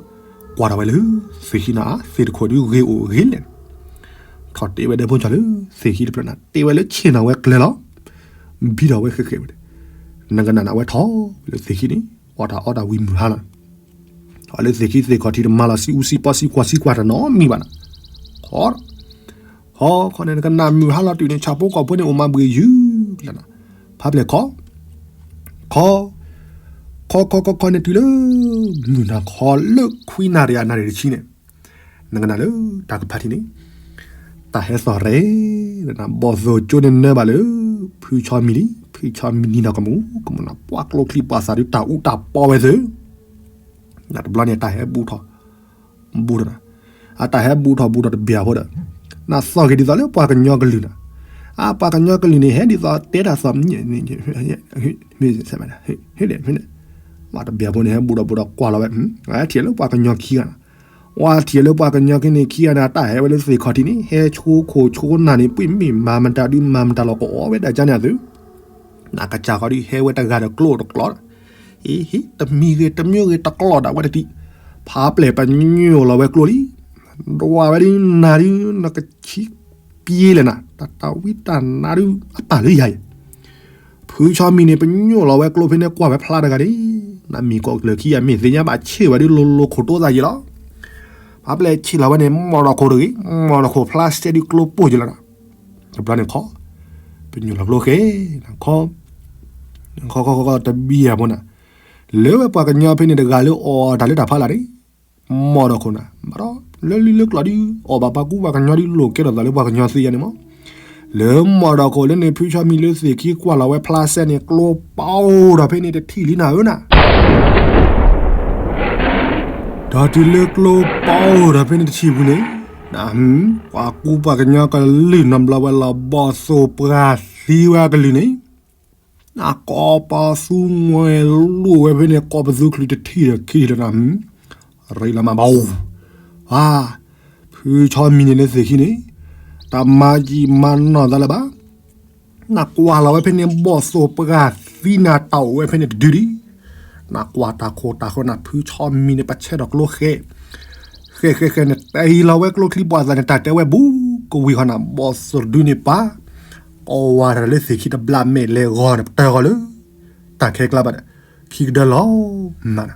ကွၢ်ထီၣ်ဝဲလၢ သ့ၣ်ခံနၤ သ့ၣ်တခိၣ်ဒုဂ့ၤအိၣ်ဂ့ၤလဲၣ် ထီၣ်တ့ဝဲဒဲဖိကၠီလၢ သ့ၣ်ခံတဖျၢၣ်နၤ တ့ဝဲလၢဆ့ၣ်နီၤဝဲကျဲလီၤ ဘံထီၣ်ဝဲဃဲးဃဲးဝဲ နကနၣ်နၤဝဲထီၣ်ဝဲလၢသ့ၣ်ခံန့ၣ် အီၣ်တၢ်အီတၢ်ဝံၤမုၢ်ဟါလီၤ အီၤလၢသ့ၣ်ခံသ့ၣ်ခီၣ်ထံးတမၤလီၤ စံးအူစံးပီစံးကွၢ်စံးကွၢ်တနီၤမံၤဘၣ်နၤ ခီ ခီခီန့ၣ် နကနၣ်မုၢ်ဟါလီၤတုၤန့ၣ် ဆၣ်ဖိကီၢ်ဖိန့ၣ် အိၣ်မၤဘှံးယုၢ်လီၤနၤ ဖးပျဲၢ်ခီ ခီ ခီခီခီခီန့ၣ် တုၤလၢ မုၢ်နၤခီလၢခွံနၣ်ရံၣ်အနၣ်ရံၣ်တဆံန့ၣ် နကနၣ်လၢတၢ်ကဖးထံန့ၣ် တၢ်ဟဲသီၣ်ရဲၣ် ဘီၣ်သိၣ်ကၠိန့ၣ်နၢဘၣ်လၢ ဖုဆီမံၤလံ, ဖုဆီမံၤနံၤဒီးကမူၤကမူၤနီၤ, ပှၤကျိချံပှၤသၣ်ဒုးတၢ်အူတၢ်ပီဝဲသ့ၣ် တဘျီန့ၣ် တၢ်ဟဲဘူးထီၣ်ဘူးထီၣ်, အတၢ်ဟဲဘူးထီၣ်ဘူးထီၣ်တဘျီဖိဒီး, နသီၣ်က့ၤဒ်သိးလၢပှၤကညီကလုာ်နီၤ, အပှၤကညီကလုာ်န့ၣ် ဟဲဒ်သိးတဲတၢ်သီၣ်, တဘျီဖိန့ၣ်ဟဲဘူးထီၣ်ဘူးထီၣ်ကွၢ်လီၤဝဲ, ထံၣ်လၢပှၤကညီခံဂၤနီၤ, ဝဲထံၣ်လၢပှၤကညီခံန့ၣ် ခံဂၤန့ၣ် အတၢ်ဟဲဝဲလၢသ့ၣ်ခီၣ်ထံးန့ၣ် ဟဲဆိခိၣ်ဆိနၢ်န့ၣ် ပှ့ၤမ့ၢ်မၤမတၤဒုးမၤမတၤလီၤကအိၣ်ဝဲဒၣ်ကန့ၣ်အသု, နကစၢ်ဃီဒုးဟဲဝဲတဂၤဒီးကျိတကျိး, အ့ဟ့ၣ် တမံၤဂ့ၤတမံၤဂ့ၤတကျိးဒၣ်ဝဲတထံး, ဖးပျဲၢ်ပညိၣ်လီၤဝဲကျိလံ, ဒွးဝဲဒုးနၤဒုး နကဆံးပျ့လဲၣ်နၤ, တၢ်တၢ်ဝံတၢ်နါဒုး အပၢ်လၢယၤအံၤ ဖုဆီမံၤန့ၣ် ပညိၣ်လီၤဝဲကျိဖဲန့ၣ် ကွၢ်ဝဲဖျါတဂၤန့ၣ်, နမံၤကိးကျၢၤခံဂၤမ့ၢ်သ့ၣ်ညါဘၣ်ဆ့ၣ်ဝဲဒုး လိၤလိၤခိၣ်တိသၣ်ယံာ်လီၤ. ဖးပျဲၢ်ဆ့ၣ်လီၤဝဲန့ၣ် မီၢ်ဒီးခိၣ်တဂ့ၤ, မီၢ်ဒီးခိၣ်ဖျါစဲဒုးကျိပိၢ်ယံာ်လီၤနီၤ. တဘျီန့ၣ်ခီ, ပညိၣ်လီၤကျိဃဲ, ခီ, ခီခီခီတဘံၣ်အဖိနၤ, လၢဝဲပှၤကညီဖဲန့ၣ်တဂၤလၢအီၣ်တၢ်လၢတၢ်ဖးလာ်န့ၣ် မီၢ်ဒီးခိၣ်နၤ ဘၣ်ဒီးလၢလံလၢကျိးဒုး အီၣ်ဘၣ်ပှၤကူပှၤကညီဒုး လိၣ်ကဲထီၣ်သးလၢပှၤကညီသ့ယါန့ၣ်မး, လၢမီၢ်ဒီးခိၣ်လၢန့ၣ် ဖုဆီမံၤလၢသ့ၣ်ခံကွၢ်လီၤဝဲဖျါစဲန့ၣ် ကျိပီဒီးဖဲန့ၣ်တထံၣ်လံနၤဧၢနၤ ဒီးတုၤလၢကျိပီဒီးဖဲန့ၣ်တထံၣ်ပူၤန့ၣ်, ပှၤကူပှၤကညီကလုၢ်နီတဘျီဝဲလီၤ ဘီၣ်သိၣ်ပှၢ်သံဝဲကလုၢ်န့ၣ်, ကိးပသူမှဲလိာ်ဝဲဖဲန့ၣ် ကိးပသူချုးတထံၣ်ဒီးခံထံၣ်လၢနၤ, ရ့လီၤမးဘၣ်, ဖုဆီမံၤန့ၣ်လၢသ့ၣ်ခံန့ၣ်, တၢ်မၤယံာ်မၤနီၢ်သးလၢၤဘၣ် နကွၢ်လီၤဝဲဖဲန့ၣ် ဘီၣ်သိၣ်ပှၢ်သံနၤတၢ်အိၣ်ဝဲဖဲန့ၣ်တဒုဒံး, နကွၢ်တၢ်ခိၣ်တၢ်ဃၢနၤ ဖုဆီမံၤန့ၣ် ပဆဲးထီၣ်ကျိဃဲ, ဃဲဃဲဃဲန့ၣ် တ့လီၤဝဲကျိချံပှၤသးန့ၣ် တၢ်တဲဝဲဘူးကဝံၤဃီနၤ ဘီၣ်သိၣ်တဒုန့ၣ်ပၢ်, ကိးဝၤတၢ်လၢသ့ၣ်ခံတဘျးမဲာ်လဲၤဂီၤန့ၣ် ပတၢၢ်ဂီၤလၢ တၢ်ခဲကျါဘၣ်ဒီး ခံကဒၢလီၤမး,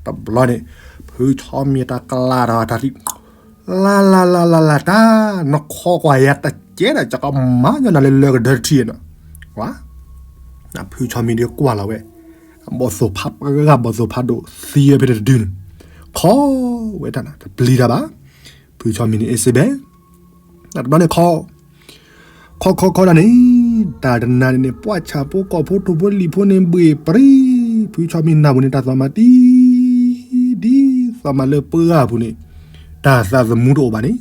တဘျီန့ၣ် ဖုဆီမံၤတၢ်ကလးဒီးတၢ်သံ လၢ်လၢ်လၢ်လၢ်လၢ်တၢ် နခီကွၢ်ယၤတကဲဒီး ကကမၤညီနၤလၢလၢကဒၢတထံၣ်နီၤ, ဝါ, ဖုဆီမံၤဒုးကွၢ်လီၤဝဲ, ဘီၣ်သိၣ်ဖးပှၢ် ဘီၣ်သိၣ်ဖးဒိၣ်သံဝဲဖဲန့ၣ်တဒုန့ၣ်, ခီဝဲတၢ်နၤ တပျံၤတၢ်ဘၣ်, ဖုဆီမံၤန့ၣ် အ့စ့ဘဲ, တဘျီန့ၣ်ခီ ခီခီခီဒၣ်န့ၣ်, တၢ်တနၤန့ၣ်န့ၣ် ပှၢ်ဆၣ်ဖိကီၢ်ဖိထိၣ်ဖိလံၣ်ဖိန့ၣ် ဘှ့ၣ်ပြံ, ဖုဆီမံၤနၢ်ပူၤန့ၣ် တၢ်သီၣ်မၤတံၢ်, ဒ်သီၣ်မၤလၢပှၢ်ပူၤန့ၣ်, တၢ်သးသမူတအိၣ်ဘၣ်န့ၣ်,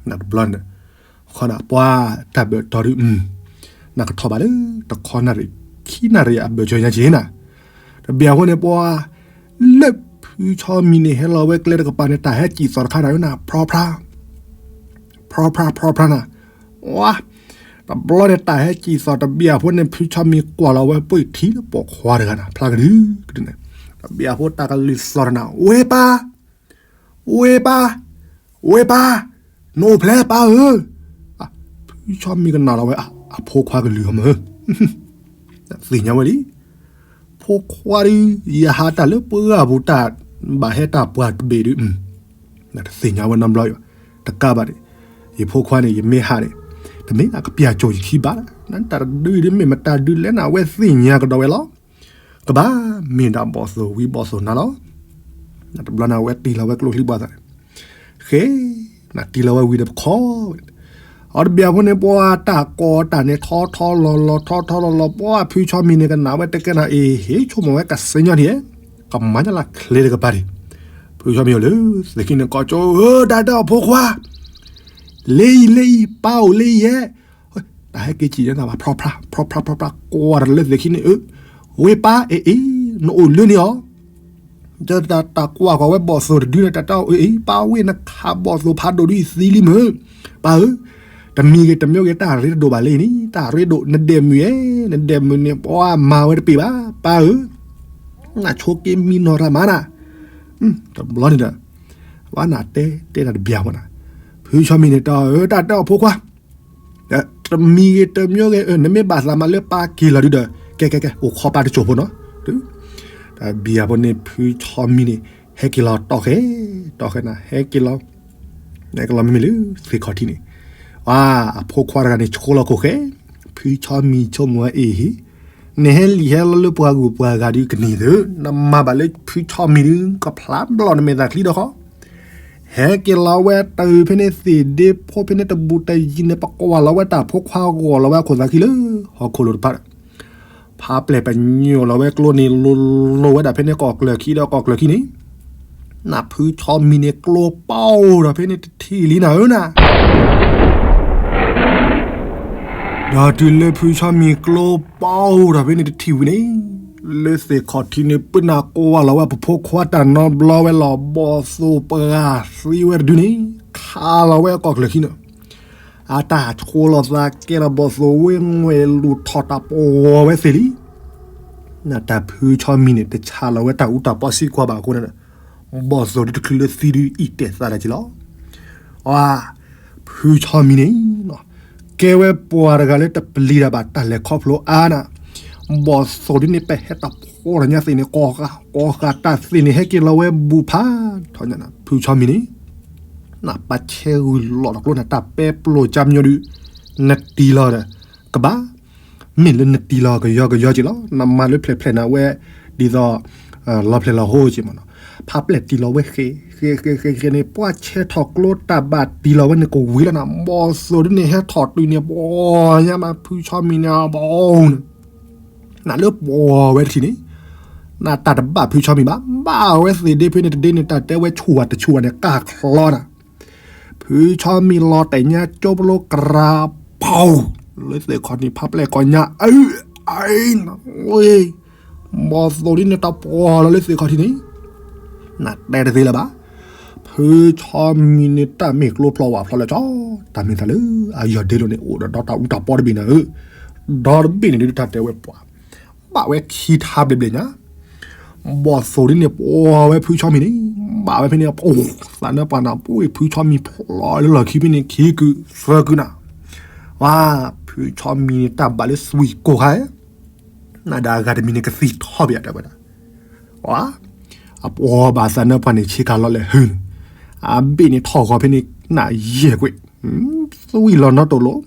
နတဘျီန့ၣ်, ခီနၤ ပှၤတၢ်ဘၢၣ်တီၤဒုး, နကထီၣ်ဘၣ်လၢ တခီနၣ်ရံၣ်, ခံနၣ်ရံၣ်အဘၢၣ်စၢၤညါက့ၤနၤ, တဘျီအဃိန့ၣ် ပှၤ လၢဖုဆီမံၤန့ၣ် ဟဲလီၤဝဲကျဲတကပၤန့ၣ် တၢ်ဟဲစံၣ်သီၣ်တခါနၤဧၢနၤ ဖြီဖြါ, ဖြီဖြါဖြီဖြါနၤ, ဝါ, တဘျီန့ၣ် တၢ်ဟဲစံၣ်သီၣ်တဘျီအဃိန့ၣ် ဖုဆီမံၤကွၢ်လီၤဝဲပှ့ၤထံလၢပိာ်ခွါတဂၤနၤ ဖျါကဒုကဒုန့ၣ်, တဘျီအဃိတၢ်ကလုၢ်သီၣ်တနၤ ဝ့ၢ်ပၢ်, ဝ့ၢ်ပၢ်, ဝ့ၢ်ပၢ်, နအိၣ်ဖျဲၣ်ပၢ်ဧၢ, ဖုဆီမံၤကနၣ်လီၤဝဲ အဖိခွါကလုၢ်ဟီမးဧၢ သ့ၣ်ညါဝဲလံ, ဖိခွါဒုး ယဟးတၢ်လၢပှၢ်ပူၤတၢ် ဘၣ်ဟဲတၢ်ပှၢ်တဘ့ၣ်ဒုး, တသ့ၣ်ညါဝဲနီတဘျီ, တကးဘၣ်န့ၣ်, ယဖိခွါန့ၣ် ယမ့ၢ်ဟးန့ၣ်, တမ့ၢ်လၢကပျၢ်ကၠိၣ်ယခံဘၣ်, တၢ်တဒုဒုးမ့ၢ်မတၤဒုးလဲၣ်နၤ အဝဲသ့ၣ်ညါကဒီးဝဲလီၤ, ကဘၣ်မ့ၢ်ဒၣ်ဘီၣ်သိၣ်ဝံဘီၣ်သိၣ်နၤလီၤ, တဘျီန့ၣ် အဝဲတ့ၢ်လီၤဝဲကျိချံဘၣ်သးန့ၣ်, ဃဲ, နတ့ၢ်လီၤဝဲဝံၤဒီးပခီ, အီၤတဘျီအဃိန့ၣ် ပှၤတၢ်ကိးတၢ်န့ၣ် ထီထီလီၤလီၤ ထီထီလီၤလီၤ ပှၤဖုဆီမံၤန့ၣ် ကနၣ်ဝဲတကဲနၤ အ့ဟ့ၣ် ဆိကမိၣ်ဝဲကစၢ်ညီထံၣ်, ကမၤညါလၢချ့တကပၤဒံး, ဖုဆီမံၤအိၣ်လၢ သ့ၣ်ခံန့ၣ် ကိးကၠိ ဧၢ တၢ်တၢ်အီၣ်ဖိခွါ, လ့ယံၤ လ့ယံၤ ပၢ်အိၣ်လ့ယံၤဧဲ, တၢ်ဟဲက့ၤစံၣ်ညါနၤဘၣ် ဖြီဖြါ ဖြီဖြါ ဖြီဖြါ ကွၢ်တၢ်လၢသ့ၣ်ခံန့ၣ် အၢ, ဝ့ၢ်ပၢ် အ့အ့, နအိၣ်လၢန့ၣ်အီၤ တၢ်တၢ်ကွၢ်ကွၢ်ဝဲဘီၣ်သိၣ်တဒုန့ၣ် တၢ်တၢ်အီၣ် အ့အ့ ပၢ်ဝ့ၢ် နခးဘီၣ်သိၣ်ဖးဒိၣ်ဒုးသံလံမ့ၢ်, ပၢ်ဧၢ, တမံၤဂ့ၤတမံၤဂ့ၤ တၢ်ရ့တဒိၣ်ဘၣ်လၢအံၤန့ၣ် တၢ်ရ့ဒိၣ် နဒဲးမုၢ်ဧဲ, နဒဲးမုၢ်န့ၣ် ပှၤမၤဝဲတပ့ၤဘၣ် ပၢ်ဧၢ, နဆိးက့မံနီၤတၢ်မးနၤ, တဘျီန့ၣ်ဒီး ဝဲနၤတဲတဲတၢ်တဘျီဝဲနၤ, ဖုဆီမံၤန့ၣ် တၢ်အၢ တၢ်တၢ်အီၣ်ဖိခွါ တမံၤဂ့ၤတမံၤဂ့ၤ နမ့ၢ်ဘၣ်သးမးလၢပၢ်က့ၤလီၤဒုဒီး ကဲကဲကဲ အိၣ်ခိးပၢ်တစိၢ်ဖိနီၤ, တဘျီဖိန့ၣ် ဖုဆီမံၤန့ၣ် ဟဲက့ၤလီၤတီၢ်ဃဲ, တီၢ်ဃဲနၤ ဟဲက့ၤလီၤ, ဟဲက့ၤလီၤမ့မ့ၢ်လၢသ့ၣ်ခီၣ်ထံးန့ၣ်, အဖိခွါတဂၤန့ၣ် ဆိလီၤခိၣ်ဃဲ, ဖုဆီမံၤဆိကမိၣ်ဝဲအ့ဟ့ၣ်, နဟဲလံာ်ဟဲလီၤလၢပှၤဂုၤပှၤဂၤဒုးကန့ၢ်သု, နမၤဘၣ်လၢဖုဆီမံၤဒုး ကဖျါဘျီၣ်နမဲာ်သၣ်ချံဒီးဃီ ဟဲက့ၤလီၤဝဲတုၤဖဲန့ၣ်သ့ၣ်ဒ့ဖိဖဲန့ၣ်တဘူးတယံၤန့ၣ် ပကွၢ်လီၤဝဲတၢ်ဖိခွါဂီၢ်လီၤဝဲအခိၣ်သးခံလၢ ဟီၣ်ခိၣ်လိၤတဖၣ်ဒီး ဖးပျဲၢ်ပညိၣ်လီၤဝဲကျိန့ၣ် လိၤလိၤဝဲဒၣ်ဖဲန့ၣ် ကီၢ်ကျၢၢ်ခံဒီးကီၢ်ကျၢၢ်ခံန့ၣ် နဖုဆီမံၤန့ၣ် ကျိပီအိၣ်ဒီးဖဲန့ၣ်တထံၣ်လံနၤဧၢနၤ ဒီးတုၤလၢဖုဆီမံၤကျိပီအိၣ်ဒီးဖဲန့ၣ်တထံၣ်ဝံၤန့ၣ် လၢသ့ၣ်ခီၣ်ထံးန့ၣ် ပှၤနၢ်ကွၢ်လီၤဝဲပဖိခွါတၢ်နီတဘျီဝဲလီၤ ဘီၣ်သိၣ်ပှၤသံဝဲတဒုန့ၣ် ခးလီၤဝဲကီၢ်ကျၢၢ်ခံန့ၣ် အတၢ်ဆိလီၤသးကဲလီၤဘီၣ်သိၣ်ဝဲငွဲၣ်လူၤထီၣ်တၢ်ပှီၤဝဲသ့ၣ်လံ နတၢ်ဖုဆီမံၤန့ၣ် တဆးလီၤဝဲတၢ်အူတၢ်ပီစံကွၢ်ဘၣ်အဃိန့ၣ် ဘီၣ်သိၣ်ဒ်တချုးလၢသံဒုအံၤတဲာ်သးဒၣ်က့ၤလီၤ. အ ဖုဆီမံၤန့ၣ် ကဲဝဲပှၤတဂၤလၢတပျံၤတၢ်ဘၣ်တၢ်လဲၤခီဖျိအါနၤ ဘီၣ်သိၣ်ဒ်န့ၣ် ပဟဲတၢ်ဖှီၣ်တညါသ့ၣ်န့ၣ် ကိးဃာ်ကိးဃာ်တၢ်သ့ၣ်န့ၣ် ဟဲက့ၤလီၤဝဲဘူးဖးထီညါနၤ ဖုဆီမံၤန့ၣ် နပာ်ဆဲးဂုၢ်လီၤတကျိနၤ တၢ်ပဲပျိၢ်ကၠၢမညီဒုး နတံၢ်လီၤဒီး ကဘၣ် မ့ၢ်လၢနတံၢ်လီၤကယီကယီက့ၤလီၤ နမၤလၢဖျဲၣ်ဖျဲၣ်နၤဝဲ ဒ်သိး လီၤဖျဲၣ်လီၤဟိက့ၤမ့ၢ်နီၤ ဖးပျဲၢ်တံၢ်လီၤဝဲဃဲ ဃဲဃဲဃဲဃဲန့ၣ် ပှၤဆဲးထီၣ်ကျိတၢ်ဘၣ်တံၢ်လီၤဝဲန့ၣ်ကဝံၤလီၤနၤ ဘီၣ်သိၣ်ဒ်န့ၣ် ဟဲထီၣ်တုၤန့ၣ် ပှၤညါမးဖုဆီမံၤန့ၣ် ဘီၣ်န့ၣ် နလၢပှီၤဝဲတထံၣ်န့ၣ် နတၢ်တဘၣ်ဖုဆီမံၤဘၣ် ဘၣ်ဝဲသ့ၣ်ဒ့ဖဲန့ၣ်တဒ့န့ၣ် တၢ်တဲဝဲဆူၣ်ဝဲတဆူၣ်ဝဲန့ၣ် ကၢ်ချီနၤ ဖုဆီမံၤလီၤတဲာ်ညါကၠိပလိကရၤ ပီၢ် လၢသ့ၣ်ခီၣ်ထံး ဖးပျဲၢ်ကိးညါ အၢ အၢ နဝ့ ဘီၣ်သိၣ်ဒ်န့ၣ် တၢ်ပှီၤလီၤလၢသ့ၣ်ခီၣ်ထံးန့ၣ် နတဲတသ့လၢၤဘၣ်. ဖုဆီမံၤန့ၣ် တၢ်မ့ၢ်ကျိဖျီဝးဖျီလၢကၠီ တၢ်မ့ၢ်သးလၢ အယီၢ်ဒ့လိာ်န့ၣ် အိၣ်ဒီးဒီတၢ်အူတၢ်ပီတဘ့ၣ်နၤဧၢ, ဒီတဘ့ၣ်န့ၣ်ဒုး တၢ်တဲဝဲပှၤ ဘၣ်ဝဲခံထါဘျဲၣ်ဘျဲၣ်ညါ ဘီၣ်သိၣ်ဒ်န့ၣ် ပှီၤဝဲဖုဆီမံၤန့ၣ် ဘၣ်ဝဲဖဲန့ၣ် သးနၢပှၤနၢ်ပှ့ၤ ဖုဆီမံၤဖျီလၢလီၢ်ခံဖဲန့ၣ် ခံကုာ်သၢကုာ်နၤ, ဝါ ဖုဆီမံၤန့ၣ် တၢ်ဘၣ်လၢသွံၣ်ကိၢ်ခါ နဒၣ်အဂၤတမံၤန့ၣ် ကသံၣ်ထီၣ်ဘၣ်တဲဝဲဒၣ်, ဝါ အပှီၤဘၣ်သးနၢပှၤန့ၣ် ဆ့ကၤလီၤလဲၣ်ဟုၣ်န့ၣ်, အဘ့ၣ်န့ၣ်ထီၣ်ဂီၤဖဲန့ၣ် နယဲၢ်ကွ့ၢ်, သွံၣ်လီၤနီတအိၣ်လီၤ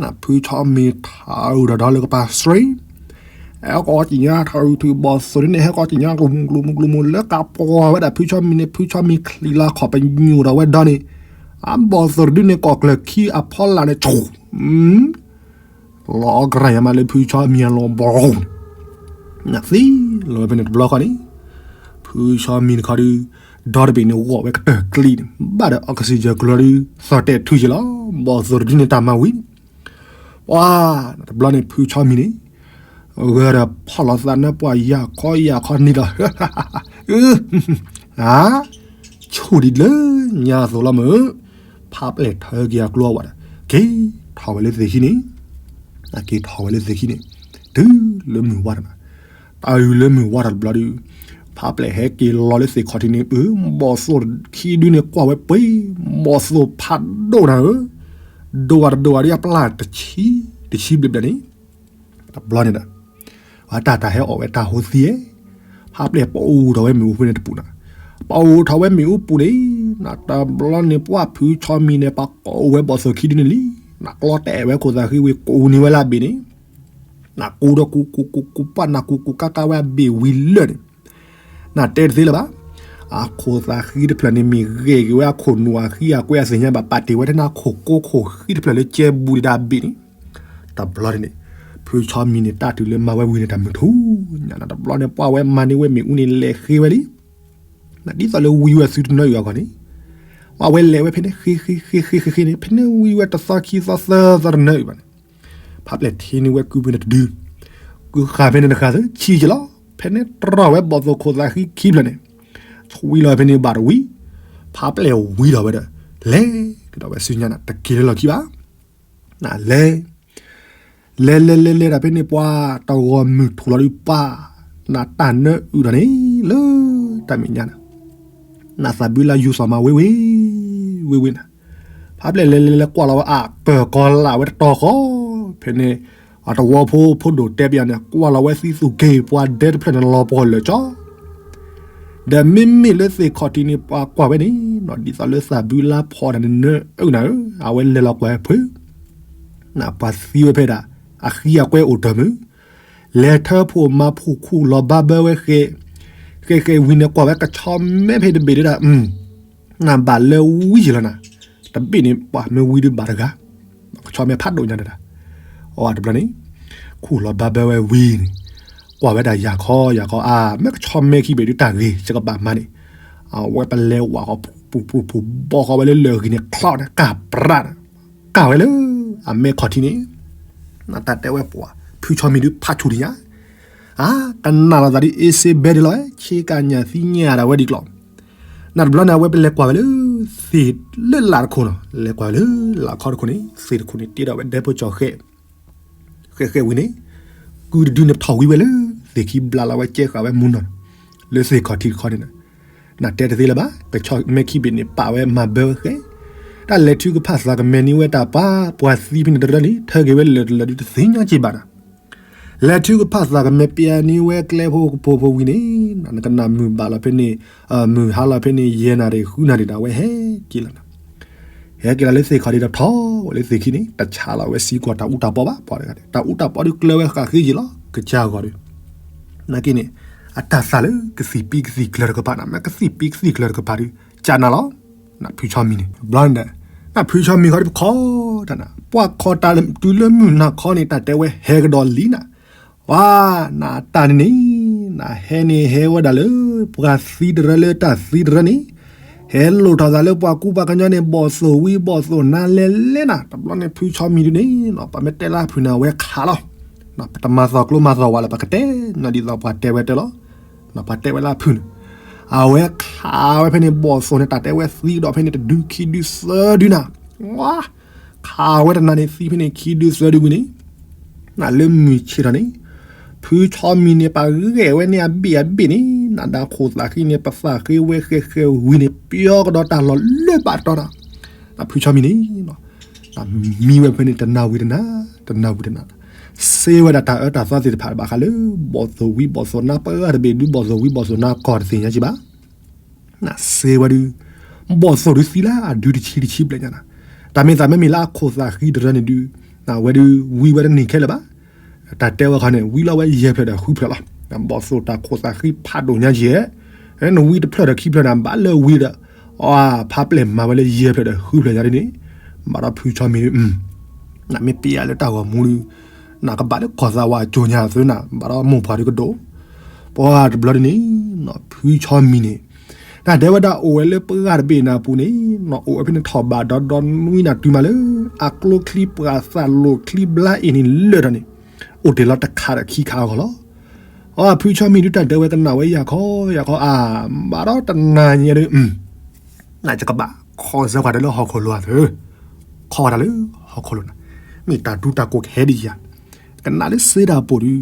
နဖုဆီမံၤထးအုးဒီးဒီလၢကပၤစရ့, ဟဲကီးကညါထးအုးထုးဘီၣ်သိၣ်ဒ်န့ၣ် ဟဲကီးကညါကမူၤကမူၤကမူၤလၢကပှီၤဝဲဒၣ်ဖုဆီမံၤန့ၣ် ဖုဆီမံၤချံးလီၤခီၣ်ပညိၣ်ဒီးဝဲဒီန့ၣ်, အဘီၣ်သိၣ်တဒုန့ၣ် ကီၢ်ကျၢၢ်ခံအဖီလာ်န့ၣ် ဆူၣ် လီၤကရၢ်ယၤမးလၢဖုဆီမံၤအလီၢ်ဘီၣ်, နသံလီၤဝဲဖဲန့ၣ်တဘျီဃီန့ၣ်, ဖုဆီမံၤတခီဒုး, ဒီတဘ့ၣ်န့ၣ် ဂီၢ်ဝဲကတၢၢ်ကျံန့ၣ် ဘၣ်ဒီးအီကစံၣ်ယၢၢ်ကျိၤဒုး သီၣ်တဲာ်ထုက့ၤလီၤ, ဘီၣ်သိၣ်တဒုန့ၣ်တၢ်မၤဝံၤ, ပှၤ တဘျီန့ၣ်ဖုဆီမံၤန့ၣ်, ဂၢၢ်ဒီးဖီၣ်လီၤသးနၢပှၤယၢ်ခီယၢ်ခီနံၤဒီး အၢ ဆူၣ်ဒံးလၢညါအသိးလီၤမၢ်, ဖးပျဲၢ်ထၢက့ၤအကျိအဝဲဒီး က့ၤထီၣ်ဝဲလၢသ့ၣ်ခံန့ၣ်, က့ၤထီၣ်ဝဲလၢသ့ၣ်ခံန့ၣ်, တုၤလၢမုၢ်ဝါတနၤ, တၢ်အုၣ်လၢမုၢ်ဝါတဘျီဒုး, ဖးပျဲၢ်ဟဲက့ၤလီၤလၢသ့ၣ်ခီၣ်ထံးန့ၣ် အၢ ဘီၣ်သိၣ်ခံဒုန့ၣ်ကွၢ်ဝဲပှ့ၤ, ဘီၣ်သိၣ်ဖးဒိၣ်နၤဧၢ, ဒိၣ်ဝဲတဒိၣ်ဝဲဒ်အပျၢ်တဆံ, တဆံဘျဲၣ်ဘျဲၣ်န့ၣ် တဘျီန့ၣ်ဒီး, ပှၤတၢ်တၢ်ဟဲအီၣ်ဝဲတၢ်ဟိသံဧဲ, ဖးပျဲၢ်ပအိၣ်ထီၣ်ဝဲမ့ၣ်အူဖဲန့ၣ်တပူၤနၤ, ပအိၣ်ထီၣ်ဝဲမ့ၣ်အူပူၤန့ၣ်, နတဘျီန့ၣ်ပှၤဖုဆီမံၤန့ၣ် ပှၤကိးဝဲဘီၣ်သိၣ်ခံဒုန့ၣ်လံ, နကျီတဲာ်ဝဲခိၣ်သးဃံဝံၤကိးန့ၢ်ဝဲလၢအဘ့ၣ်န့ၣ်, နကူဒီးကူကူကူကူပှၢ်နကူကူကါကါဝဲအဘ့ၣ်ဝံၤလၢာ်န့ၣ် နတဲတသ့လၢၤဘၣ်. အခိၣ်သးဃံတဖျၢၣ်န့ၣ် မ့ၢ်ဂဲၤက့ၤဝဲအခိၣ်နူာ်အဃံအကွဲအသ့ၣ်ညါဘၣ် ပာ်တ့ၢ်ဝဲထဲန့ၣ်ခိၣ်ကိခိၣ်ဃံတဖျၢၣ်လၢကဲဘူးဒံးဒၣ်အဘ့ၣ်န့ၣ်, တဘျီန့ၣ်, ဖုဆီမံၤန့ၣ် တၢ်တုၤလၢမၤဝဲဝံၤန့ၣ် တၢ်မုာ်ထူညါနၤ တဘျီန့ၣ် ပှၤဝဲမၤန့ၢ်ဝဲမ့ၣ်အူန့ၣ် လဲၤဃ့ဝဲလံ နဒ်သိးလၢဝံဝဲသုတနၢအုၣ်အဂီၢ်န့ၣ်, ပှၤဝဲလဲၤဝဲဖဲန့ၣ် ဃ့ဃ့ဃ့ဃ့ဃ့ဃ့န့ၣ် ဖဲန့ၣ်ဝံဝဲတသီခံသီသၢသီတနၢအုၣ်ဘၣ်န့ၣ်, ဖးပျဲၢ်ထံန့ၢ်ဝဲကုဖဲန့ၣ်တဒု, ကုဃာ်ဖဲန့ၣ်တဃာ်သၢ ဆံးက့ၤလီၤ, ဖဲန့ၣ်တြီၢ်ဝဲဘီၣ်သိၣ်ခိၣ်သးဃံခံဖျၢၣ်န့ၣ်, ဆွံလီၤဖဲန့ၣ်ဘၣ်တဝံၤ, ဖးပျဲၢ်ဝံၤဒီးဝဲဒီး, လဲၤကဒီးဝဲဆူညါနၤ တက့ၤလၢလီၢ်ခံဘၣ် နလဲၤ, လဲၤလဲၤလဲၤလဲၤဒၣ်ဖဲန့ၣ်ပှၤတဂီၤမုၢ်ထူၣ်လီၤဒုးပၢ်, နတၢ်နၢအုၣ်ဒီးန့ၣ်လၢတၢ်မဲာ်ညါနၤ, နသးဘုလါယူၤစီၤမၤဝ့ဝ့, ဝ့ဝ့နၤ, ဖးပျဲၢ်လဲၤလဲၤလဲၤကွၢ်လီၤဝဲအကၢၢ်ကီၤလၢ်ဝဲတတီၤဃီ, ဖဲန့ၣ်, အတဝီဖိဖိဒိၣ်တဲပယီၤန့ၣ် ကွၢ်လီၤဝဲသံသူၣ်က့ၤပှၤဒဲတဖျၢၣ်န့ၣ်လီၤပှီၢ်လၢာ်ကၠီ ဒီးမ့မ့ၢ်လၢသ့ၣ်ခီၣ်ထံးန့ၣ် ပှၤကွၢ်ဝဲန့ၣ်နီၤ ဒ်သိးလၢသးဘုလါဖီဒၣ်န့ၣ်နၢအုၣ်နၤဧၢ, အဝဲလဲၤလီၤကွၢ်ဝဲဖု, နပှၤသံဝဲဖဲဒၣ်, အဃံအကွဲအိၣ်တၢ်မုာ်, လဲၤထၢဖှိၣ်မၤဖှိၣ်ခူၣ်လီၤဘါဘၢဝဲဃဲ, ဃဲဃဲဝံၤန့ၣ်ကွၢ်ဝဲကဆီမဲဖဲတဘ့ၣ်ဒၣ်, နဘၣ်လၢဝံယံၤလီၤနၤ, တဘ့ၣ်န့ၣ်ပှၤမ့ၢ်ဝံဒုးဘၣ်တဂၤ, ကဆီမဲဖးဒိၣ်ညါတဒၣ်, အတဘျီန့ၣ် ခူၣ်လီၤဘၣ်ဘၢဝဲဝံၤန့ၣ် ကွၢ်ဝဲဒၣ်ယၤခီယၤခီ အါ မ့ၢ်ကဆီမဲခံဘ့ၣ်ဒုးတၢ်ဂ့ၤ ယကဘၣ်မၤန့ၣ် အဝဲပလဲၤဝးဃီပူၤပူၤပူၤ ဘီဃီဝဲလၢလၢၢ်ဂံၢ်န့ၣ် ချီန့ၣ် ကၢ်ပြးန့ၣ် ကၢ်ဝဲလၢ အမဲခီၣ်ထံးန့ၣ် တၢ်တဲဝဲပှၤ ဖုဆီမံၤဒုးဖးဆူၣ်တညါ အါ ကနၣ်လီၤသးဒ်အ့စ့ဘဲဒ်လီၤ ဆ့ကၤညၣ်သံညၣ်ဒၣ်ဝဲဒ်ကျီၢ် နတဘျီန့ၣ် အဝဲပလဲၤကွၢ်ဝဲလၢ သ့ၣ်လၢလာ်တခိၣ်နီၤ လဲၤကွၢ်ဝဲလၢလာ်ခီတခိၣ်န့ၣ် သ့ၣ်တခိၣ်န့ၣ် တ့ဒီးဝဲဒဲဖိကၠီၣ်ဃဲ ဃဲဃဲဝံၤန့ၣ် ကုတဒုန့ၣ်ထီၣ်ဝံၤဝဲလၢ သ့ၣ်ခံဘျးလီၤဝဲကဲဃာ်ဝဲမူနီၤ လၢသ့ၣ်ခီၣ်ထံးတခီန့ၣ် နတဲတသ့လၢၤဘၣ် ကဆီမဲခံဘ့ၣ်န့ၣ် ပာ်ဝဲမၤဘၢဝဲဃဲ တၢ်လဲၤထုကဖၣ်သးကမဲာ်န့ၢ်ဝဲတၢ်ပှၤ ပှၤသံဖဲန့ၣ်တရၢန့ၣ် ထၢက့ၤဝဲလၢာ်တလၢာ်ဒုးတသ့ၣ်ညါက့ၤဘၣ်နီၤ လဲၤထုကဖၣ်သးကမဲာ်ပျဲန့ၢ်ဝဲကျဲဖိကပိာ်ဖိဝံၤန့ၣ် နကနၣ်မုၢ်ဘၣ်လီၤဖဲန့ၣ် မုၢ်ဟါလီၤဖဲန့ၣ် ယဲၢ်နၣ်ရံၣ်ဃုနၣ်ရံၣ်ဒီး အဝဲဟဲက့ၤလီၤနီၤ ဟဲက့ၤလီၤလၢသ့ၣ်ခီၣ်ထံးဒီးထီၣ်ဝဲလၢသ့ၣ်ခံန့ၣ် တဆးလီၤဝဲစံးကွၢ်တၢ်အူတၢ်ပီဘၣ် ပှၤတဂၤန့ၣ် တၢ်အူတၢ်ပီဒုးကျၢၤဝဲဃာ်ဃ့ယံာ်လီၤ ကစၢ်ဂီၤဒုး နာ်က့န့ၣ် အတၢ်သးလၢကသံၣ်ပံကသံၣ်ကျၢၤတကပၤနီၤ မ့ၢ်ကသံၣ်ပံကသံၣ်ကျၢၤတကပၤဒုး ကနၣ်လီၤ ဖုဆီမံၤန့ၣ် ဘျီန့ၣ်ဒီး နဖုဆီမံၤခီဒုးပခီတၢ်နီၤ ပှၤခီတၢ်တုၤလၢမုၢ်နၤခီန့ၣ် တၢ်တဲဝဲဟဲကဒီးလံနီၤ ဝါ နတၢ်န့ၣ်န့ၣ် နဟဲန့ၣ်ဟဲဝဲဒၣ်လၢ ပှၤသံတရၢလၢတၢ်သံတရၢန့ၣ် ဟဲလိၣ်ထီၣ်သးလၢပှၤကူပှၤကညီန့ၣ် ဘီၣ်သိၣ်ဝံဘီၣ်သိၣ်နါလဲၤလဲၤနီၤ တဘျီန့ၣ် ဖုဆီမံၤဒုးန့ၣ်နီၤ ပမ့ၢ်တဲလၢအဖုၣ်န့ၣ် အဝဲခးလီၤ ပတမၤသီၣ်ကျိမၤသီၣ်ဝါလၢၤ ပကတဲနီၤဒ်သိးပှၤတဲဝဲတၢ်လီၤ ပှၤတဲဝဲလၢအဖုၣ်န့ၣ် အဝဲခးဝဲဖဲန့ၣ် ဘီၣ်သိၣ်န့ၣ် တၢ်တဲဝဲသံကဒီးဖဲန့ၣ် တဒုခံဒုသၢဒုနီၤ ဝါ ခးဝဲတနၤန့ၣ် သံဖဲန့ၣ်ခံဒုသၢဒုဝံၤန့ၣ် နလၢမုၢ်ဆ့ၣ်ထီၣ်န့ၣ် ဖုဆီမံၤန့ၣ် ပာ်ဂဲၤဝဲန့ၢ်အဘ့ၣ်အဘ့ၣ်န့ၣ် နဒါခိၣ်သးဃံန့ၣ် ပသးဃ့ဝဲဃဲဃဲဝံၤန့ၣ် ပျီကဒီးတၢ်လီၢ်လၢဘၣ်တီနီၤ ဖုဆီမံၤန့ၣ် မံဝဲဖဲန့ၣ် တနၤဝံၤတနၤ တနၤဝံၤတနၤ စ့ဝဲဒၣ်တၢ်အၢတၢ်သီသ့ၣ်တဖၣ်ဘၣ်ဃးလၢ ဘီၣ်သိၣ်ဝံဘီၣ်သိၣ်နါ ပှၤတဘ့ၣ်ဒုး ဘီၣ်သိၣ်ဝံဘီၣ်သိၣ်နါကီၢ်တသ့ၣ်ညါက့ၤဘၣ် နစ့ဝဲဒုး ဘီၣ်သိၣ်ဒုးသံလၢအဒုတဆံတဆံဘျဲၣ်ညါနီၤ တၢ်မ့ၢ်သးမ့မ့ၢ်လၢအခိၣ်သးဃံတရၢန့ၣ်ဒုး ဝဲဒုးဝံဝဲတန့ၢ်ခဲလၢာ်ဘၣ် တၢ်တဲဝဲခီန့ၣ် ဝံလီၤဝဲယဲၢ်ဖျၢၣ်ဒီးဃုဖျၢၣ်လီၤ ဘီၣ်သိၣ်တၢ်ခိၣ်သးဃံဖးဒိၣ်ညါယဲၢ် နဝံတဖျၢၣ်ဒီးခံဖျၢၣ်န့ၣ် ဘၣ်လၢဝံဒီး အဖးပျဲၢ်မၤဝဲလၢယဲၢ်ဖျၢၣ်ဒီးဃုဖျၢၣ်ညါဒ်န့ၣ် ဘၣ်ဒီးဖုဆီမံၤဒုး နမ့ၢ်ပျဲလၢတၢ်ဂီၤမူဒုး နကဘၣ်လၢကီၢ်သးဝးအကၠိညါအသိးနၤ ဘၣ်ဒီးမိၢ်ပှၢ်ဒုးကဒိၣ် ပှၤတဘျီဒ်န့ၣ် ဖုဆီမံၤန့ၣ် တၢ်တဲဝဲဒၣ်အိၣ်ဝဲလၢပှၤတဘ့ၣ်နၤပူၤန့ၣ် နအိၣ်ဝဲဖဲန့ၣ်ထီၣ်ဘးဒီဒီနွံနၤတုၤမးလၢ အကျိချံပှၤသးလိာ်ချံဘျါအ့ၣ်န့ၣ်လၢာ်ဒီးန့ၣ် အိၣ်တ့ၢ်လီၤတခးဒီးခံခးအဂီၢ်လီၤ အဖုဆီမံၤဒုး တၢ်တဲဝဲကနၣ်ဝဲယၤခီယၤခီအါ ဘၣ်ဒီးတနၤညါဒုး နကကဘၣ်ခီစၢၤပှၤတၢ်လၢဟီၣ်ခိၣ်လိၤအသိး ခီဝဲဒၣ်လၢဟီၣ်ခိၣ်လိၤနၤ မ့ၢ်တၢ်ဒူတၢ်ကိးကဟဲဒ်ယၤ ကနၣ်လၢစ့တၢ်ပိာ်ဒုး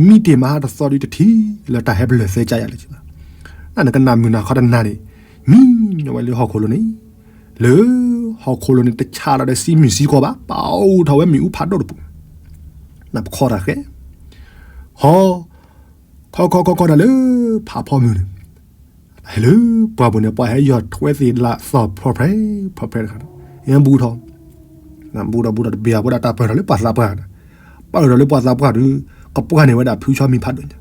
မံတ့ၢ်မဟါတသီဒုးတထံၣ်လၢတၢ်ဟဲပလၢၢ်သဲကါယၤလၢၤ နကနၣ်မုၢ်နၤခီတနၤန့ၣ် မံဝဲလၢဟီၣ်ခိၣ်လိၤန့ၣ် လၢဟီၣ်ခိၣ်လိၤန့ၣ် တဆးလီၤဒီးစံမုၢ်စံကီဘၣ် ပာ်အိၣ်ထီၣ်ဝဲမ့ၣ်အူဖးဒိၣ်တပူၤ နပခီတၢ်ဃဲ ဟီ ခီခီခီခီဒၣ်လၢ ဖးဖီမုၢ်န့ၣ် ဟဲလၢပှၢ်ပူၤန့ၣ် ပှၤဟဲယီၤထွဲသ့ၣ်လၢသီၣ်ဖျီဖျဲဖျီဖျဲတခါ ယဘူၣ်ထီၣ် ဘူၣ်ထီၣ်ဘူၣ်ထီၣ်တဘ့ၣ်အပှၤဒၣ်တၢ်ပၢၢ်ထီၣ်လၢပှၤသးပှၢ်ဒီး ပၢၢ်ထီၣ်လၢပှၤသးပှၢ်ဒီး ကပှၢ်န့ၢ်ဝဲဒၣ်ဖုဆီမံၤဖးဒိၣ်ညါ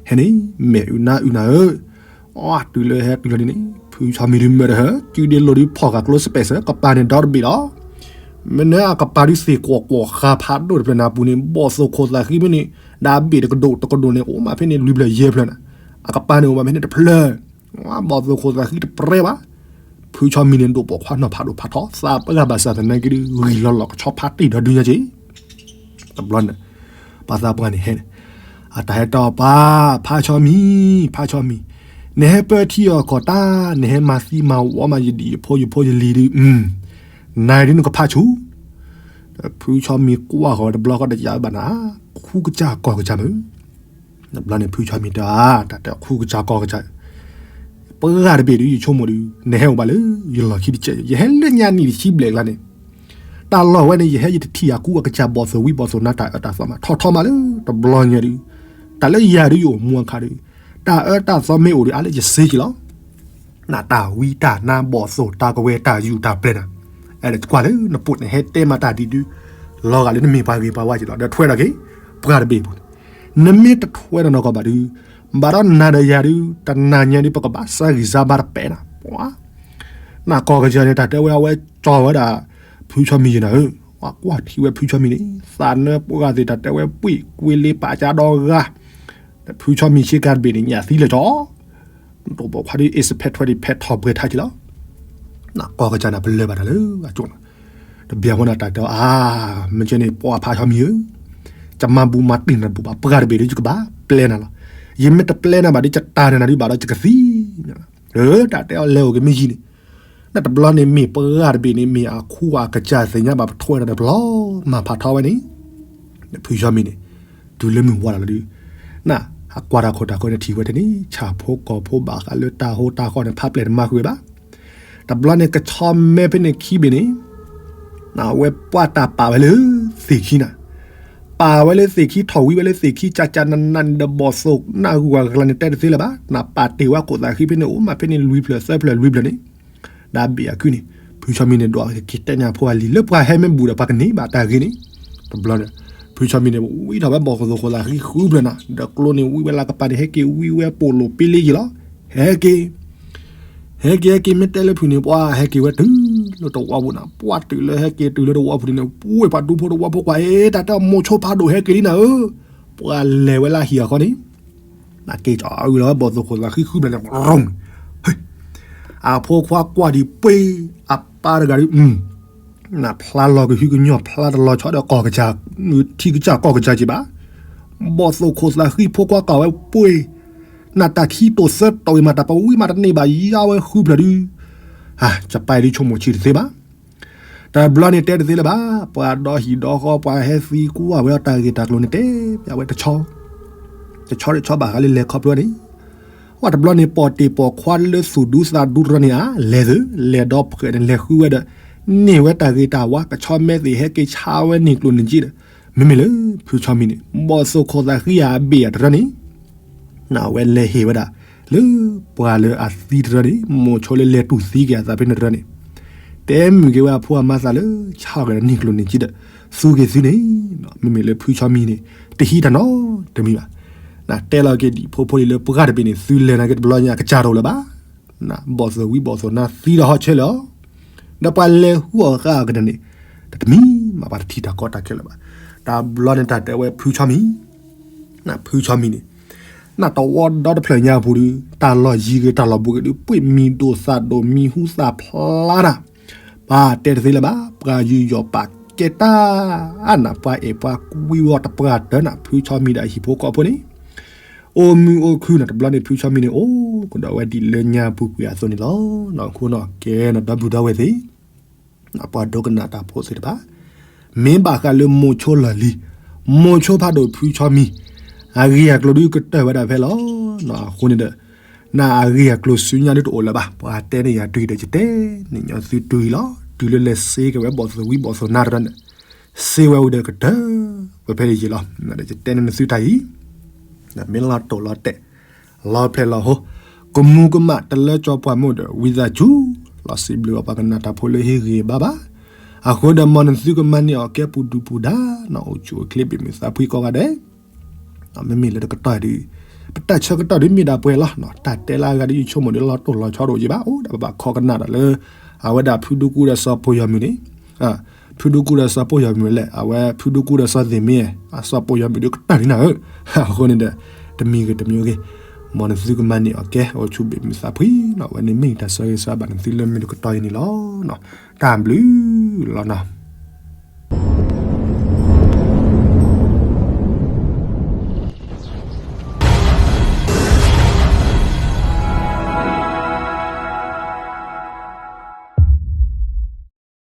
ဟဲန့ၣ် မဲာ်အုၣ်နါအုၣ်နၤဧၢ အီ တုၤလၢဟဲတုၤလီၤဒ်န့ၣ် ဖုဆီမံၤဒုးမၢဒီးဟဲ စုဒ့လိာ်ဒုးဖီၣ်ဃာ်ကျိစပဲးစၢၤ ကပၤန့ၣ်ဒီတဘ့ၣ်လီၤ မ့ၢ်နၢအကပၤဒုးသ့ၣ်ကွီၢ်ကွီၢ်ဃာ်ဖးဒိၣ်တဖျၢၣ်နၤပူၤန့ၣ် ဘီၣ်သိၣ်ခိၣ်သးဃံမ့ၢ်န့ၣ် ဒၣ်ဘ့ၣ်တကဒိၣ်တကဒိၣ်န့ၣ် အိၣ်မးဖဲန့ၣ်လွံၢ်ဖျၢၣ်ယဲၢ်ဖျၢၣ်နၤ အကပၤန့ၣ်အိၣ်မးဖဲန့ၣ်တဖျၢၣ် ဘီၣ်သိၣ်ခိၣ်သးဃံတပြဲဘၣ် ဖုဆီမံၤန့ၣ် ဒိၣ်ပိာ်ခွါနီၢ်ဖးဒိၣ်ဖးထီ သးပှၢ်ဘၣ်ဆၣ်သနာ်က့ဒုး ဂံၢ်လီၤလီၤကဆီဖါတံၢ်ဒီဒုညါက့ၤ တဘျီန့ၣ် ပှၤသးပှၢ်န့ၣ်ဟဲန့ၣ် အတၢ်ဟဲတီပှၤ ဖးဆီမံၤ ဖးဆီမံၤ နဟဲပၢထံအီၣ်ကီၢ်တၢ် နဟဲမၤသံမၤဝီမးယဒံၣ်ယဖိယဖိယလံၤဒုး နၤဒုးနကဖးဆူၣ် ဖုဆီမံၤကွၢ်ဃီၤဝဲတဘျီဃီတယၤဘၣ်နၤ ခူကစၢ်ကီၢ်ကစၢ်မုၢ် တဘျီန့ၣ် ဖုဆီမံၤတၢ် တၢ်တဲခူကစၢ်ကီၢ်ကစၢ် ပှၤတဘ့ၣ်ဒုး ယဆိကမိၣ်ဒုး နဟဲအိၣ်ဘၣ်လၢယလီၢ်ခံတကဲး ယဟဲလၢညါနံၣ်တဆံဘျဲၣ်အကျါန့ၣ် တၢ်လီၢ်ဝဲန့ၣ် ယဟဲယတထံၣ်ယၤကူအကစၢ်ဘီၣ်သိၣ်ဝံဘီၣ်သိၣ်နါတၢ်အၢတၢ်သီမး ထီၣ်ထီမးလၢတဘျီညါဒုး တၢ်လၢယၤဒုးယအိၣ်မူအခါဒုး တၢ်အၢတၢ်သီမ့ၢ်အိၣ်ဒုး အါလၢယစ့က့ၤလီၤ နတၢ်ဝံတၢ်နါဘီၣ်သိၣ်တၢ်ကဝဲၤတၢ်ယူၢ်တၢ်ပျဲၤနၤ အဲၣ်ဒိးကွၢ်လၢနပိာ်န့ၣ် ဟဲတဲမးတၢ်ဒ်ဒုး လီၤဂာ်လၢနမ့ၢ်ပှၤဂ့ၤပှၤဝါက့ၤလီၤ ဒီးထွဲဒီးက့ၤ ပှၤတဘ့ၣ်အပူၤန့ၣ် နမ့ၢ်တထွဲဒီးနီၢ်ကီၢ်ဘၣ်ဒုး ဘၣ်ဒီးနၤဒီးယၤဒုး တနၤညါဒုး ပကဘၣ်စၢ်ဂံၢ်စၢ်ဘါတပဲာ်နၤ ပှၤ နကီၢ်ကစၢ်န့ၣ် တၢ်တဲဝဲအဝဲကၠီဝဲဒၣ် ဖုဆီမံၤယံၤနၤဧၢ ပှၤကွၢ်ထံဝဲဖုဆီမံၤန့ၣ် သးနၢပှၢ်သ့ၣ်တၢ်တဲဝဲ ပှ့ၢ်ကွ့လ့ပာ်ကါဒီဂၤ, ဒီးဖုဆီမံၤဆ့ကၤတဘ့ၣ်န့ၣ် ညၣ်သံလၢာ်ထီၣ်, ဒိၣ်ပိာ်ခွါဒ်အ့စဖဲးထွဲဒံးဖဲးထီၣ်ပှဲၤထါက့ၤလီၤ. နကွၢ်ကစၢ်န့ၣ် ပလၢၢ်ဘၣ်တၢ်လၢအကၠိၣ်လီၤ. တဘျီဖိန့ၣ်တၢ်တဲအီၤ အါ, မ့ၢ်ကဲန့ၣ် ပှၤဖးဆီမံၤဧၢ, ကမၤဘူမၤတ့ၢ်နတဘူၣ်ဘၣ် ပှၢ်တဘ့ၣ်ဒီး ယကဘၣ်ပျဲနၤလီၤ. ယမ့ၢ်တပျဲနၤဘၣ်ဒီး ယတၢ်န့ၢ်နၤဒုးဘၣ်ဒီး ယကသံ. တၢ်တဲအီၤလဲၤအိၣ်က့ၤမ့ၢ်ယံၤန့ၣ်, နတဘျီန့ၣ်မ့ၢ်ပှၢ်တဘ့ၣ်န့ၣ် မ့ၢ်အခိၣ်အကစၢ်သ့ၣ်ညါဘၣ်ပထွဲဒီးတဘျီ မၤဖးထီဝဲန့ၣ်, ဖုဆီမံၤန့ၣ် တုၤလၢမုၢ်ဝါလီၤလီၤဒုး, န အကွၢ်တၢ်ခိၣ်တၢ်ဃၢန့ၣ်ထံၣ်ဝဲထဲန့ၣ် ဆၣ်ဖိကီၢ်ဖိဘၣ်ဃးလၢတၢ်ဟိတၢ်ဃီန့ၣ် ဖးပျဲၢ်တမၤဃုာ်ဘၣ်. တဘျီန့ၣ် ကဆီမဲဖဲန့ၣ်ခံဘ့ၣ်န့ၣ် အဝဲပှၢ်တၢ်ပာ်ဝဲလၢသ့ၣ်ခံနၤ, ပာ်ဝဲလၢသ့ၣ်ခံ ထီၣ်ဝံဝဲလၢသ့ၣ်ခံ ကၢ်ကၢ်နးနးန့ၣ်ဒီး ဘီၣ်သိၣ်နၢ်ဟူဝဲကလၤန့ၣ် တဲတသ့လၢၤဘၣ်, နပာ်တ့ၢ်ဝဲခိၣ်သးဃံဖဲန့ၣ် အိၣ်မးဖဲန့ၣ် လွံၢ်ဖျၢၣ်သၢဖျၢၣ်လွံၢ်ဖျၢၣ်န့ၣ်, ဒီးဘ့ၣ်အကုန့ၣ် ဖုဆီမံၤန့ၣ် ဒွးက့ၤတဲညါဖိအလံၤလၢ ပှၤဟဲမ့ၢ်ဘူၣ်ဒီး ပှၤကန့ၢ်ဘၣ်တၢ်ဂ့ၤန့ၣ်, တဘျီန့ၣ် ဖုဆီမံၤန့ၣ် ဝံထီၣ်ဝဲဘီၣ်သိၣ်ခိၣ်သးဃံဃုဖျၢၣ်နၤ, ဒီးကျိန့ၣ် ဝံဝဲလၢကပၤန့ၣ် ဟဲက့ၤဝံဝဲပိာ်လိာ်ပ့လ့ယ့ၤလီၤ. ဟဲက့ၤ ဟဲက့ၤ ဟဲက့ၤ မ့ၢ်တဲလၢဖုန့ၣ် ပှၤဟဲက့ၤဝဲတုၤလၢတဝီပူၤနၤ, ပှၢ်တုၤလၢဟဲက့ၤတုၤလၢတဝီပူၤန့ၣ် ပှ့ၢ်ပှၤဒူဖိတဝီဖိကွၢ် အ့ တၢ်တဲအီၤ မိၤဆိဖးဒိၣ်ဟဲက့ၤလံနၤဧၢ, ပှၤလဲၤဝဲလၢဟံၣ်အဃီန့ၣ်, နက့ၤကီၤအုလီၤဝဲဘီၣ်သိၣ်ခိၣ်သးဃံဃုဖျၢၣ်န့ၣ် ရိၣ်, အဖိခွါကွၢ်ဒံးပှ့ၤ, အပၢ်တဂၤဒုး နဖျါလီၤကဟုကညီၢ် ဖျါတလီၤဆီဒီးကီၢ်ကစၢ်, ထံကစၢ်ကီၢ်ကစၢ်က့ၤဘၣ်, ဘီၣ်သိၣ်ခိၣ်သးဃံဖိခွါကွၢ်ဝဲပှ့ၤ, နတၢ်ခံတိာ်သၢတိာ်အံၤမး တၢ်ပဝံမးတန့ၢ်ဘၣ် ယါဝဲဃုဖျၢၣ်ဒုး, ကပၤအံၤဒုးဆိကမိၣ်ဆံးတသ့ဘၣ်. တဘျီန့ၣ်တဲတသ့လၢၤဘၣ်, ပှၤဒီဟံၣ်ဒီဃီ ပှၤဟဲသံကွၢ်ဝဲအီၤတၢ်ဂ့ၢ်တၢ်ကျိၤန့ၣ် တဲပျးဝဲတဆီ, တဆီတဆီဘၣ်ဃးလၢလဲၤခီဖျိန့ၣ်, ဝဲတဘျီန့ၣ် ပိာ်တ့ၢ်ပိာ်ခွါလၢသူၣ်ဒူသးဒူတရီန့ၣ်ဧါ လဲၤသု, လဲၤဒီဖှဲးန့ၣ် လဲၤဃုဝဲဒီး န့ၢ်ဝဲတၢ်ဂ့ၤတၢ်ဝါ ကဆီမဲသ့ၣ်ဟဲက့ၤဆါဝဲန့ၢ်ကျိၣ်န့ၢ်စ့ဒီး, မ့မ့ၢ်လၢဖုဆီမံၤန့ၣ် ဘီၣ်သိၣ်ခိၣ်သးဃံအဘ့ၣ်အတရီန့ၣ် နဝဲလဲၤဟ့ၣ်ဝဲဒၣ် လၢပှၤလၢအသံတရီန့ၣ် မိၤဆိလၢလဲၤတူၢ်သံက့ၤအသးဖဲန့ၣ်တရီန့ၣ်, တဲမုာ်က့ၤဝဲအဖိအမါသးလၢ ဆါက့ၤဒီးန့ၢ်ကျိၣ်န့ၢ်စ့ဒီး သူက့ၤသုန့ၣ်, မ့မ့ၢ်လၢဖုဆီမံၤန့ၣ် တဟံးတၢ်နီတမံၤဘၣ်. နတဲလီၤက့ၤဒံးဖိဖိလံၤလၢပှၢ်တဘ့ၣ်န့ၣ် သုလဲၤနာ်က့တဘျီညါ ကစၢ်တအိၣ်လၢၤဘၣ်. ဘီၣ်သိၣ်ဝံဘီၣ်သိၣ်နါသံဒီးဟီၣ်ဆၢလၢာ်အီၤ, ဒီးပှၤလဲၤဟူအီၣ်ဃာ်အီၤကဒါန့ၣ် တမံၤမးပှၤတထံၣ်တၢ်ကီတၢ်ခဲလၢၤဘၣ်. တဘျီန့ၣ်တၢ်တဲဝဲဖုဆီမံၤ ဖုဆီမံၤန့ၣ် နတဝီဒီတဖျၢၣ်ညါပူၤဒုး တၢ်လီၢ်ယံၤဂ့ၤတၢ်လီၢ်ဘူးဂ့ၤဒုး ပှ့ၤမံၤဒိၣ်သၣ်ဒိၣ် မံၤဟူသၣ်ဖျါနၤ, ပှၤတဲတသ့လၢၤဘၣ်. ပှၤယူးယီၣ်ပာ်ကဲတၢ်နၤ ပှၤအဲၣ်ပှၤကွံဝဲတပှၢ်တၢၢ်နၤ ဖုဆီမံၤဒီးအဟံၣ်ဖိဃီဖိန့ၣ် အိၣ်မုာ်အိၣ်ခုၣ်နၤ တဘျီန့ၣ် ဖုဆီမံၤန့ၣ် အိၣ်ကဒီးဝဲဒ်လၢညါပူၤကွံာ်အသိးန့ၣ်လီၤ. နီၢ်ခိနီၢ်ကဲနဒီပုၢ်ဒီဝဲၢ်သ့ၣ် ပှၤဒိကနၣ်တၢ်ဖိသ့ၣ်တဖၣ် မ့ၢ်ဘၣ်ဃးလၢမိၤဆိလီၢ်လံၤ မိၤဆိဖးဒိၣ်ဖုဆီမံၤ အဂ့ၢ်အကျိၤဒုးကတၢၢ်ဝဲဒၣ်ဖဲလီၤ. အဃိန့ၣ်ဒီး နအဂ့ၢ်အကျိၤဆူညါဒုးတအိၣ်လၢၤဘၣ်. ပှၤတဲန့ၢ်ယၤတုၤဒီး ယတဲန့ၢ်ညီသုတုၤလီၤ. တုၤလၢလဲၤစ့က့ၤဝဲဘီၣ်သိၣ်ဝံဘီၣ်သိၣ်နါတရၢန့ၣ် စ့ဝဲဝံၤဒီးကတၢၢ်ဝဲဖဲန့ၣ်ယ့ၢ်လီၤ. ဒီးယတဲန့ၢ်နသုတၢ်အံၤ မ့ၢ်လီၤတိၢ်လီၤတဲာ် လီၤဖျဲၣ်လီၤဟိ ကမူၤကမၣ်တလၢကၠီပှၢ်မုၢ်ဒီး ဝံသးစူၤ လီၤစံးဘျုးအပှၤကနၣ်တၢ်ဖိလၢဟ့ၣ်ဂ့ၤဘၣ်ဘၣ်. အဃိဒီး မ်နသုကမၤန့ၢ်အီၤကဲပူၤဒုၣ်ပူၤဒါ နအိၣ်ဆူၣ်အိၣ်ချ့ဘၣ်မုာ်သးဖှံကိးဂၤဒဲး မ့မ့ၢ်လၢတကတီၢ်အံၤဒုး ပတၢ်ဆၢကတီၢ်ဒုးမ့ၢ်ဒၣ်ပှဲၤလီၤ. တၢ်တဲလၢအဂၤဒုး ယဆိကမိၣ်ဒုးလီၤတိၢ်လီၤဆီတအိၣ်က့ဘၣ်. အိၣ်ဒၣ်ပဘၣ်ခိးကနၣ်ဒီးလၢ အဝဲဒၣ်ဖုဒူကူဒီးစီၤပိၢ်ယီၤမုၢ်န့ၣ် ဖုဒူကူဒီးစီၤပိၢ်ယီၤမုၢ်လဲၣ် အဝဲဖုဒူကူဒီးစီၤသ့ၣ်မ့ၢ် အစီၤပိၢ်ယီၤမုၢ်ဒုးကတၢၢ်လံနၤဧၢ. အဃိန့ၣ်ဒီး တမံၤဂ့ၤတမံၤဂ့ၤ မ်နသုကမၤန့ၢ်အီၤကဲ အိၣ်ဆူၣ်ဘၣ်မုာ်သးဖှံနီၤ အဝဲန့ၣ်မ့ၢ်တၢ်ဆၢဂ့ၤဆၢဝါဘၣ်နသုလၢမုၢ်တကတီၢ်အံၤန့ၣ်လီၤ. တၢ်ဘျုးလီၤနီၤ.